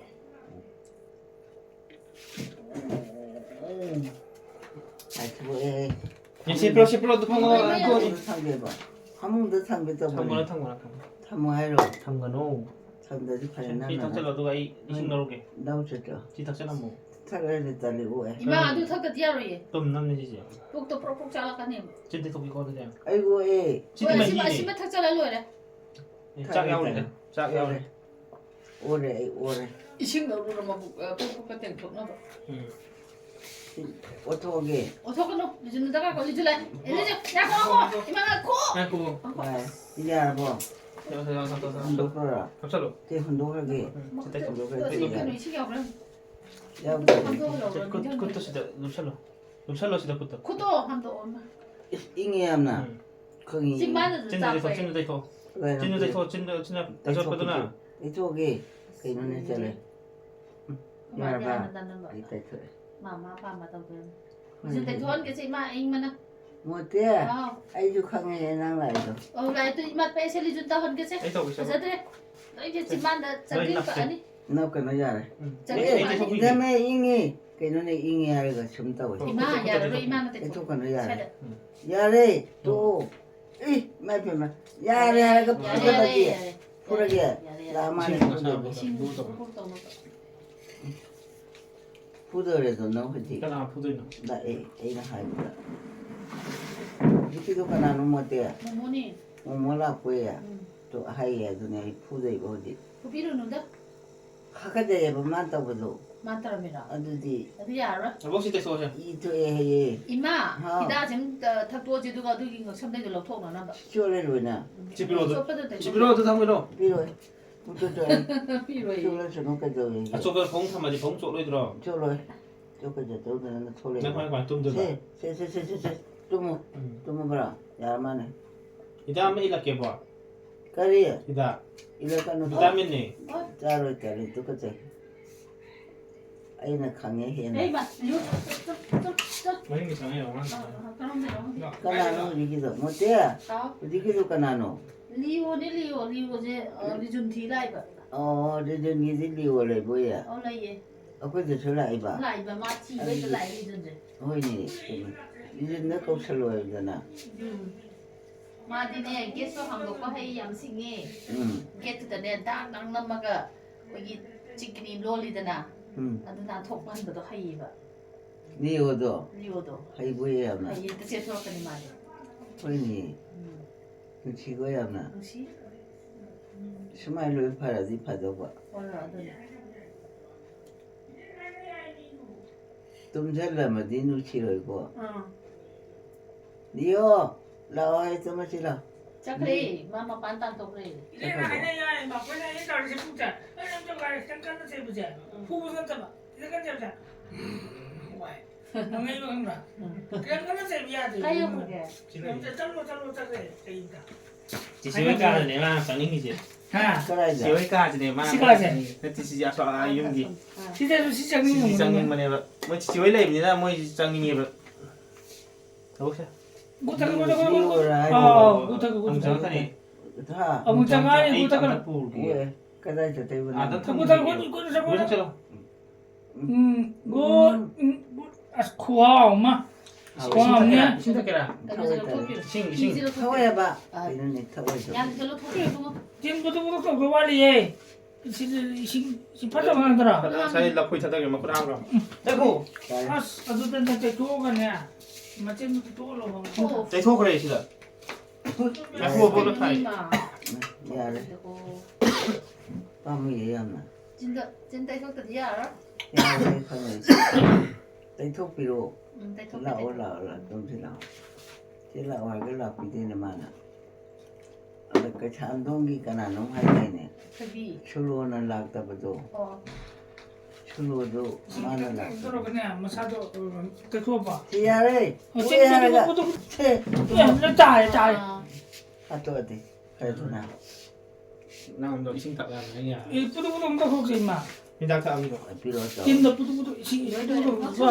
ꯍꯥꯏꯊꯣꯛꯑꯦ꯫ ꯁꯤ ꯄꯤꯔꯣ, ꯁꯤ ꯄꯤꯔꯣ, ꯑꯗꯨ ꯐꯪꯉꯣ, ꯐꯃꯨꯡꯗ ꯊꯝꯒꯦꯕ꯫ ꯐꯃꯨꯡꯗ ꯊꯝꯒꯦ ꯇꯧꯕꯅꯦ꯫ ꯊꯝꯒꯅꯨ, ꯊꯝꯒꯅꯨ, ꯊꯝꯒꯅꯨ꯫ ꯊꯝꯃꯣ ꯍꯥꯏꯔꯣ? ꯊꯝꯒꯅꯨ꯫ ꯊꯝꯗ꯭ꯔꯗꯤ ꯐꯔꯦ, ꯁꯤ, ꯁꯤ ꯅꯪꯅ ꯊꯛꯆꯜꯂꯣ, ꯑꯗꯨꯒ ꯑꯩ ꯏꯁꯤꯡ ꯂꯧꯔꯨꯒꯦ꯫ ꯂꯧ ꯆꯠꯇ꯭ꯔꯣ? ꯁꯤ ꯊꯛꯆꯜꯂꯝꯃꯣ꯫ ꯊꯛꯑꯗꯤ ꯇꯜꯂꯤ, ꯑꯣꯛꯑꯦ꯫ ꯏꯃꯥ, ꯑꯗꯨ ꯊꯛꯇꯗꯤ ꯌꯥꯔꯣꯏꯌꯦ꯫ ꯇꯨꯝꯅꯕꯅꯤ ꯁꯤꯁꯦ꯫ ꯄꯨꯛꯇꯣ ꯄ꯭ꯔꯣꯛ ꯄ꯭ꯔꯣꯛ ꯆꯥꯛꯂꯛꯀꯅꯦꯕ꯫ ꯁꯤ ꯇꯩꯊꯣꯛꯀꯦꯀꯣ ꯑꯗꯨꯗꯤ꯫ ꯑꯩ ꯑꯣꯛꯑꯦ꯫ ꯁꯤꯗꯤ ꯍꯣꯏ, ꯑꯁꯤꯃ, ꯃꯍꯤꯅꯦ꯫ ꯑꯁꯤꯃ ꯊꯛꯆꯜꯂ ꯂꯣꯏꯔꯦ꯫ ꯑꯦ, ꯆꯥꯛ ꯌꯥꯎꯔꯤꯗ꯫ ꯆꯥꯛ ꯌꯥꯎꯔꯤ꯫ ꯑꯣꯔꯦ, ꯑꯩ ꯑꯣꯔꯦ꯫ ꯏꯁꯤꯡ ꯂꯧꯔꯨꯔꯣ ꯃꯕꯨꯛ, ꯑ, ꯄꯨꯛ ꯄꯨꯛꯀ ꯇꯦꯡꯊꯣꯛꯅꯕ꯫ ꯎꯝ꯫ ꯑꯣꯠꯊꯣꯛꯑꯒꯦ꯫ ꯑꯣꯠꯊꯣꯛꯀꯅꯨ, ꯂꯤꯖꯨꯅ ꯗꯔꯀꯥꯔ ꯀꯣ, ꯂꯤꯖꯨ ꯂꯥꯏ꯫ ꯑꯦ, ꯂꯤꯖꯨ, ꯉꯥꯏꯈꯣ, ꯉꯥꯏꯈꯣ, ꯏꯃꯥ ꯉꯥꯏꯈꯣ꯫ ꯉꯥꯏꯈꯣ꯫ ꯌꯥꯔꯕꯣ? ꯌꯥꯔꯦ, ꯌꯥꯔꯦ, ꯌꯥꯔꯦ, ꯌꯥꯔꯦ꯫ ꯍꯨꯟꯗꯣꯛꯈ꯭ꯔꯣꯔꯥ? ꯍꯥꯞꯆꯜꯂꯣ꯫ ꯀꯩ ꯍꯨꯟꯗꯣꯛꯈ꯭ꯔꯒꯦ? ꯎꯝ, ꯁꯤ ꯇꯩꯊꯣꯛ꯫ ꯍꯨꯟꯗꯣꯛꯈ꯭ꯔꯗꯤ ꯀꯩꯅꯣ, ꯌꯥꯔꯦ꯫ ꯏꯁꯤꯡ ꯌꯥꯎꯕ꯭ꯔꯥ? ꯌꯥꯎꯗꯦ꯫ ꯈꯨꯠ, ꯈꯨꯠꯇꯣ ꯁꯤꯗ ꯂꯨꯞꯁꯜꯂꯣ꯫ ꯂꯨꯞꯁꯜꯂꯣ ꯁꯤꯗ ꯈꯨꯠꯇꯣ꯫ ꯈꯨꯠꯇꯣ ꯍꯥꯝꯗꯣꯛꯑꯣ, ꯏꯃꯥ꯫ ꯏꯁ, ꯏꯪꯉꯦ ꯌꯥꯝꯅ꯫ ꯎꯝ꯫ ꯈꯪꯉꯤ꯫ ꯆꯤꯟꯕꯥꯟꯗꯁꯨ ꯆꯤꯟꯗꯨ ꯇꯩꯊꯣꯛ, ꯆꯥꯛꯄꯩ꯫ ꯆꯤꯟꯗꯨ ꯇꯩꯊꯣꯛ꯫ ꯀꯗꯥꯏꯅꯣ? ꯆꯤꯟꯗꯨ ꯇꯩꯊꯣꯛ, ꯆꯤꯟꯗꯨ, ꯆꯤꯟꯗꯨ ꯇꯩꯊꯣꯛꯄꯗꯨꯅ꯫ ꯇꯩꯊꯣꯛꯀꯦ꯫ ꯀꯩꯅꯣꯅꯦ ꯆꯠꯂꯦ꯫ ꯌꯥꯔꯕ? ꯅꯝꯕ꯫ ꯑꯩ ꯇꯩꯊꯣꯛꯑꯦ꯫ ꯃꯥ ꯃꯥ ꯑꯄꯥꯝꯕ ꯇꯧꯗꯣꯏꯅꯤ꯫ ꯍꯧꯖꯤꯛ ꯇꯩꯊꯣꯛꯍꯟꯒꯦꯁꯦ ꯏꯃꯥ ꯑꯏꯪꯕꯅ꯫ ꯃꯣꯇꯦ, ꯑꯥꯎ꯫ ꯑꯩꯁꯨ ꯈꯪꯉꯦ ꯅꯪ ꯂꯥꯛꯏꯗꯣ꯫ ꯑꯧ ꯂꯥꯛꯑꯦ ꯇꯨ ꯏꯃꯥ ꯄꯦꯁꯦꯂꯤꯖꯨ ꯇꯧꯍꯟꯒꯦꯁꯦ꯫ ꯑꯩ ꯇꯧꯒꯦ, ꯁꯦ꯫ ꯐꯖꯗ꯭ꯔꯦ꯫ ꯂꯣꯏꯁꯦ ꯆꯤꯝꯕꯥꯟꯗ ꯆꯪꯁꯤꯜ ꯅꯞꯁꯦ꯫ ꯀꯛꯑꯅꯤ꯫ ꯅꯞꯀꯅꯣ ꯌꯥꯔꯦ꯫ ꯎꯝ꯫ ꯆꯪꯁꯤꯜ ꯑꯦ, ꯀꯛꯑꯅꯤ꯫ ꯇꯩꯊꯣꯛꯄꯤꯒꯦ꯫ ꯏꯅꯝꯃ ꯏꯪꯉꯤ꯫ ꯀꯩꯅꯣꯅꯦ ꯏꯪꯉꯤ ꯍꯥꯏꯔꯒ ꯁꯨꯝ ꯇꯧꯋꯦ꯫ ꯏꯃꯥ ꯌꯥꯔꯔꯣꯏ ꯏꯃꯥꯅ ꯇꯩꯊꯣꯛ꯫ ꯇꯩꯊꯣꯛꯀꯅꯨ ꯌꯥꯔꯦ꯫ ꯁ꯭ꯋꯥꯏꯗ꯫ ꯎꯝ꯫ ꯌꯥꯔꯦ, ꯇꯣꯛꯑꯣ꯫ ꯏ, ꯏꯃꯥꯏ ꯄꯦꯝꯃ꯫ ꯌꯥꯔꯦ ꯍꯥꯏꯔꯒ ꯌꯥꯔꯦ, ꯐꯨꯗꯠꯂꯗꯤ꯫ ꯌꯥꯔꯦ, ꯌꯥꯔꯦ꯫ ꯐꯨꯔꯒꯦ꯫ ꯌꯥꯔꯦ, ꯌꯥꯔꯦ꯫ ꯂꯥꯛꯑ ꯃꯥꯅꯦ ꯏꯁꯤꯡ ꯐꯨꯗꯣꯏꯗꯣ꯫ ꯑꯁꯥꯕꯗꯣ꯫ ꯏꯁꯤꯡ ꯂꯨ ꯇꯧꯕ꯫ ꯐꯨꯔ ꯇꯧꯅꯕ꯫ ꯐꯨꯗꯣꯏꯔꯦꯗꯣ ꯅꯪ ꯍꯧꯖꯤꯛ꯫ ꯀꯅꯥ ꯐꯨꯗꯣꯏꯅꯣ? ꯂꯥꯛꯑꯦ, ꯑꯩꯅ ꯍꯥꯏꯕꯗ꯫ ꯍꯧꯖꯤꯛꯀꯤꯗꯣ ꯀꯅꯥꯅꯣ ꯃꯣꯇꯦ? ꯃꯣꯃꯣꯅꯤ꯫ ꯃꯣꯃꯣ ꯂꯥꯛꯄꯣꯏꯌꯦ꯫ ꯎꯝ꯫ ꯇꯣ ꯍꯥꯏꯌꯦ, ꯑꯗꯨꯅꯦ ꯑꯩ ꯐꯨꯗꯣꯏꯕ ꯍꯧꯖꯤꯛ꯫ ꯐꯨꯕꯤꯔꯨꯅꯨꯗ꯫ ꯍꯥꯀꯠꯆꯩꯌꯦꯕ ꯃꯥꯅ ꯇꯧꯕꯗꯣ꯫ ꯃꯥ ꯇꯧꯔꯝꯃꯤꯔꯣ? ꯑꯗꯨꯗꯤ ꯑꯗꯨ ꯌꯥꯔꯔꯣꯏ꯫ ꯑꯕꯣꯛ ꯁꯤ ꯇꯩꯊꯣꯛꯑꯁꯦ꯫ ꯏ ꯊꯣꯛꯑꯦ ꯍꯥꯏꯌꯦ꯫ ꯏꯃꯥ, ꯍꯥꯎ꯫ ꯍꯤꯗꯥꯛꯁꯦ ꯑꯃꯨꯛ ꯊꯛꯇꯣꯛꯑꯁꯤ ꯑꯗꯨꯒ ꯑꯗꯨꯒꯤ ꯉꯛꯁꯝꯗꯩꯗꯣ ꯂꯧꯊꯣꯛꯅꯅꯕ꯫ ꯆꯣꯠꯂꯦ ꯂꯣꯏꯅ꯫ ꯁꯤ ꯄꯤꯔꯛꯑꯣ ꯑꯗꯨ꯫ ꯆꯣꯠꯄꯗꯣ ꯇꯩꯊꯣꯛ꯫ ꯁꯤ ꯄꯤꯔꯛꯑꯣ ꯑꯗꯨ ꯊꯝꯃꯤꯔꯣ? ꯄꯤꯔꯣꯏ꯫ ꯄꯨꯡꯆꯣꯠ ꯆꯣꯠꯂꯦ꯫ ꯄꯤꯔꯣꯏ꯫ ꯆꯣꯠꯂꯁꯅꯨ ꯀꯩꯗꯧꯋꯦꯒꯦ? ꯑꯆꯣꯠꯄ ꯐꯃꯨꯡ ꯊꯝꯃꯗꯤ ꯐꯃꯨꯡ ꯆꯣꯠꯂꯣꯏꯗ꯭ꯔꯣ? ꯆꯣꯠꯂꯣꯏ꯫ ꯆꯣꯠꯀ ꯆꯣꯠꯇꯧꯗꯅ ꯊꯣꯛꯂꯛꯑꯦ꯫ ꯅꯪ ꯀꯃꯥꯏ ꯀꯃꯥꯏ ꯇꯨꯝꯗꯣꯏꯕ? ꯁꯦ, ꯁꯦ, ꯁꯦ, ꯁꯦ, ꯁꯦ, ꯇꯨꯝꯃꯨ꯫ ꯎꯝ꯫ ꯇꯨꯝꯃꯕ꯭ꯔꯥ? ꯌꯥꯔ ꯃꯥꯅꯦ꯫ ꯍꯤꯗꯥꯛ ꯑꯃ ꯏꯜꯂꯛꯀꯦꯕꯣ꯫ ꯀꯔꯤ? ꯍꯤꯗꯥꯛ꯫ ꯏꯜꯂꯛꯀꯅꯨ꯫ ꯚꯤꯇꯥꯃꯤꯟꯅꯦ꯫ ꯆꯥꯔꯣꯏ, ꯇꯜꯂꯤ, ꯇꯨꯀꯠꯆꯩ꯫ ꯑꯩꯅ ꯈꯪꯉꯦ ꯍꯦꯟꯅ꯫ ꯑꯩ ꯃꯥ, ꯂꯨ, ꯆꯠ, ꯆꯠ, ꯆꯠ, ꯆꯠ꯫ ꯃꯅꯤꯡꯒꯤ ꯆꯪꯉꯛꯏꯔꯣ ꯑꯉꯥꯡ? ꯑ, ꯑ, ꯀꯔꯣꯝꯗꯩꯅꯣ ꯈꯪꯗꯦ꯫ ꯀꯅꯥꯅꯣ ꯍꯧꯖꯤꯛꯀꯤꯗꯣ? ꯃꯣꯇꯦ? ꯍꯥꯎ꯫ ꯍꯧꯖꯤꯛꯀꯤꯗꯣ ꯀꯅꯥꯅꯣ? ꯂꯤꯑꯣꯅꯦ, ꯂꯤꯑꯣ, ꯂꯤꯑꯣꯁꯦ, ꯑ, ꯂꯤꯖꯨꯟ ꯊꯤ ꯂꯥꯛꯏꯕ꯫ ꯑꯣ, ꯔꯤꯖꯟꯒꯤꯗꯤ ꯂꯤꯑꯣ ꯂꯩꯕꯣꯏꯌꯦ꯫ ꯑꯧ, ꯂꯩꯌꯦ꯫ ꯑꯩꯈꯣꯏꯗꯁꯨ ꯂꯥꯛꯏꯕ꯫ ꯂꯥꯛꯏꯕ, ꯃꯥ ꯊꯤꯕꯩꯗ ꯂꯥꯛꯑꯦ ꯂꯤꯖꯨꯟꯁꯦ꯫ ꯍꯣꯏꯅꯦ, ꯀꯩꯅꯣ꯫ ꯔꯤꯖꯟꯗ ꯀꯧꯁꯜꯂꯣ ꯍꯥꯏꯕꯗꯅ꯫ ꯎꯝ꯫ ꯃꯥꯗꯤꯅꯦ, ꯒꯦꯠꯁꯨ ꯍꯥꯡꯗꯣꯛꯄ ꯍꯩ, ꯌꯥꯝ ꯁꯤꯡꯉꯦ꯫ ꯎꯝ꯫ ꯒꯦꯠꯇꯨꯗꯅꯦ, ꯗꯥꯛ ꯗꯥꯛ ꯅꯝꯃꯒ ꯑꯩꯈꯣꯏꯒꯤ ꯆꯤꯛꯀꯤꯅꯤ ꯂꯣꯜꯂꯤꯗꯅ, ꯎꯝ꯫ ꯑꯗꯨ ꯅꯥꯟꯊꯣꯛꯍꯟꯕꯗꯣ ꯍꯩꯌꯦꯕ꯫ ꯂꯤꯑꯣꯗꯣ꯫ ꯂꯤꯑꯣꯗꯣ꯫ ꯍꯩꯕꯣꯏꯌꯦ ꯌꯥꯝꯅ꯫ ꯍꯩꯌꯦ, ꯍꯦꯛꯇ ꯆꯦꯟꯊꯣꯔꯛꯀꯅꯤ ꯃꯥꯗꯤ꯫ ꯍꯣꯏꯅꯦ꯫ ꯎꯝ꯫ ꯅꯨꯡꯁꯤꯀꯣ ꯌꯥꯝꯅ꯫ ꯅꯨꯡꯁꯤ꯫ ꯁꯨꯃꯥꯏꯅ ꯂꯣꯏ ꯐꯔꯗꯤ ꯐꯗꯧꯕ꯫ ꯍꯣꯏ, ꯍꯣꯏ, ꯑꯗꯨꯅꯦ꯫ ꯇꯨꯝꯁꯤꯜꯂꯝꯃꯗꯤ ꯅꯨꯡꯁꯤꯔꯣꯏꯀꯣ꯫ ꯑꯥ꯫ ꯂꯤꯑꯣ, ꯂꯥꯛꯑꯣ ꯍꯥꯏ ꯆꯃꯁꯤ ꯂꯥꯛꯑꯣ꯫ ꯆꯠꯈ꯭ꯔꯦ, ꯃꯥ ꯃꯄꯥꯟ ꯇꯥꯟꯊꯣꯛꯈ꯭ꯔꯦ꯫ ꯏꯆꯦꯅ ꯍꯥꯏꯅ ꯌꯥꯏ, ꯃꯈꯣꯏꯅ ꯑꯩꯅ ꯇꯧꯔꯤꯁꯦ ꯄꯨꯛꯇ꯫ ꯑꯩ ꯅꯪ ꯇꯧꯔꯤꯁꯦ ꯈꯤꯇꯪ ꯀꯟꯅ ꯆꯩꯕꯁꯦ꯫ ꯐꯨꯕꯁꯨ ꯅꯠꯇꯕ꯫ ꯈꯤꯇꯪ ꯀꯟꯅ ꯆꯩꯕꯁꯦ꯫ ꯎꯝ, ꯋꯥꯏ꯫ ꯃꯉꯩꯗꯣ ꯈꯪꯕ꯭ꯔꯥ? ꯀꯩꯝ ꯀꯥꯟꯅꯗꯦ, ꯌꯥꯗꯦ꯫ ꯀꯥꯏ ꯌꯧꯈ꯭ꯔꯒꯦ? ꯀꯩꯝꯇ ꯆꯠꯂꯣ, ꯆꯠꯂꯣ, ꯆꯠꯈ꯭ꯔꯦ ꯑꯩ ꯑꯝꯇ꯫ ꯆꯤꯆꯦ ꯍꯣꯏ ꯀꯥꯗꯅꯦ ꯃꯥ ꯆꯪꯅꯤꯡꯉꯤꯁꯦ꯫ ꯍꯥ? ꯀꯗꯥꯏꯗ? ꯆꯤꯆꯦ ꯍꯣꯏ ꯀꯥꯁꯤꯅꯦ ꯃꯥ ꯁꯤ ꯀꯥꯁꯦ? ꯅꯠꯇꯦ, ꯆꯤꯆꯦ ꯑꯁꯣꯛ ꯑꯉꯥꯡ ꯌꯨꯝꯒꯤ꯫ ꯁꯤꯗꯁꯨ ꯁꯤ ꯆꯤꯆꯦ ꯆꯪꯅꯤꯡꯉꯝꯒꯅꯤ꯫ ꯆꯪꯅꯤꯡꯕꯅꯦꯕ꯫ ꯃꯣꯏ ꯆꯤꯆꯦ ꯍꯣꯏ ꯂꯩꯕꯅꯤꯅ ꯃꯣꯏ ꯆꯪꯅꯤꯡꯉꯦꯕ꯫ ꯊꯕꯛꯁꯦ꯫ ꯒꯨꯠ ꯊꯛ, ꯒꯨꯠ ꯊꯛ, ꯒꯨꯠ ꯊꯛ, ꯒꯨꯠ ꯊꯛ꯫ ꯃꯤ ꯑꯣꯏꯔ ꯍꯥꯏꯗꯣ꯫ ꯑꯥꯎ, ꯒꯨꯠ ꯊꯛ, ꯒꯨꯠ ꯑꯃꯨꯛ ꯊꯛ꯫ ꯆꯪꯉꯛꯀꯅꯤ꯫ ꯍꯥ? ꯑꯃꯨꯛ ꯆꯪꯉꯛꯑꯅꯤ, ꯑꯩ ꯒꯨꯠ ꯊꯛ꯫ ꯑꯝꯇ ꯄꯨꯔꯨꯒꯦ꯫ ꯑꯦ, ꯀꯗꯥꯏ ꯆꯠꯇꯣꯏꯕ ꯅꯪ? ꯑꯥꯗ ꯒꯨꯠ ꯊꯛ, ꯒꯨꯠ ꯊꯛ, ꯒꯨꯠ ꯊꯛ꯫ ꯒꯨꯠ ꯊꯛ ꯆꯠꯂꯣ꯫ ꯎꯝ, ꯒꯨꯠ, ꯎꯝ, ꯒꯨꯠ꯫ ꯑꯁ, ꯈꯨꯍꯥꯎ ꯑꯃ꯫ ꯑꯥ, ꯈꯨꯍꯥꯎ ꯏꯁꯤꯡ ꯑꯃꯅꯦ꯫ ꯊꯛꯀꯦꯔꯥ? ꯏꯁꯤꯡ ꯊꯛꯀꯦꯔꯥ? ꯀꯩꯅꯣꯁꯦ ꯂꯧꯊꯣꯛꯄꯤꯔꯣ꯫ ꯏꯁꯤꯡ, ꯏꯁꯤꯡ꯫ ꯐꯤꯁꯦ ꯂꯧꯊꯣꯛꯄꯤꯔꯣ꯫ ꯊꯛꯑꯣꯏꯕ꯫ ꯑꯥ꯫ ꯀꯩꯅꯣꯅꯦ, ꯊꯛꯑꯣꯏꯗꯣ꯫ ꯌꯥꯝ ꯊꯨꯅ ꯂꯧꯊꯣꯛꯄꯤꯔꯣ, ꯏꯕꯨꯡꯉꯣ꯫ ꯆꯤꯟ ꯄꯨꯊꯣꯛ ꯄꯨꯊꯣꯛ ꯇꯧꯗꯧ ꯋꯥꯠꯂꯤꯌꯦ꯫ ꯁꯤ, ꯁꯤ, ꯁꯤ, ꯁꯤ ꯐꯠꯇꯕ ꯉꯥꯛꯇꯔꯣ? ꯉꯁꯥꯏ ꯂꯐꯣꯏ ꯊꯛꯇꯒꯦ ꯃꯈꯨꯠ ꯍꯥꯝꯈ꯭ꯔꯣ꯫ ꯂꯩꯈꯣ꯫ ꯇꯥꯏ꯫ ꯑꯁ, ꯑꯗꯨꯗ ꯅꯠꯇꯦ, ꯇꯣꯛꯑꯒꯅꯦ꯫ ꯃꯆꯤꯟ ꯇꯣꯛꯑ ꯂꯧꯕ꯫ ꯑꯣ꯫ ꯇꯩꯊꯣꯛꯈ꯭ꯔꯦ ꯁꯤꯗ꯫ ꯉꯥꯏꯈꯣ, ꯄꯣꯠꯂꯣ ꯊꯥꯏ꯫ ꯏꯃꯥ꯫ ꯌꯥꯔꯦ꯫ ꯑꯣ꯫ ꯄꯥꯝꯃꯨꯏꯌꯦ ꯌꯥꯝꯅ꯫ ꯆꯤꯟꯗ, ꯆꯤꯟ ꯇꯩꯊꯣꯛꯇꯗꯤ ꯌꯥꯔꯣꯏ꯫ ꯌꯥꯔꯦ, ꯈꯪꯉꯦ꯫ ꯇꯩꯊꯣꯛꯄꯤꯔꯣ꯫ ꯎꯝ, ꯇꯩꯊꯣꯛꯀꯦ, ꯂꯥꯛꯑꯣ, ꯇꯩꯊꯣꯛꯀꯦ꯫ ꯂꯥꯛꯑꯣ, ꯂꯥꯛꯑꯣ, ꯑꯗꯨꯝꯁꯤ ꯂꯥꯛꯑꯣ꯫ ꯁꯤ ꯂꯥꯛꯑꯣ ꯍꯥꯏꯔꯒ ꯂꯥꯛꯄꯤꯗꯣꯏꯅꯦ ꯃꯥꯅ꯫ ꯑꯗ ꯀꯩꯁꯥꯝꯊꯣꯡꯒꯤ ꯀꯅꯥꯅꯣꯝ ꯍꯥꯏꯗꯥꯏꯅꯦ? ꯊꯣꯏꯕꯤ꯫ ꯁꯨꯂꯣꯅ ꯂꯥꯛꯇꯕꯗꯣ꯫ ꯑꯣ꯫ ꯁꯨꯂꯣꯗꯣ ꯃꯥꯅ ꯂꯥꯛꯇꯕꯗꯣ꯫ ꯇꯧꯔꯒꯅꯦ, ꯃꯁꯥꯗꯣ, ꯑ, ꯇꯩꯊꯣꯛꯑꯕ꯫ ꯁꯤ ꯌꯥꯔꯦ꯫ ꯑꯣ, ꯁꯤ, ꯇꯣꯛꯑꯦ ꯁꯤ, ꯍꯥꯏꯔꯒ꯫ ꯁꯤ, ꯁꯤ, ꯁꯦ꯫ ꯑꯦ, ꯂꯣꯏ ꯇꯥꯔꯦ, ꯇꯥꯔꯦ꯫ ꯑꯥ꯫ ꯍꯥꯠꯇꯣꯛꯑꯗꯤ꯫ ꯐꯔꯦꯗꯅ꯫ ꯅꯪꯗꯣ ꯏꯁꯤꯡ ꯊꯛꯂꯒ ꯌꯥꯔꯦ꯫ ꯑꯦ, ꯄꯨꯗꯨ ꯄꯨꯗꯨ ꯑꯝꯇ ꯊꯣꯛꯁꯦ, ꯏꯃꯥ꯫ ꯍꯤꯗꯥꯛ ꯊꯛꯑꯝꯗꯣ꯫ ꯄꯤꯔꯛꯑꯣ ꯇꯧ꯫ ꯆꯤꯟꯗ ꯄꯨꯗꯨ ꯄꯨꯗꯨ ꯏꯁꯤꯡ, ꯏꯁꯤꯡ ꯄꯨꯗꯨ ꯄꯨꯗꯨ꯫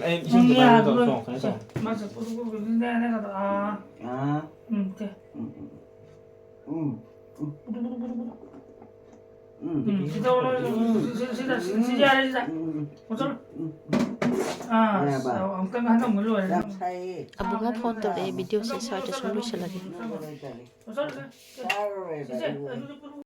ꯑꯩ ꯏꯁꯤꯡ ꯎꯝ, ꯊꯛꯂꯒ ꯌꯥꯔꯦ, ꯇꯧꯔ ꯂꯣꯏ꯫ ꯆꯣꯡꯉꯛꯀꯅꯤ ꯇꯧꯔꯣ꯫ ꯃꯥꯁꯦ ꯄꯨꯗꯨ ꯄꯨꯗꯨ ꯄꯨꯗꯨ ꯅꯦ, ꯅꯦ, ꯅꯦ, ꯑꯥ꯫ ꯑꯥ꯫ ꯎꯝ, ꯀꯦ꯫ ꯎꯝ, ꯎꯝ, ꯎꯝ꯫ ꯄꯨꯗꯨ ꯄꯨꯗꯨ ꯄꯨꯗꯨ ꯄꯨꯗꯨ꯫ ꯎꯝ꯫ ꯎꯝ, ꯁꯤꯗ ꯑꯣꯜꯂꯣ, ꯁꯤꯗ, ꯁꯤꯗ, ꯁꯤꯗ, ꯁꯤꯗ ꯌꯥꯔꯦ, ꯁꯤꯗ꯫ ꯎꯝ, ꯎꯝ, ꯑꯣꯟꯊꯣꯔꯣ꯫ ꯎꯝ, ꯑꯥ, ꯌꯥꯔꯕ? ꯑꯃꯨꯛꯇꯪ ꯍꯟꯗꯣꯛꯅ ꯂꯣꯏꯔꯦ꯫ ꯌꯥꯝ ꯁꯥꯏꯌꯦ꯫ ꯑꯕꯨꯡꯉ ꯐꯣꯟ ꯇꯧꯔꯛꯑꯦ, ꯚꯤꯗꯤꯑꯣꯁꯦ ꯁ꯭ꯋꯥꯏꯗ ꯁꯨꯝ ꯂꯣꯏꯁꯤꯜꯂꯒꯦ꯫ ꯑꯣꯟꯊꯣꯔꯣ, ꯁꯦ꯫ ꯆꯥꯔꯔꯣꯏꯕ ꯁꯤꯁꯦ, ꯑꯩ ꯑꯣꯏꯅ꯫ ꯑꯗꯨꯗꯤ ꯄꯨꯗꯨ